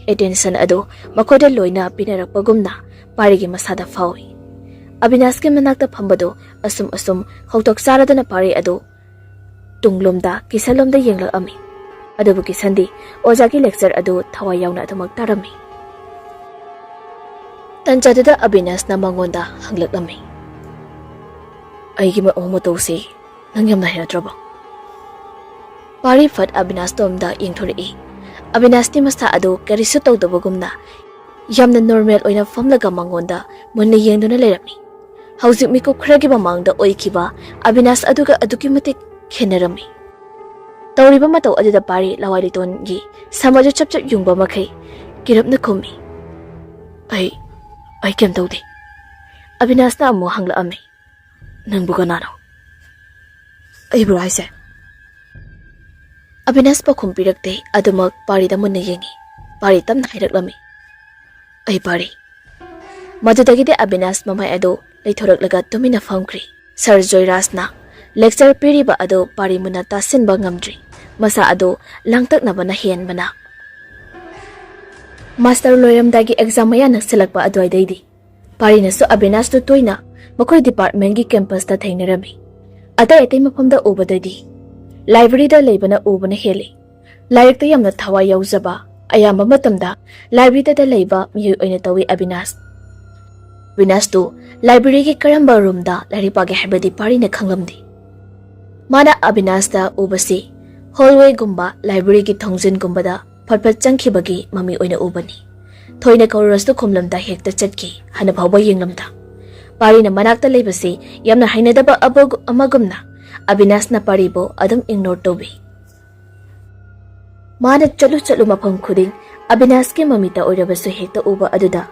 ꯑꯦꯇꯦꯟꯁꯟ ꯑꯗꯨ ꯃꯈꯣꯏꯗ ꯂꯣꯏꯅ ꯄꯤꯅꯔꯛꯄꯒꯨꯝꯅ ꯄꯥꯔꯤꯒꯤ ꯃꯁꯥꯗ ꯐꯥꯎꯏ꯫ ꯑꯕꯤꯅꯥꯁꯀꯤ ꯃꯅꯥꯛꯇ ꯐꯝꯕꯗꯨ ꯑꯁꯨꯝ ꯑꯁꯨꯝ ꯈꯧꯇꯛ ꯆꯥꯔꯗꯨꯅ ꯄꯥꯔꯤ ꯑꯗꯨ ꯇꯨꯡꯂꯣꯝꯗ ꯀꯤꯁꯟꯂꯣꯝꯗ ꯌꯦꯡꯂꯛꯑꯝꯃꯤ꯫ ꯑꯗꯨꯕꯨ ꯀꯤꯁꯟꯗꯤ ꯑꯣꯖꯥꯒꯤ ꯂꯦꯛꯆꯔ ꯑꯗꯨ ꯊꯋꯥꯏ ꯌꯥꯎꯅ ꯑꯗꯨꯃꯛ ꯇꯥꯔꯝꯃꯤ꯫ ꯇꯟꯖꯥꯗꯨꯗ ꯑꯕꯤꯅꯥꯁꯅ ꯃꯉꯣꯟꯗ ꯍꯪꯂꯛꯂꯝꯃꯤ, "ꯑꯩꯒꯤ ꯃꯑꯣꯡ ꯃꯇꯧꯁꯤ ꯅꯪ ꯌꯥꯝꯅ ꯍꯩꯅꯗ꯭ꯔꯕꯣ?" ꯄꯥꯔꯤ ꯐꯠ ꯑꯕꯤꯅꯥꯁꯇꯣꯝꯗ ꯌꯦꯡꯊꯣꯔꯛꯏ꯫ ꯑꯕꯤꯅꯥꯁꯇꯤ ꯃꯁꯥ ꯑꯗꯨ ꯀꯔꯤꯁꯨ ꯇꯧꯗꯕꯒꯨꯝꯅ ꯌꯥꯝꯅ ꯅꯣꯔꯃꯦꯜ ꯑꯣꯏꯅ ꯐꯝꯂꯒ ꯃꯉꯣꯟꯗ ꯃꯨꯟꯅ ꯌꯦꯡꯗꯨꯅ ꯂꯩꯔꯝꯃꯤ꯫ ꯍꯧꯖꯤꯛ ꯃꯤꯀꯨꯞ ꯈꯔꯒꯤ ꯃꯃꯥꯡꯗ ꯑꯣꯏꯈꯤꯕ ꯑꯕꯤꯅꯥꯁ ꯑꯗꯨꯒ ꯑꯗꯨꯛꯀꯤ ꯃꯇꯤꯛ ꯈꯦꯠꯅꯔꯝꯃꯤ꯫ ꯇꯧꯔꯤꯕ ꯃꯇꯧ ꯑꯗꯨꯗ ꯄꯥꯔꯤ ꯂꯋꯥꯏ ꯂꯤꯇꯣꯟꯒꯤ ꯁꯝ ꯑꯗꯨ ꯆꯞ ꯆꯞ ꯌꯨꯡꯕ ꯃꯈꯩ ꯀꯤꯔꯞꯅ ꯈꯨꯝꯃꯤ꯫ "ꯑꯩ, ꯑꯩ ꯀꯩꯝ ꯇꯧꯗꯦ꯫" ꯑꯕꯤꯅꯥꯁꯅ ꯑꯃꯨꯛ ꯍꯪꯂꯛꯑꯝꯃꯤ꯫ "ꯅꯪꯕꯨ ꯀꯅꯥꯅꯣ?" "ꯑꯩꯕꯨꯔꯣ ꯍꯥꯏꯁꯦ?" ꯑꯕꯤꯅꯥꯁ ꯄꯥꯎꯈꯨꯝ ꯄꯤꯔꯛꯇꯦ, ꯑꯗꯨꯃꯛ ꯄꯥꯔꯤꯗ ꯃꯨꯟꯅ ꯌꯦꯡꯉꯤ꯫ ꯄꯥꯔꯤ ꯇꯞꯅ ꯍꯥꯏꯔꯛꯂꯝꯃꯤ꯫ "ꯑꯩ ꯄꯥꯔꯤ꯫" ꯃꯗꯨꯗꯒꯤꯗꯤ ꯑꯕꯤꯅꯥꯁ ꯃꯃꯥꯏ ꯑꯗꯨ ꯂꯩꯊꯣꯔꯛꯂꯒ ꯇꯨꯃꯤꯟꯅ ꯐꯝꯈ꯭ꯔꯤ꯫ ꯁꯔ ꯖꯣꯏꯔꯥꯖꯅ ꯂꯦꯛꯆꯔ ꯄꯤꯔꯤꯕ ꯑꯗꯨ ꯄꯥꯔꯤ ꯃꯨꯟꯅ ꯇꯥꯁꯤꯟꯕ ꯉꯝꯗ꯭ꯔꯤ꯫ ꯃꯁꯥ ꯑꯗꯨ ꯂꯥꯡꯇꯛꯅꯕꯅ ꯍꯦꯟꯕꯅ꯫ ꯃꯥꯁꯇꯔ ꯂꯣꯏꯔꯝꯗꯥꯏꯒꯤ ꯑꯦꯛꯖꯥꯝ ꯃꯌꯥ ꯅꯛꯁꯤꯜꯂꯛꯄ ꯑꯗꯨꯋꯥꯏꯗꯩꯗꯤ ꯄꯥꯔꯤꯅꯁꯨ ꯑꯕꯤꯅꯥꯁꯇꯨ ꯇꯣꯏꯅ ꯃꯈꯣꯏ ꯗꯤꯄꯥꯔꯠꯃꯦꯟꯒꯤ ꯀꯦꯝꯄꯁꯇ ꯊꯦꯡꯅꯔꯝꯃꯤ꯫ ꯑꯇꯩ ꯑꯇꯩ ꯃꯐꯝꯗ ꯎꯕꯗꯩꯗꯤ ꯂꯥꯏꯕ꯭ꯔꯦꯔꯤꯗ ꯂꯩꯕꯅ ꯎꯕꯅ ꯍꯦꯜꯂꯤ꯫ ꯂꯥꯏꯔꯤꯛꯇ ꯌꯥꯝꯅ ꯊꯋꯥꯏ ꯌꯥꯎꯖꯕ, ꯑꯌꯥꯝꯕ ꯃꯇꯝꯗ ꯂꯥꯏꯕ꯭ꯔꯦꯔꯤꯗ ꯂꯩꯕ ꯃꯤꯑꯣꯏ ꯑꯣꯏꯅ ꯇꯧꯏ ꯑꯕꯤꯅꯥꯁ꯫ ꯑꯕꯤꯅꯥꯁꯇꯨ ꯂꯥꯏꯕ꯭ꯔꯦꯔꯤꯒꯤ ꯀꯔꯝꯕ ꯔꯨꯝꯗ ꯂꯥꯏꯔꯤꯛ ꯄꯥꯒꯦ ꯍꯥꯏꯕꯗꯤ ꯄꯥꯔꯤꯅ ꯈꯪꯂꯝꯗꯦ꯫ ꯃꯥꯅ ꯑꯕꯤꯅꯥꯁꯇ ꯎꯕꯁꯤ ꯍꯣꯜꯋꯦꯒꯨꯝꯕ ꯂꯥꯏꯕ꯭ꯔꯦꯔꯤꯒꯤ ꯊꯣꯡꯖꯤꯟꯒꯨꯝꯕꯗ ꯐꯠ ꯐꯠ ꯆꯪꯈꯤꯕꯒꯤ ꯃꯃꯤ ꯑꯣꯏꯅ ꯎꯕꯅꯤ꯫ ꯊꯣꯏꯅ ꯀꯧꯔꯁꯨ ꯈꯨꯝꯂꯝꯗ ꯍꯦꯛꯇ ꯆꯠꯈꯤ, ꯍꯥꯟꯅ ꯐꯥꯎꯕ ꯌꯦꯡꯂꯝꯗ꯫ ꯄꯥꯔꯤꯅ ꯃꯅꯥꯛꯇ ꯂꯩꯕꯁꯤ ꯌꯥꯝꯅ ꯍꯩꯅꯗꯕ ꯑꯕ-, ꯑꯃꯒꯨꯝꯅ ꯑꯕꯤꯅꯥꯁꯅ ꯄꯥꯔꯤꯕꯨ ꯑꯗꯨꯝ ꯏꯒꯅꯣꯔ ꯇꯧꯕꯤ꯫ ꯃꯥꯅ ꯆꯠꯂꯨ ꯆꯠꯂꯨ ꯃꯐꯝ ꯈꯨꯗꯤꯡ ꯑꯕꯤꯅꯥꯁꯀꯤ ꯃꯃꯤꯠꯇ ꯑꯣꯏꯔꯕꯁꯨ ꯍꯦꯛꯇ ꯎꯕ ꯑꯗꯨꯗ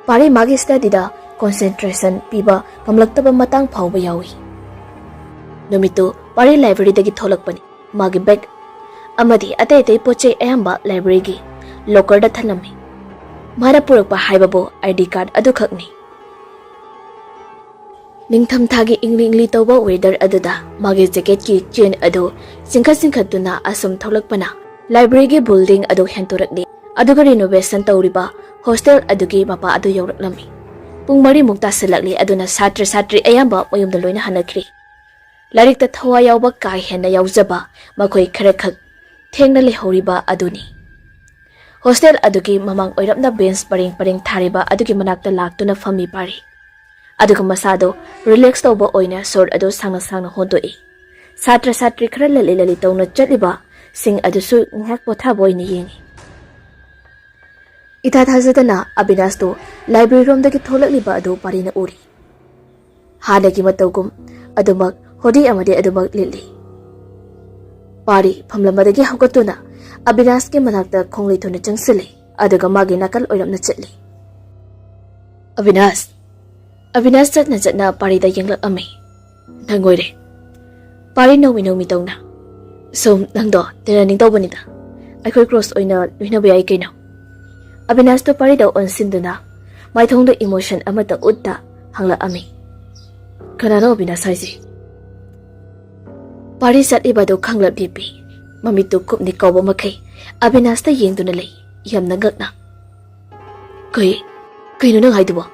ꯄꯥꯔꯤ ꯃꯥꯒꯤ ꯁ꯭ꯇꯗꯤꯗ ꯀꯣꯟꯁꯦꯟꯇ꯭ꯔꯦꯁꯟ ꯄꯤꯕ ꯉꯝꯂꯛꯇꯕ ꯃꯇꯥꯡ ꯐꯥꯎꯕ ꯌꯥꯎꯏ꯫ ꯅꯨꯃꯤꯠꯇꯨ ꯄꯥꯔꯤ ꯂꯥꯏꯕ꯭ꯔꯦꯔꯤꯗꯒꯤ ꯊꯣꯛꯂꯛꯄꯅꯤ꯫ ꯃꯥꯒꯤ ꯕꯦꯒ ꯑꯃꯗꯤ ꯑꯇꯩ ꯑꯇꯩ ꯄꯣꯠ ꯆꯩ ꯑꯌꯥꯝꯕ ꯂꯥꯏꯕ꯭ꯔꯦꯔꯤꯒꯤ ꯂꯣꯀꯔꯗ ꯊꯜꯂꯝꯃꯤ꯫ ꯃꯥꯅ ꯄꯨꯔꯛꯄ ꯍꯥꯏꯕꯕꯨ ꯑꯥꯏ ꯗꯤ ꯀꯥꯔꯗ ꯑꯗꯨꯈꯛꯅꯤ꯫ ꯅꯤꯡꯊꯝꯊꯥꯒꯤ ꯏꯪꯂꯤ ꯏꯪꯂꯤ ꯇꯧꯕ ꯋꯦꯗꯔ ꯑꯗꯨꯗ ꯃꯥꯒꯤ ꯖꯦꯀꯦꯠꯀꯤ ꯆꯦꯟ ꯑꯗꯨ ꯆꯤꯡꯈꯠ ꯆꯤꯡꯈꯠꯇꯨꯅ ꯑꯁꯨꯝ ꯊꯣꯛꯂꯛꯄꯅ ꯂꯥꯏꯕ꯭ꯔꯦꯔꯤꯒꯤ ꯕꯤꯜꯗꯤꯡ ꯑꯗꯨ ꯍꯦꯟꯇꯣꯔꯛꯂꯤ꯫ ꯑꯗꯨꯒ ꯔꯤꯅꯣꯚꯦꯁꯟ ꯇꯧꯔꯤꯕ ꯍꯣꯁꯇꯦꯜ ꯑꯗꯨꯒꯤ ꯃꯄꯥ ꯑꯗꯨ ꯌꯧꯔꯛꯂꯝꯃꯤ꯫ ꯄꯨꯡ ꯃꯔꯤꯃꯨꯛ ꯇꯥꯁꯤꯜꯂꯛꯂꯤ, ꯑꯗꯨꯅ ꯁꯥꯇ꯭ꯔ ꯁꯥꯇ꯭ꯔꯤ ꯑꯌꯥꯝꯕ ꯃꯌꯨꯝꯗ ꯂꯣꯏꯅ ꯍꯟꯅꯈ꯭ꯔꯤ꯫ ꯂꯥꯏꯔꯤꯛꯇ ꯊꯋꯥꯏ ꯌꯥꯎꯕ ꯀꯥ ꯍꯦꯟꯅ ꯌꯥꯎꯖꯕ ꯃꯈꯣꯏ ꯈꯔꯈꯛ ꯊꯦꯡꯅ ꯂꯩꯍꯧꯔꯤꯕ ꯑꯗꯨꯅꯤ꯫ ꯍꯣꯁꯇꯦꯜ ꯑꯗꯨꯒꯤ ꯃꯃꯥꯡ ꯑꯣꯏꯔꯞꯅ ꯕꯦꯟꯁ ꯄꯔꯦꯡ ꯄꯔꯦꯡ ꯊꯥꯔꯤꯕ ꯑꯗꯨꯒꯤ ꯃꯅꯥꯛꯇ ꯂꯥꯛꯇꯨꯅ ꯐꯝꯃꯤ ꯄꯥꯔꯤ꯫ ꯑꯗꯨꯒ ꯃꯁꯥꯗꯣ ꯔꯤꯂꯦꯛꯁ ꯇꯧꯕ ꯑꯣꯏꯅ ꯁꯣꯔ ꯑꯗꯨ ꯁꯥꯡꯅ ꯁꯥꯡꯅ ꯍꯣꯟꯗꯣꯛꯏ꯫ ꯁꯥꯇ꯭ꯔ ꯁꯥꯇ꯭ꯔꯤ ꯈꯔ ꯂꯠꯂꯤ ꯂꯠꯂꯤ ꯇꯧꯅ ꯆꯠꯂꯤꯕꯁꯤꯡ ꯑꯗꯨꯁꯨ ꯉꯥꯏꯍꯥꯛ ꯄꯣꯊꯥꯕ ꯑꯣꯏꯅ ꯌꯦꯡꯏ꯫ ꯏꯊꯥ ꯊꯥꯖꯗꯅ ꯑꯕꯤꯅꯥꯁꯇꯨ ꯂꯥꯏꯕ꯭ꯔꯦꯔꯤ ꯔꯣꯝꯗꯒꯤ ꯊꯣꯛꯂꯛꯂꯤꯕ ꯑꯗꯨ ꯄꯥꯔꯤꯅ ꯎꯔꯤ꯫ ꯍꯥꯟꯅꯒꯤ ꯃꯇꯧꯒꯨꯝ ꯑꯗꯨꯃꯛ ꯍꯣꯗꯤ ꯑꯃꯗꯤ ꯑꯗꯨꯃꯛ ꯂꯤꯠꯂꯤ꯫ ꯄꯥꯔꯤ ꯐꯝꯂꯝꯕꯗꯒꯤ ꯍꯧꯒꯠꯇꯨꯅ ꯑꯕꯤꯅꯥꯁꯀꯤ ꯃꯅꯥꯛꯇ ꯈꯣꯡꯂꯩ ꯊꯨꯅ ꯆꯪꯁꯤꯜꯂꯤ, ꯑꯗꯨꯒ ꯃꯥꯒꯤ ꯅꯥꯀꯜ ꯑꯣꯏꯔꯞꯅ ꯆꯠꯂꯤ꯫ "ꯑꯕꯤꯅꯥꯁ!" ꯑꯕꯤꯅꯥꯁ ꯆꯠꯅ ꯆꯠꯅ ꯄꯥꯔꯤꯗ ꯌꯦꯡꯂꯛꯑꯝꯃꯤ꯫ "ꯅꯪ ꯑꯣꯏꯔꯦ?" ꯄꯥꯔꯤ ꯅꯧꯃꯤ ꯅꯧꯃꯤ ꯇꯧꯅ, "ꯁꯨꯝ ꯅꯪꯗꯣ ꯇꯤꯟꯅꯅꯤꯡ ꯇꯧꯕꯅꯤꯗ꯫ ꯑꯩꯈꯣꯏ ꯀ꯭ꯂꯣꯁ ꯑꯣꯏꯅ ꯂꯣꯏꯅꯕ ꯌꯥꯏ ꯀꯩꯅꯣ?" ꯑꯕꯤꯅꯥꯁꯇꯣ ꯄꯥꯔꯤꯗ ꯑꯣꯟꯁꯤꯟꯗꯨꯅ ꯃꯥꯏꯊꯣꯡꯗ ꯏꯃꯣꯁꯟ ꯑꯃꯠꯇ ꯎꯠꯇ ꯍꯪꯂꯛꯑꯝꯃꯤ꯫ "ꯀꯅꯥꯅꯣ ꯑꯕꯤꯅꯥꯁ ꯍꯥꯏꯁꯦ?" ꯄꯥꯔꯤ ꯆꯠꯂꯤꯕꯗꯨ ꯈꯪꯂꯞ ꯂꯦꯞꯄꯤ꯫ ꯃꯃꯤꯠꯇꯨ ꯀꯨꯞꯅꯤ ꯀꯧꯕ ꯃꯈꯩ ꯑꯕꯤꯅꯥꯁꯇ ꯌꯦꯡꯗꯨꯅ ꯂꯩ, ꯌꯥꯝꯅ ꯉꯛꯅ꯫ "ꯀꯩ, ꯀꯩꯅꯣ ꯅꯪ ꯍꯥꯏꯗꯨꯕꯣ?"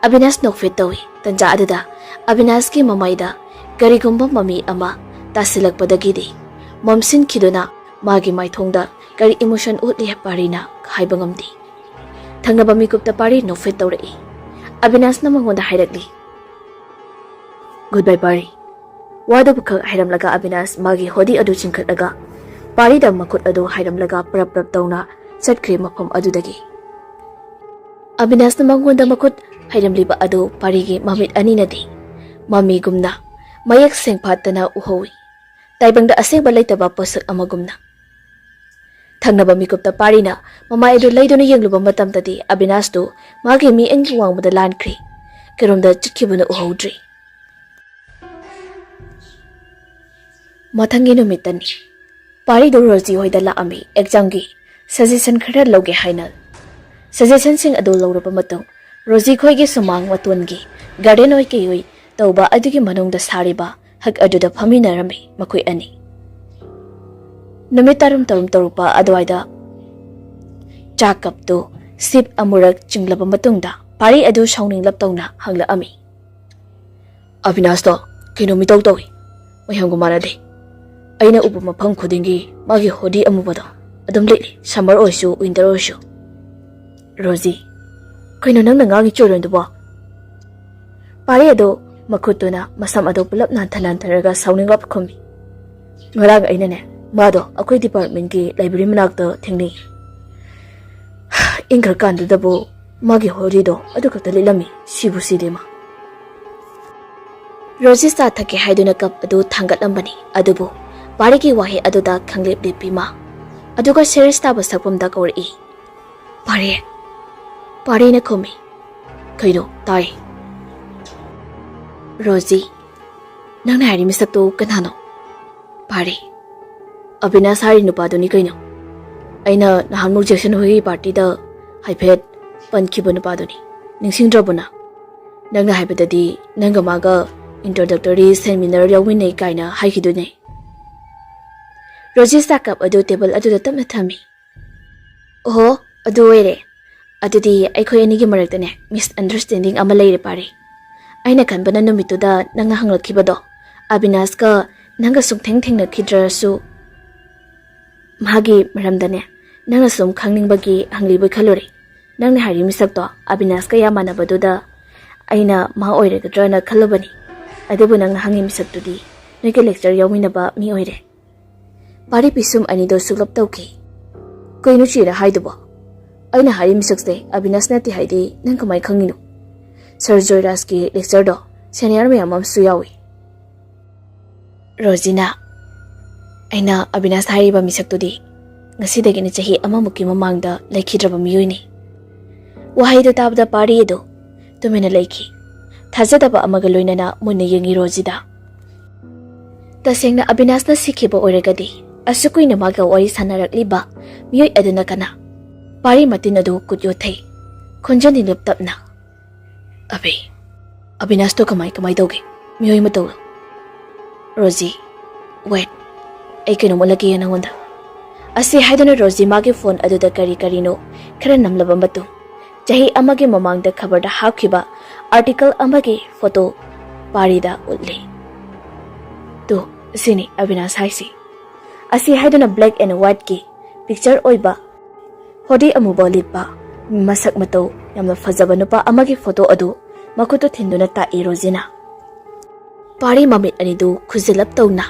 ꯑꯕꯤꯅꯥꯁ ꯅꯣꯛꯐꯦꯠ ꯇꯧꯏ꯫ ꯇꯟꯖꯥ ꯑꯗꯨꯗ ꯑꯕꯤꯅꯥꯁꯀꯤ ꯃꯃꯥꯏꯗ ꯀꯔꯤꯒꯨꯝꯕ ꯃꯃꯤ ꯑꯃ ꯇꯥꯁꯤꯜꯂꯛꯄꯗꯒꯤꯗꯤ ꯃꯝꯁꯤꯟꯈꯤꯗꯨꯅ ꯃꯥꯒꯤ ꯃꯥꯏꯊꯣꯡꯗ ꯀꯔꯤ ꯏꯃꯣꯁꯟ ꯎꯠꯂꯤ ꯄꯥꯔꯤꯅ ꯍꯥꯏꯕ ꯉꯝꯗꯦ꯫ ꯊꯪꯅꯕ ꯃꯤꯀꯨꯞꯇ ꯄꯥꯔꯤ ꯅꯣꯛꯐꯦꯠ ꯇꯧꯔꯛꯏ꯫ ꯑꯕꯤꯅꯥꯁꯅ ꯃꯉꯣꯟꯗ ꯍꯥꯏꯔꯛꯂꯤ, "ꯒꯨꯗ ꯕꯥꯏ, ꯄꯥꯔꯤ꯫" ꯋꯥꯗꯨꯕꯨ ꯈꯛ ꯍꯥꯏꯔꯝꯂꯒ ꯑꯕꯤꯅꯥꯁ ꯃꯥꯒꯤ ꯍꯣꯗꯤ ꯑꯗꯨ ꯆꯤꯡꯈꯠꯂꯒ ꯄꯥꯔꯤꯗ ꯃꯈꯨꯠ ꯑꯗꯨ ꯍꯥꯏꯔꯝꯂꯒ ꯄ꯭ꯔꯞ ꯄ꯭ꯔꯞ ꯇꯧꯅ ꯆꯠꯈ꯭ꯔꯦ ꯃꯐꯝ ꯑꯗꯨꯗꯒꯤ꯫ ꯑꯕꯤꯅꯥꯁꯅ ꯃꯉꯣꯟꯗ ꯃꯈꯨꯠ ꯍꯩꯔꯝꯂꯤꯕ ꯑꯗꯨ ꯄꯥꯔꯤꯒꯤ ꯃꯃꯤꯠ ꯑꯅꯤꯅꯗꯤ ꯃꯃꯤꯒꯨꯝꯅ ꯃꯌꯦꯛ ꯁꯦꯡꯐꯥꯠꯇꯅ ꯎꯍꯧꯏ, ꯇꯥꯏꯕꯪꯗ ꯑꯁꯦꯡꯕ ꯂꯩꯇꯕ ꯄꯣꯠꯁꯛ ꯑꯃꯒꯨꯝꯅ꯫ ꯊꯪꯅꯕ ꯃꯤꯀꯨꯞꯇ ꯄꯥꯔꯤꯅ ꯃꯃꯥꯏ ꯑꯗꯨ ꯂꯩꯗꯨꯅ ꯌꯦꯡꯂꯨꯕ ꯃꯇꯝꯗꯗꯤ ꯑꯕꯤꯅꯥꯁꯇꯨ ꯃꯥꯒꯤ ꯃꯤꯠꯌꯦꯡꯒꯤ ꯋꯥꯡꯃꯗ ꯂꯥꯟꯈ꯭ꯔꯦ, ꯀꯩꯔꯣꯝꯗ ꯆꯠꯈꯤꯕꯅ ꯎꯍꯧꯗ꯭ꯔꯦ꯫ ꯃꯊꯪꯒꯤ ꯅꯨꯃꯤꯠꯇꯅꯤ꯫ ꯄꯥꯔꯤꯗꯨ ꯔꯣꯖꯤ ꯍꯣꯏꯗ ꯂꯥꯛꯑꯝꯃꯤ, ꯑꯦꯛꯖꯥꯝꯒꯤ ꯁꯖꯦꯁꯟ ꯈꯔ ꯂꯧꯒꯦ ꯍꯥꯏꯅ꯫ ꯁꯖꯦꯁꯟꯁꯤꯡ ꯑꯗꯨ ꯂꯧꯔꯕ ꯃꯇꯨꯡ ꯔꯣꯖꯤ ꯈꯣꯏꯒꯤ ꯁꯨꯃꯥꯡ ꯃꯇꯣꯟꯒꯤ ꯒꯥꯔꯗꯦꯟ ꯑꯣꯏ ꯀꯩ ꯑꯣꯏ ꯇꯧꯕ ꯑꯗꯨꯒꯤ ꯃꯅꯨꯡꯗ ꯁꯥꯔꯤꯕ ꯍꯛ ꯑꯗꯨꯗ ꯐꯝꯃꯤꯟꯅꯔꯝꯃꯤ ꯃꯈꯣꯏ ꯑꯅꯤ꯫ ꯅꯨꯃꯤꯠ ꯇꯔꯨꯝ ꯇꯔꯨꯝ ꯇꯧꯔꯛꯄ ꯑꯗꯨꯋꯥꯏꯗ ꯆꯥ ꯀꯞꯇꯨ ꯁꯤꯞ ꯑꯃꯨꯔꯛ ꯆꯤꯡꯂꯕ ꯃꯇꯨꯡꯗ ꯄꯥꯔꯤ ꯑꯗꯨ ꯁꯥꯎꯅꯤꯡꯂꯞ ꯇꯧꯅ ꯍꯪꯂꯛꯑꯝꯃꯤ꯫ "ꯑꯕꯤꯅꯥꯁꯇꯣ ꯀꯩꯅꯣ ꯃꯤꯇꯧ ꯇꯧꯏ, ꯃꯌꯥꯝꯒ ꯃꯥꯟꯅꯗꯦ꯫ ꯑꯩꯅ ꯎꯕ ꯃꯐꯝ ꯈꯨꯗꯤꯡꯒꯤ ꯃꯥꯒꯤ ꯍꯣꯗꯤ ꯑꯃꯨꯕꯗꯣ ꯑꯗꯨꯝ ꯂꯤꯠꯂꯤ, ꯁꯝꯃꯔ ꯑꯣꯏꯔꯁꯨ ꯋꯤꯟꯇꯔ ꯑꯣꯏꯔꯁꯨ꯫" "ꯔꯣꯖꯤ, ꯀꯩꯅꯣ ꯅꯪꯅ ꯉꯥꯡꯉꯤ ꯆꯣꯏꯔꯣꯟꯗꯨꯕꯣ?" ꯄꯥꯔꯤ ꯑꯗꯨ ꯃꯈꯨꯠꯇꯨꯅ ꯃꯁꯝ ꯑꯗꯨ ꯄꯨꯂꯞ ꯅꯥꯟꯊ ꯅꯥꯟꯊꯔꯒ ꯁꯥꯎꯅꯤꯡꯂꯞ ꯈꯨꯝꯃꯤ꯫ "ꯉꯔꯥꯡ ꯑꯩꯅꯅꯦ, ꯃꯥꯗꯣ ꯑꯩꯈꯣꯏ ꯗꯤꯄꯥꯔꯠꯃꯦꯟꯒꯤ ꯂꯥꯏꯕ꯭ꯔꯦꯔꯤ ꯃꯅꯥꯛꯇ ꯊꯦꯡꯅꯩ꯫ ꯏꯪꯈ꯭ꯔꯀꯥꯟꯗꯨꯗꯕꯨ ꯃꯥꯒꯤ ꯍꯣꯗꯤꯗꯣ ꯑꯗꯨ ꯈꯛꯇ ꯂꯤꯠꯂꯝꯃꯤ, ꯁꯤꯕꯨ ꯁꯤꯗꯦ ꯃꯥ꯫" ꯔꯣꯖꯤ ꯆꯥ ꯊꯛꯀꯦ ꯍꯥꯏꯗꯨꯅ ꯀꯞ ꯑꯗꯨ ꯊꯥꯡꯒꯠꯂꯝꯕꯅꯤ, ꯑꯗꯨꯕꯨ ꯄꯥꯔꯤꯒꯤ ꯋꯥꯍꯩ ꯑꯗꯨꯗ ꯈꯪꯂꯦꯞ ꯂꯦꯞꯄꯤ ꯃꯥ꯫ ꯑꯗꯨꯒ ꯁꯦꯔꯤꯌꯁ ꯇꯥꯕ ꯁꯛꯐꯝꯗ ꯀꯧꯔꯛꯏ, "ꯄꯥꯔꯤ!" ꯄꯥꯔꯤꯅ ꯈꯨꯝꯃꯤ, "ꯀꯩꯅꯣ? ꯇꯥꯏ꯫" "ꯔꯣꯖꯤ, ꯅꯪꯅ ꯍꯥꯏꯔꯤ ꯃꯤꯁꯛꯇꯣ ꯀꯅꯥꯅꯣ?" "ꯄꯥꯔꯤ, ꯑꯕꯤꯅꯥꯁ ꯍꯥꯏꯔꯤ ꯅꯨꯄꯥꯗꯨꯅꯤ ꯀꯩꯅꯣ꯫ ꯑꯩꯅ ꯅꯍꯥꯟꯃꯨꯛ ꯖꯦꯛꯁꯟ ꯍꯣꯏꯒꯤ ꯄꯥꯔꯇꯤꯗ ꯍꯥꯏꯐꯦꯠ ꯄꯟꯈꯤꯕ ꯅꯨꯄꯥꯗꯨꯅꯤ꯫ ꯅꯤꯡꯁꯤꯡꯗ꯭ꯔꯕꯣ ꯅꯪ? ꯅꯪꯅ ꯍꯥꯏꯕꯗꯗꯤ ꯅꯪꯒ ꯃꯥꯒ ꯏꯟꯇ꯭ꯔꯣꯗꯛꯇꯣꯔꯤ ꯁꯦꯃꯤꯅꯥꯔ ꯌꯥꯎꯃꯤꯟꯅꯩ ꯀꯥꯏꯅ ꯍꯥꯏꯈꯤꯗꯨꯅꯦ꯫" ꯔꯣꯖꯤ ꯆꯥ ꯀꯞ ꯑꯗꯨ ꯇꯦꯕꯜ ꯑꯗꯨꯗ ꯇꯞꯅ ꯊꯝꯃꯤ꯫ "ꯑꯣꯍꯣ, ꯑꯗꯨ ꯑꯣꯏꯔꯦ꯫ ꯑꯗꯨꯗꯤ ꯑꯩꯈꯣꯏ ꯑꯅꯤꯒꯤ ꯃꯔꯛꯇꯅꯦ ꯃꯤꯁꯑꯟꯗꯔꯁ꯭ꯇꯦꯟꯗꯤꯡ ꯑꯃ ꯂꯩꯔꯦ, ꯄꯥꯔꯤ꯫ ꯑꯩꯅ ꯈꯟꯕꯅ ꯅꯨꯃꯤꯠꯇꯨꯗ ꯅꯪꯅ ꯍꯪꯂꯛꯈꯤꯕꯗꯣ, ꯑꯕꯤꯅꯥꯁꯀ ꯅꯪꯒ ꯁꯨꯡꯊꯦꯡ ꯊꯦꯡꯅꯈꯤꯗ꯭ꯔꯁꯨ, ꯃꯥꯒꯤ ꯃꯔꯝꯗꯅꯦ ꯅꯪꯅ ꯁꯨꯝ ꯈꯪꯅꯤꯡꯕꯒꯤ ꯍꯪꯂꯤꯕꯣꯏ ꯈꯜꯂꯨꯔꯦ꯫ ꯅꯪꯅ ꯍꯥꯏꯔꯤ ꯃꯤꯁꯛꯇꯣ ꯑꯕꯤꯅꯥꯁꯀ ꯌꯥꯝ ꯃꯥꯟꯅꯕꯗꯨꯗ ꯑꯩꯅ ꯃꯥ ꯑꯣꯏꯔꯒꯗ꯭ꯔꯅ ꯈꯜꯂꯨꯕꯅꯤ꯫ ꯑꯗꯨꯕꯨ ꯅꯪꯅ ꯍꯪꯉꯤ ꯃꯤꯁꯛꯇꯨꯗꯤ ꯅꯣꯏꯒꯤ ꯂꯦꯛꯆꯔ ꯌꯥꯎꯃꯤꯟꯅꯕ ꯃꯤ ꯑꯣꯏꯔꯦ꯫" ꯄꯥꯔꯤ ꯄꯤꯁꯨꯝ ꯑꯅꯤꯗꯣ ꯁꯨꯛꯂꯞ ꯇꯧꯈꯤ꯫ "ꯀꯩꯅꯣ ꯆꯦꯅ ꯍꯥꯏꯗꯨꯕꯣ? ꯑꯩꯅ ꯍꯥꯏꯔꯤ ꯃꯤꯁꯛꯁꯦ ꯑꯕꯤꯅꯥꯁ ꯅꯠꯇꯦ ꯍꯥꯏꯗꯤ ꯅꯪ ꯀꯃꯥꯏ ꯈꯪꯉꯤꯅꯣ? ꯁꯔ ꯖꯣꯏꯔꯥꯖꯀꯤ ꯂꯦꯛꯆꯔꯗꯣ ꯁꯦꯅꯤꯌꯔ ꯃꯌꯥꯝ ꯑꯃꯁꯨ ꯌꯥꯎꯏ꯫" "ꯔꯣꯖꯤꯅꯥ, ꯑꯩꯅ ꯑꯕꯤꯅꯥꯁ ꯍꯥꯏꯔꯤꯕ ꯃꯤꯁꯛꯇꯨꯗꯤ ꯉꯁꯤꯗꯒꯤꯅ ꯆꯍꯤ ꯑꯃꯃꯨꯛꯀꯤ ꯃꯃꯥꯡꯗ ꯂꯩꯈꯤꯗ꯭ꯔꯕ ꯃꯤꯑꯣꯏꯅꯤ꯫" ꯋꯥꯍꯩꯗꯨ ꯇꯥꯕꯗ ꯄꯥꯔꯤ ꯑꯗꯨ ꯇꯨꯃꯤꯟꯅ ꯂꯩꯈꯤ꯫ ꯊꯥꯖꯗꯕ ꯑꯃꯒ ꯂꯣꯏꯅꯅ ꯃꯨꯟꯅ ꯌꯦꯡꯉꯤ ꯔꯣꯖꯤꯗ꯫ "ꯇꯁꯦꯡꯅ ꯑꯕꯤꯅꯥꯁꯅ ꯁꯤꯈꯤꯕ ꯑꯣꯏꯔꯒꯗꯤ ꯑꯁꯨꯛ ꯀꯨꯏꯅ ꯃꯥꯒ ꯋꯥꯔꯤ ꯁꯥꯟꯅꯔꯛꯂꯤꯕ ꯃꯤꯑꯣꯏ ꯑꯗꯨꯅ ꯀꯅꯥ?" ꯄꯥꯔꯤ ꯃꯇꯤꯟ ꯑꯗꯨ ꯀꯨꯠ ꯌꯣꯠꯊꯩ꯫ ꯈꯣꯟꯖꯦꯜ ꯅꯤꯂꯨꯞ ꯇꯞꯅ, "ꯑꯕꯤ, ꯑꯕꯤꯅꯥꯁꯇꯣ ꯀꯃꯥꯏ ꯀꯃꯥꯏ ꯇꯧꯒꯦ? ꯃꯤꯑꯣꯏ ꯑꯃ ꯇꯧꯔꯣ꯫" "ꯔꯣꯖꯤ, ꯋꯦꯠ, ꯑꯩ ꯀꯩꯅꯣꯝ ꯎꯠꯂꯛꯀꯦ ꯅꯪꯉꯣꯟꯗ꯫" ꯑꯁꯤ ꯍꯥꯏꯗꯨꯅ ꯔꯣꯖꯤ ꯃꯥꯒꯤ ꯐꯣꯟ ꯑꯗꯨꯗ ꯀꯔꯤ ꯀꯔꯤꯅꯣ ꯈꯔ ꯅꯝꯂꯕ ꯃꯇꯨꯡ, ꯆꯍꯤ ꯑꯃꯒꯤ ꯃꯃꯥꯡꯗ ꯈꯕꯔꯗ ꯍꯥꯞꯈꯤꯕ ꯑꯥꯔꯇꯤꯀꯜ ꯑꯃꯒꯤ ꯐꯣꯇꯣ ꯄꯥꯔꯤꯗ ꯎꯠꯂꯤ꯫ "ꯇꯨ, ꯁꯤꯅꯤ ꯑꯕꯤꯅꯥꯁ ꯍꯥꯏꯁꯤ꯫" ꯑꯁꯤ ꯍꯥꯏꯗꯨꯅ ꯕ꯭ꯂꯦꯛ ꯑꯦꯟ ꯋꯥꯏꯠꯀꯤ ꯄꯤꯛꯆꯔ ꯑꯣꯏꯕ, ꯍꯣꯗꯤ ꯑꯃꯨꯕ ꯂꯤꯠꯄ, ꯃꯁꯛ ꯃꯇꯧ ꯌꯥꯝꯅ ꯐꯖꯕ ꯅꯨꯄꯥ ꯑꯃꯒꯤ ꯐꯣꯇꯣ ꯑꯗꯨ ꯃꯈꯨꯠꯇ ꯊꯤꯟꯗꯨꯅ ꯇꯥꯛꯏ ꯔꯣꯖꯤꯅ꯫ ꯄꯥꯔꯤ ꯃꯃꯤꯠ ꯑꯅꯤꯗꯨ ꯈꯨꯖꯤꯜꯂꯞ ꯇꯧꯅ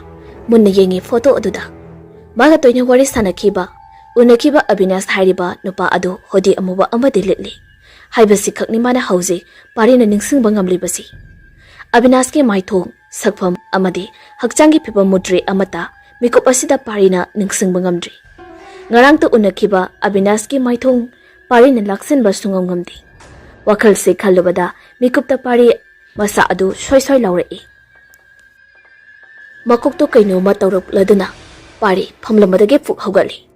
ꯃꯨꯟꯅ ꯌꯦꯡꯉꯤ ꯐꯣꯇꯣ ꯑꯗꯨꯗ꯫ ꯃꯥꯒ ꯇꯣꯏꯅ ꯋꯥꯔꯤ ꯁꯥꯟꯅꯈꯤꯕ, ꯎꯅꯈꯤꯕ ꯑꯕꯤꯅꯥꯁ ꯍꯥꯏꯔꯤꯕ ꯅꯨꯄꯥ ꯑꯗꯨ ꯍꯣꯗꯤ ꯑꯃꯨꯕ ꯑꯃꯗꯤ ꯂꯤꯠꯂꯤ ꯍꯥꯏꯕꯁꯤ ꯈꯛꯅꯤ ꯃꯥꯅ ꯍꯧꯖꯤꯛ ꯄꯥꯔꯤꯅ ꯅꯤꯡꯁꯤꯡꯕ ꯉꯝꯂꯤꯕꯁꯤ꯫ ꯑꯕꯤꯅꯥꯁꯀꯤ ꯃꯥꯏꯊꯣꯡ, ꯁꯛꯐꯝ ꯑꯃꯗꯤ ꯍꯛꯆꯥꯡꯒꯤ ꯐꯤꯕꯝ ꯃꯨꯗ꯭ꯔꯤ ꯑꯃꯠꯇ ꯃꯤꯀꯨꯞ ꯑꯁꯤꯗ ꯄꯥꯔꯤꯅ ꯅꯤꯡꯁꯤꯡꯕ ꯉꯝꯗ꯭ꯔꯤ꯫ ꯉꯔꯥꯡꯇ ꯎꯅꯈꯤꯕ ꯑꯕꯤꯅꯥꯁꯀꯤ ꯃꯥꯏꯊꯣꯡ ꯄꯥꯔꯤꯅ ꯂꯥꯛꯁꯤꯟꯕ ꯁꯨꯡꯉꯝ ꯉꯝꯗꯦ꯫ ꯋꯥꯈꯜꯁꯤ ꯈꯜꯂꯨꯕꯗ ꯃꯤꯀꯨꯞꯇ ꯄꯥꯔꯤ ꯃꯁꯥ ꯑꯗꯨ ꯁ꯭ꯋꯥꯏ ꯁ꯭ꯋꯥꯏ ꯂꯥꯎꯔꯛꯏ꯫ ꯃꯀꯣꯛꯇꯨ ꯀꯩꯅꯣꯝꯃ ꯇꯧꯔꯛꯂꯗꯨꯅ ꯄꯥꯔꯤ ꯐꯝꯂꯝꯕꯗꯒꯤ ꯐꯨꯛ ꯍꯧꯒꯠꯂꯤ꯫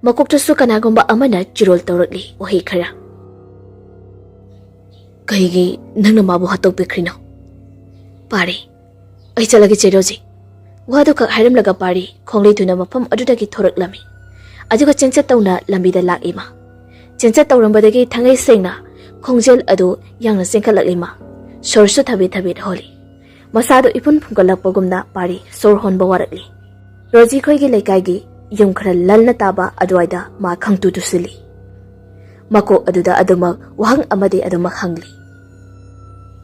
ꯃꯀꯣꯛꯇꯁꯨ ꯀꯅꯥꯒꯨꯝꯕ ꯑꯃꯅ ꯆꯤꯔꯣꯜ ꯇꯧꯔꯛꯂꯤ ꯋꯥꯍꯩ ꯈꯔ꯫ "ꯀꯩꯒꯤ ꯅꯪꯅ ꯃꯥꯕꯨ ꯍꯥꯠꯇꯣꯛꯄꯤꯈ꯭ꯔꯤꯅꯣ?" "ꯄꯥꯔꯤ, ꯑꯩ ꯆꯠꯂꯒꯦ ꯆꯦ ꯔꯣꯖꯤ꯫" ꯋꯥꯗꯨ ꯈꯛ ꯍꯥꯏꯔꯝꯂꯒ ꯄꯥꯔꯤ ꯈꯣꯡꯂꯩ ꯊꯨꯅ ꯃꯐꯝ ꯑꯗꯨꯗꯒꯤ ꯊꯣꯔꯛꯂꯝꯃꯤ꯫ ꯑꯗꯨꯒ ꯆꯦꯟꯆꯠ ꯇꯧꯅ ꯂꯝꯕꯤꯗ ꯂꯥꯛꯏ ꯃꯥ꯫ ꯆꯦꯟꯆꯠ ꯇꯧꯔꯝꯕꯗꯒꯤ ꯊꯥꯡꯉꯩ ꯁꯦꯡꯅ ꯈꯣꯡꯖꯦꯜ ꯑꯗꯨ ꯌꯥꯡꯅ ꯆꯦꯟꯈꯠꯂꯛꯂꯤ ꯃꯥ꯫ ꯁꯣꯔꯁꯨ ꯊꯕꯦꯠ ꯊꯕꯦꯠ ꯍꯣꯜꯂꯤ꯫ ꯃꯁꯥꯗꯨ ꯏꯐꯨꯟ ꯐꯨꯡꯒꯠꯂꯛꯄꯒꯨꯝꯅ ꯄꯥꯔꯤ ꯁꯣꯔ ꯍꯣꯟꯕ ꯋꯥꯔꯛꯂꯤ꯫ ꯔꯣꯖꯤ ꯈꯣꯏꯒꯤ ꯂꯩꯀꯥꯏꯒꯤ ꯌꯨꯝ ꯈꯔ ꯂꯜꯅ ꯇꯥꯕ ꯑꯗꯨꯋꯥꯏꯗ ꯃꯥ ꯈꯪꯇꯨ ꯇꯨꯁꯤꯜꯂꯤ꯫ ꯃꯀꯣꯛ ꯑꯗꯨꯗ ꯑꯗꯨꯃꯛ ꯋꯥꯍꯪ ꯑꯃꯗꯤ ꯑꯗꯨꯃꯛ ꯍꯪꯂꯤ꯫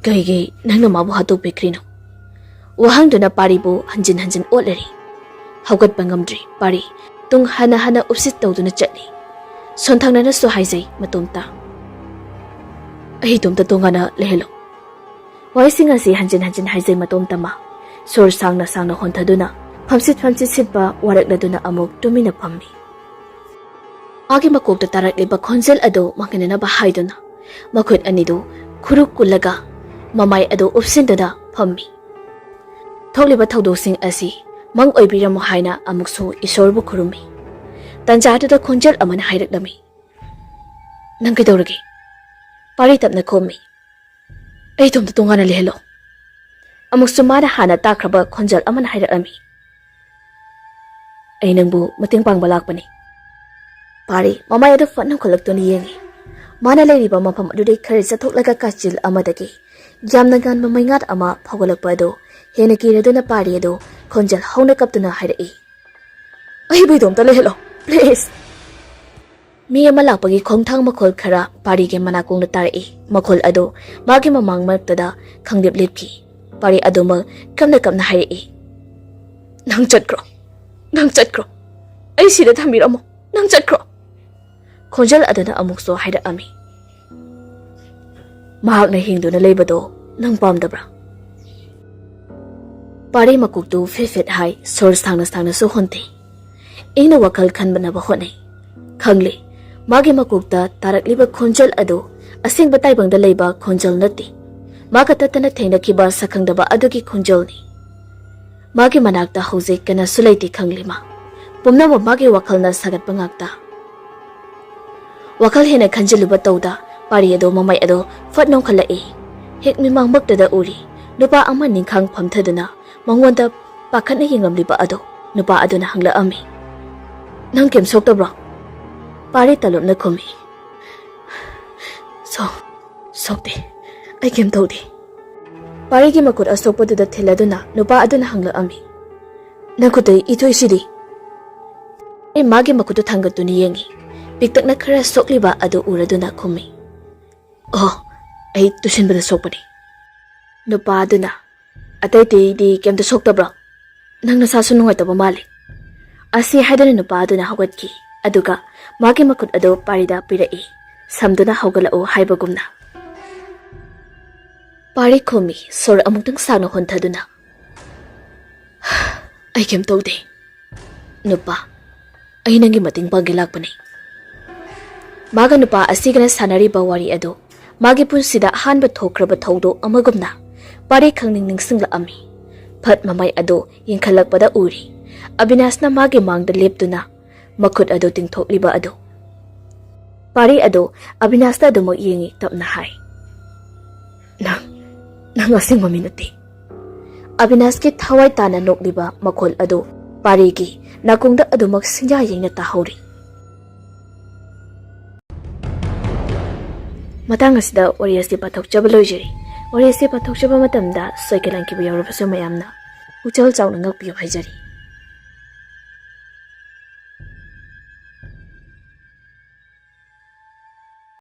"ꯀꯩꯒꯤ ꯅꯪꯅ ꯃꯥꯕꯨ ꯍꯥꯠꯇꯣꯛꯄꯤꯈ꯭ꯔꯤꯅꯣ?" ꯋꯥꯍꯪꯗꯨꯅ ꯄꯥꯔꯤꯕꯨ ꯍꯟꯖꯤꯟ ꯍꯟꯖꯤꯟ ꯑꯣꯠꯂꯔꯤ꯫ ꯍꯧꯒꯠꯄ ꯉꯝꯗ꯭ꯔꯤ ꯄꯥꯔꯤ꯫ ꯇꯨꯡ ꯍꯟꯅ ꯍꯟꯅ ꯎꯞꯁꯤꯠ ꯇꯧꯗꯨꯅ ꯆꯠꯂꯤ꯫ ꯁꯣꯟꯊꯪꯅꯅꯁꯨ ꯍꯥꯏꯖꯩ ꯃꯇꯣꯝꯇ, "ꯑꯩ ꯏꯇꯣꯝꯇ ꯇꯣꯉꯥꯟꯅ ꯂꯩꯍꯜꯂꯣ꯫" ꯋꯥꯍꯩꯁꯤꯡ ꯑꯁꯤ ꯍꯟꯖꯤꯟ ꯍꯟꯖꯤꯟ ꯍꯥꯏꯖꯩ ꯃꯇꯣꯝꯇ ꯃꯥ꯫ ꯁꯣꯔ ꯁꯥꯡꯅ ꯁꯥꯡꯅ ꯍꯣꯟꯊꯗꯨꯅ ꯐꯝꯁꯤꯠ ꯐꯝꯁꯤꯠ ꯁꯤꯠꯄ ꯋꯥꯔꯛꯂꯗꯨꯅ ꯑꯃꯨꯛ ꯇꯨꯃꯤꯟꯅ ꯐꯝꯃꯤ꯫ ꯃꯥꯒꯤ ꯃꯀꯣꯛꯇ ꯇꯥꯔꯛꯂꯤꯕ ꯈꯣꯟꯖꯦꯜ ꯑꯗꯨ ꯃꯥꯡꯍꯟꯅꯅꯕ ꯍꯥꯏꯗꯨꯅ ꯃꯈꯨꯠ ꯑꯅꯤꯗꯨ ꯈꯨꯔꯨ ꯀꯨꯜꯂꯒ ꯃꯃꯥꯏ ꯑꯗꯨ ꯎꯞꯁꯤꯟꯗꯨꯅ ꯐꯝꯃꯤ꯫ ꯊꯣꯛꯂꯤꯕ ꯊꯧꯗꯣꯛꯁꯤꯡ ꯑꯁꯤ ꯃꯪ ꯑꯣꯏꯕꯤꯔꯝꯃꯨ ꯍꯥꯏꯅ ꯑꯃꯨꯛꯁꯨ ꯏꯁꯣꯔꯕꯨ ꯈꯨꯔꯨꯝꯃꯤ꯫ ꯇꯟꯖꯥꯗꯨꯗ ꯈꯣꯟꯖꯦꯜ ꯑꯃꯅ ꯍꯥꯏꯔꯛꯂꯝꯃꯤ, "ꯅꯪ ꯀꯩꯗꯧꯔꯒꯦ?" ꯄꯥꯔꯤ ꯇꯞꯅ ꯈꯨꯝꯃꯤ, "ꯑꯩ ꯏꯇꯣꯝꯇ ꯇꯣꯉꯥꯟꯅ ꯂꯩꯍꯜꯂꯣ꯫" ꯑꯃꯨꯛꯁꯨ ꯃꯥꯅ ꯍꯥꯟꯅ ꯇꯥꯈ꯭ꯔꯕ ꯈꯣꯟꯖꯦꯜ ꯑꯃꯅ ꯍꯥꯏꯔꯛꯂꯝꯃꯤ, "ꯑꯩ ꯅꯪꯕꯨ ꯃꯇꯦꯡ ꯄꯥꯡꯕ ꯂꯥꯛꯄꯅꯤ꯫" ꯄꯥꯔꯤ ꯃꯃꯥꯏ ꯑꯗꯨ ꯐꯠ ꯅꯣꯡꯈꯠꯂꯛꯇꯨꯅ ꯌꯦꯡꯉꯤ꯫ ꯃꯥꯅ ꯂꯩꯔꯤꯕ ꯃꯐꯝ ꯑꯗꯨꯗꯒꯤ ꯈꯔ ꯆꯠꯊꯣꯛꯂꯒ ꯀꯥꯆꯤꯜ ꯑꯃꯗꯒꯤ ꯌꯥꯝꯅ ꯉꯥꯟꯕ ꯃꯩꯉꯥꯜ ꯑꯃ ꯐꯥꯎꯒꯠꯂꯛꯄ ꯑꯗꯨ ꯍꯦꯟꯅ ꯀꯤꯔꯗꯨꯅ ꯄꯥꯔꯤ ꯑꯗꯨ ꯈꯣꯟꯖꯦꯜ ꯍꯧꯅ ꯀꯞꯇꯨꯅ ꯍꯥꯏꯔꯛꯏ, "ꯑꯩꯕꯨ ꯏꯇꯣꯝꯇ ꯂꯩꯍꯜꯂꯣ, please!" ꯃꯤ ꯑꯃ ꯂꯥꯛꯄꯒꯤ ꯈꯣꯡꯊꯥꯡ ꯃꯈꯣꯜ ꯈꯔ ꯄꯥꯔꯤꯒꯤ ꯃꯅꯥꯀꯣꯡꯗ ꯇꯥꯔꯛꯏ꯫ ꯃꯈꯣꯜ ꯑꯗꯨ ꯃꯥꯒꯤ ꯃꯃꯥꯡ ꯃꯔꯛꯇꯗ ꯈꯪꯂꯦꯞ ꯂꯦꯞꯈꯤ꯫ ꯄꯥꯔꯤ ꯑꯗꯨꯃꯛ ꯀꯞꯅ ꯀꯞꯅ ꯍꯥꯏꯔꯛꯏ, "ꯅꯪ ꯆꯠꯈ꯭ꯔꯣ, ꯅꯪ ꯆꯠꯈ꯭ꯔꯣ, ꯑꯩ ꯁꯤꯗ ꯊꯝꯕꯤꯔꯝꯃꯣ, ꯅꯪ ꯆꯠꯈ꯭ꯔꯣ꯫" ꯈꯣꯟꯖꯦꯜ ꯑꯗꯨꯅ ꯑꯃꯨꯛꯁꯨ ꯍꯥꯏꯔꯛꯑꯝꯃꯤ, "ꯃꯍꯥꯛꯅ ꯍꯤꯡꯗꯨꯅ ꯂꯩꯕꯗꯣ ꯅꯪ ꯄꯥꯝꯗꯕ꯭ꯔꯥ?" ꯄꯥꯔꯤ ꯃꯀꯣꯛꯇꯨ ꯐꯤꯠ ꯐꯤꯠ ꯍꯥꯏ, ꯁꯣꯔ ꯁꯥꯡꯅ ꯁꯥꯡꯅꯁꯨ ꯍꯣꯟꯊꯩ꯫ ꯏꯪꯅ ꯋꯥꯈꯜ ꯈꯟꯕꯅꯕ ꯍꯣꯠꯅꯩ꯫ ꯈꯪꯂꯦ, ꯃꯥꯒꯤ ꯃꯀꯣꯛꯇ ꯇꯥꯔꯛꯂꯤꯕ ꯈꯣꯟꯖꯦꯜ ꯑꯗꯨ ꯑꯁꯦꯡꯕ ꯇꯥꯏꯕꯪꯗ ꯂꯩꯕ ꯈꯣꯟꯖꯦꯜ ꯅꯠꯇꯦ꯫ ꯃꯥꯒ ꯇꯠꯇꯅ ꯊꯦꯡꯅꯈꯤꯕ ꯁꯛꯈꯪꯗꯕ ꯑꯗꯨꯒꯤ ꯈꯣꯟꯖꯦꯜꯅꯤ꯫ ꯃꯥꯒꯤ ꯃꯅꯥꯛꯇ ꯍꯧꯖꯤꯛ ꯀꯅꯥꯁꯨ ꯂꯩꯇꯦ ꯈꯪꯂꯤ ꯃꯥ꯫ ꯄꯨꯝꯅꯃꯛ ꯃꯥꯒꯤ ꯋꯥꯈꯜꯅ ꯁꯥꯒꯠꯄ ꯉꯥꯛꯇ꯫ ꯋꯥꯈꯜ ꯍꯦꯟꯅ ꯈꯟꯖꯤꯜꯂꯨꯕ ꯇꯧꯗ ꯄꯥꯔꯤ ꯑꯗꯣ ꯃꯃꯥꯏ ꯑꯗꯣ ꯐꯠ ꯅꯣꯡꯈꯠꯂꯛꯏ꯫ ꯍꯦꯛ ꯃꯤꯃꯥꯡꯃꯛꯇꯗ ꯎꯔꯤ ꯅꯨꯄꯥ ꯑꯃ ꯅꯤꯡꯈꯥꯡ ꯐꯝꯊꯗꯨꯅ ꯃꯉꯣꯟꯗ ꯄꯥꯈꯠꯅ ꯌꯦꯡꯂꯝꯂꯤꯕ ꯑꯗꯣ꯫ ꯅꯨꯄꯥ ꯑꯗꯨꯅ ꯍꯪꯂꯛꯑꯝꯃꯤ, "ꯅꯪ ꯀꯩꯝ ꯁꯣꯛꯇꯕ꯭ꯔꯣ?" ꯄꯥꯔꯤ ꯇꯂꯨꯞꯅ ꯈꯨꯝꯃꯤ, "ꯁꯣ-, ꯁꯣꯛꯇꯦ, ꯑꯩ ꯀꯩꯝ ꯇꯧꯗꯦ꯫" ꯄꯥꯔꯤꯒꯤ ꯃꯈꯨꯠ ꯑꯁꯣꯛꯄꯗꯨꯗ ꯊꯤꯜꯂꯗꯨꯅ ꯅꯨꯄꯥ ꯑꯗꯨꯅ ꯍꯪꯂꯛꯑꯝꯃꯤ, "ꯅꯪ ꯈꯨꯠꯇ ꯏ ꯊꯣꯛꯏꯁꯤꯗꯤ?" ꯑꯩ ꯃꯥꯒꯤ ꯃꯈꯨꯠꯇꯨ ꯊꯥꯡꯒꯠꯇꯨꯅ ꯌꯦꯡꯉꯤ꯫ ꯄꯤꯛꯇꯛꯅ ꯈꯔ ꯁꯣꯛꯂꯤꯕ ꯑꯗꯨ ꯎꯔꯗꯨꯅ ꯈꯨꯝꯃꯤ, "ꯑꯣ, ꯑꯩ ꯇꯨꯁꯤꯟꯕꯗ ꯁꯣꯛꯄꯅꯤ꯫" ꯅꯨꯄꯥ ꯑꯗꯨꯅ, "ꯑꯇꯩ ꯑꯇꯩꯗꯤ ꯀꯩꯝꯇ ꯁꯣꯛꯇꯕ꯭ꯔꯣ? ꯅꯪ ꯅꯁꯥꯁꯨ ꯅꯨꯡꯉꯥꯏꯇꯕ ꯃꯥꯜꯂꯤ꯫" ꯑꯁꯤ ꯍꯥꯏꯗꯨꯅ ꯅꯨꯄꯥ ꯑꯗꯨꯅ ꯍꯧꯒꯠꯈꯤ꯫ ꯑꯗꯨꯒ ꯃꯥꯒꯤ ꯃꯈꯨꯠ ꯑꯗꯨ ꯄꯥꯔꯤꯗ ꯄꯤꯔꯛꯏ, ꯁꯝꯗꯨꯅ ꯍꯧꯒꯠꯂꯛꯎ ꯍꯥꯏꯕꯒꯨꯝꯅ꯫ ꯄꯥꯔꯤ ꯈꯨꯝꯃꯤ, ꯁꯣꯔ ꯑꯃꯨꯛꯇꯪ ꯁꯥꯡꯅ ꯍꯣꯟꯊꯗꯨꯅ, "ꯑꯩ ꯀꯩꯝ ꯇꯧꯗꯦ꯫ ꯅꯨꯄꯥ, ꯑꯩ ꯅꯪꯒꯤ ꯃꯇꯦꯡ ꯄꯥꯡꯒꯦ ꯂꯥꯛꯄꯅꯤ꯫" ꯃꯥꯒ ꯅꯨꯄꯥ ꯑꯁꯤꯒꯅ ꯁꯥꯟꯅꯔꯤꯕ ꯋꯥꯔꯤ ꯑꯗꯨ ꯃꯥꯒꯤ ꯄꯨꯟꯁꯤꯗ ꯑꯍꯥꯟꯕ ꯊꯣꯛꯈ꯭ꯔꯕ ꯊꯧꯗꯣꯛ ꯑꯃꯒꯨꯝꯅ ꯄꯥꯔꯤ ꯈꯪꯅꯤꯡ ꯅꯤꯡꯁꯤꯡꯂꯛꯑꯝꯃꯤ꯫ ꯐꯠ ꯃꯃꯥꯏ ꯑꯗꯨ ꯌꯦꯡꯈꯠꯂꯛꯄꯗ ꯎꯔꯤ ꯑꯕꯤꯅꯥꯁꯅ ꯃꯥꯒꯤ ꯃꯥꯡꯗ ꯂꯦꯞꯇꯨꯅ ꯃꯈꯨꯠ ꯑꯗꯨ ꯇꯤꯡꯊꯣꯛꯂꯤꯕ ꯑꯗꯨ꯫ ꯄꯥꯔꯤ ꯑꯗꯨ ꯑꯕꯤꯅꯥꯁꯇ ꯑꯗꯨꯃꯛ ꯌꯦꯡꯉꯤ, ꯇꯞꯅ ꯍꯥꯏ, "ꯅꯪ, ꯅꯪ ꯑꯁꯦꯡꯕ ꯃꯤ ꯅꯠꯇꯦ꯫" ꯑꯕꯤꯅꯥꯁꯀꯤ ꯊꯋꯥꯏ ꯇꯥꯅ ꯅꯣꯛꯂꯤꯕ ꯃꯈꯣꯜ ꯑꯗꯨ ꯄꯥꯔꯤꯒꯤ ꯅꯥꯀꯣꯡꯗ ꯑꯗꯨꯃꯛ ꯁꯤꯡꯌꯥ ꯌꯩꯅ ꯇꯥꯍꯧꯔꯤ꯫ ꯃꯇꯥꯡ ꯑꯁꯤꯗ ꯋꯥꯔꯤ ꯑꯁꯤ ꯄꯥꯊꯣꯛꯆꯕ ꯂꯣꯏꯖꯔꯤ꯫ ꯋꯥꯔꯤ ꯑꯁꯤ ꯄꯥꯊꯣꯛꯆꯕ ꯃꯇꯝꯗ ꯁꯣꯏꯈꯤꯕ ꯌꯥꯎꯔꯕꯁꯨ ꯃꯌꯥꯝꯅ ꯄꯨꯛꯆꯦꯜ ꯆꯥꯎꯅ ꯉꯛꯄꯤꯌꯨ ꯍꯥꯏꯖꯔꯤ꯫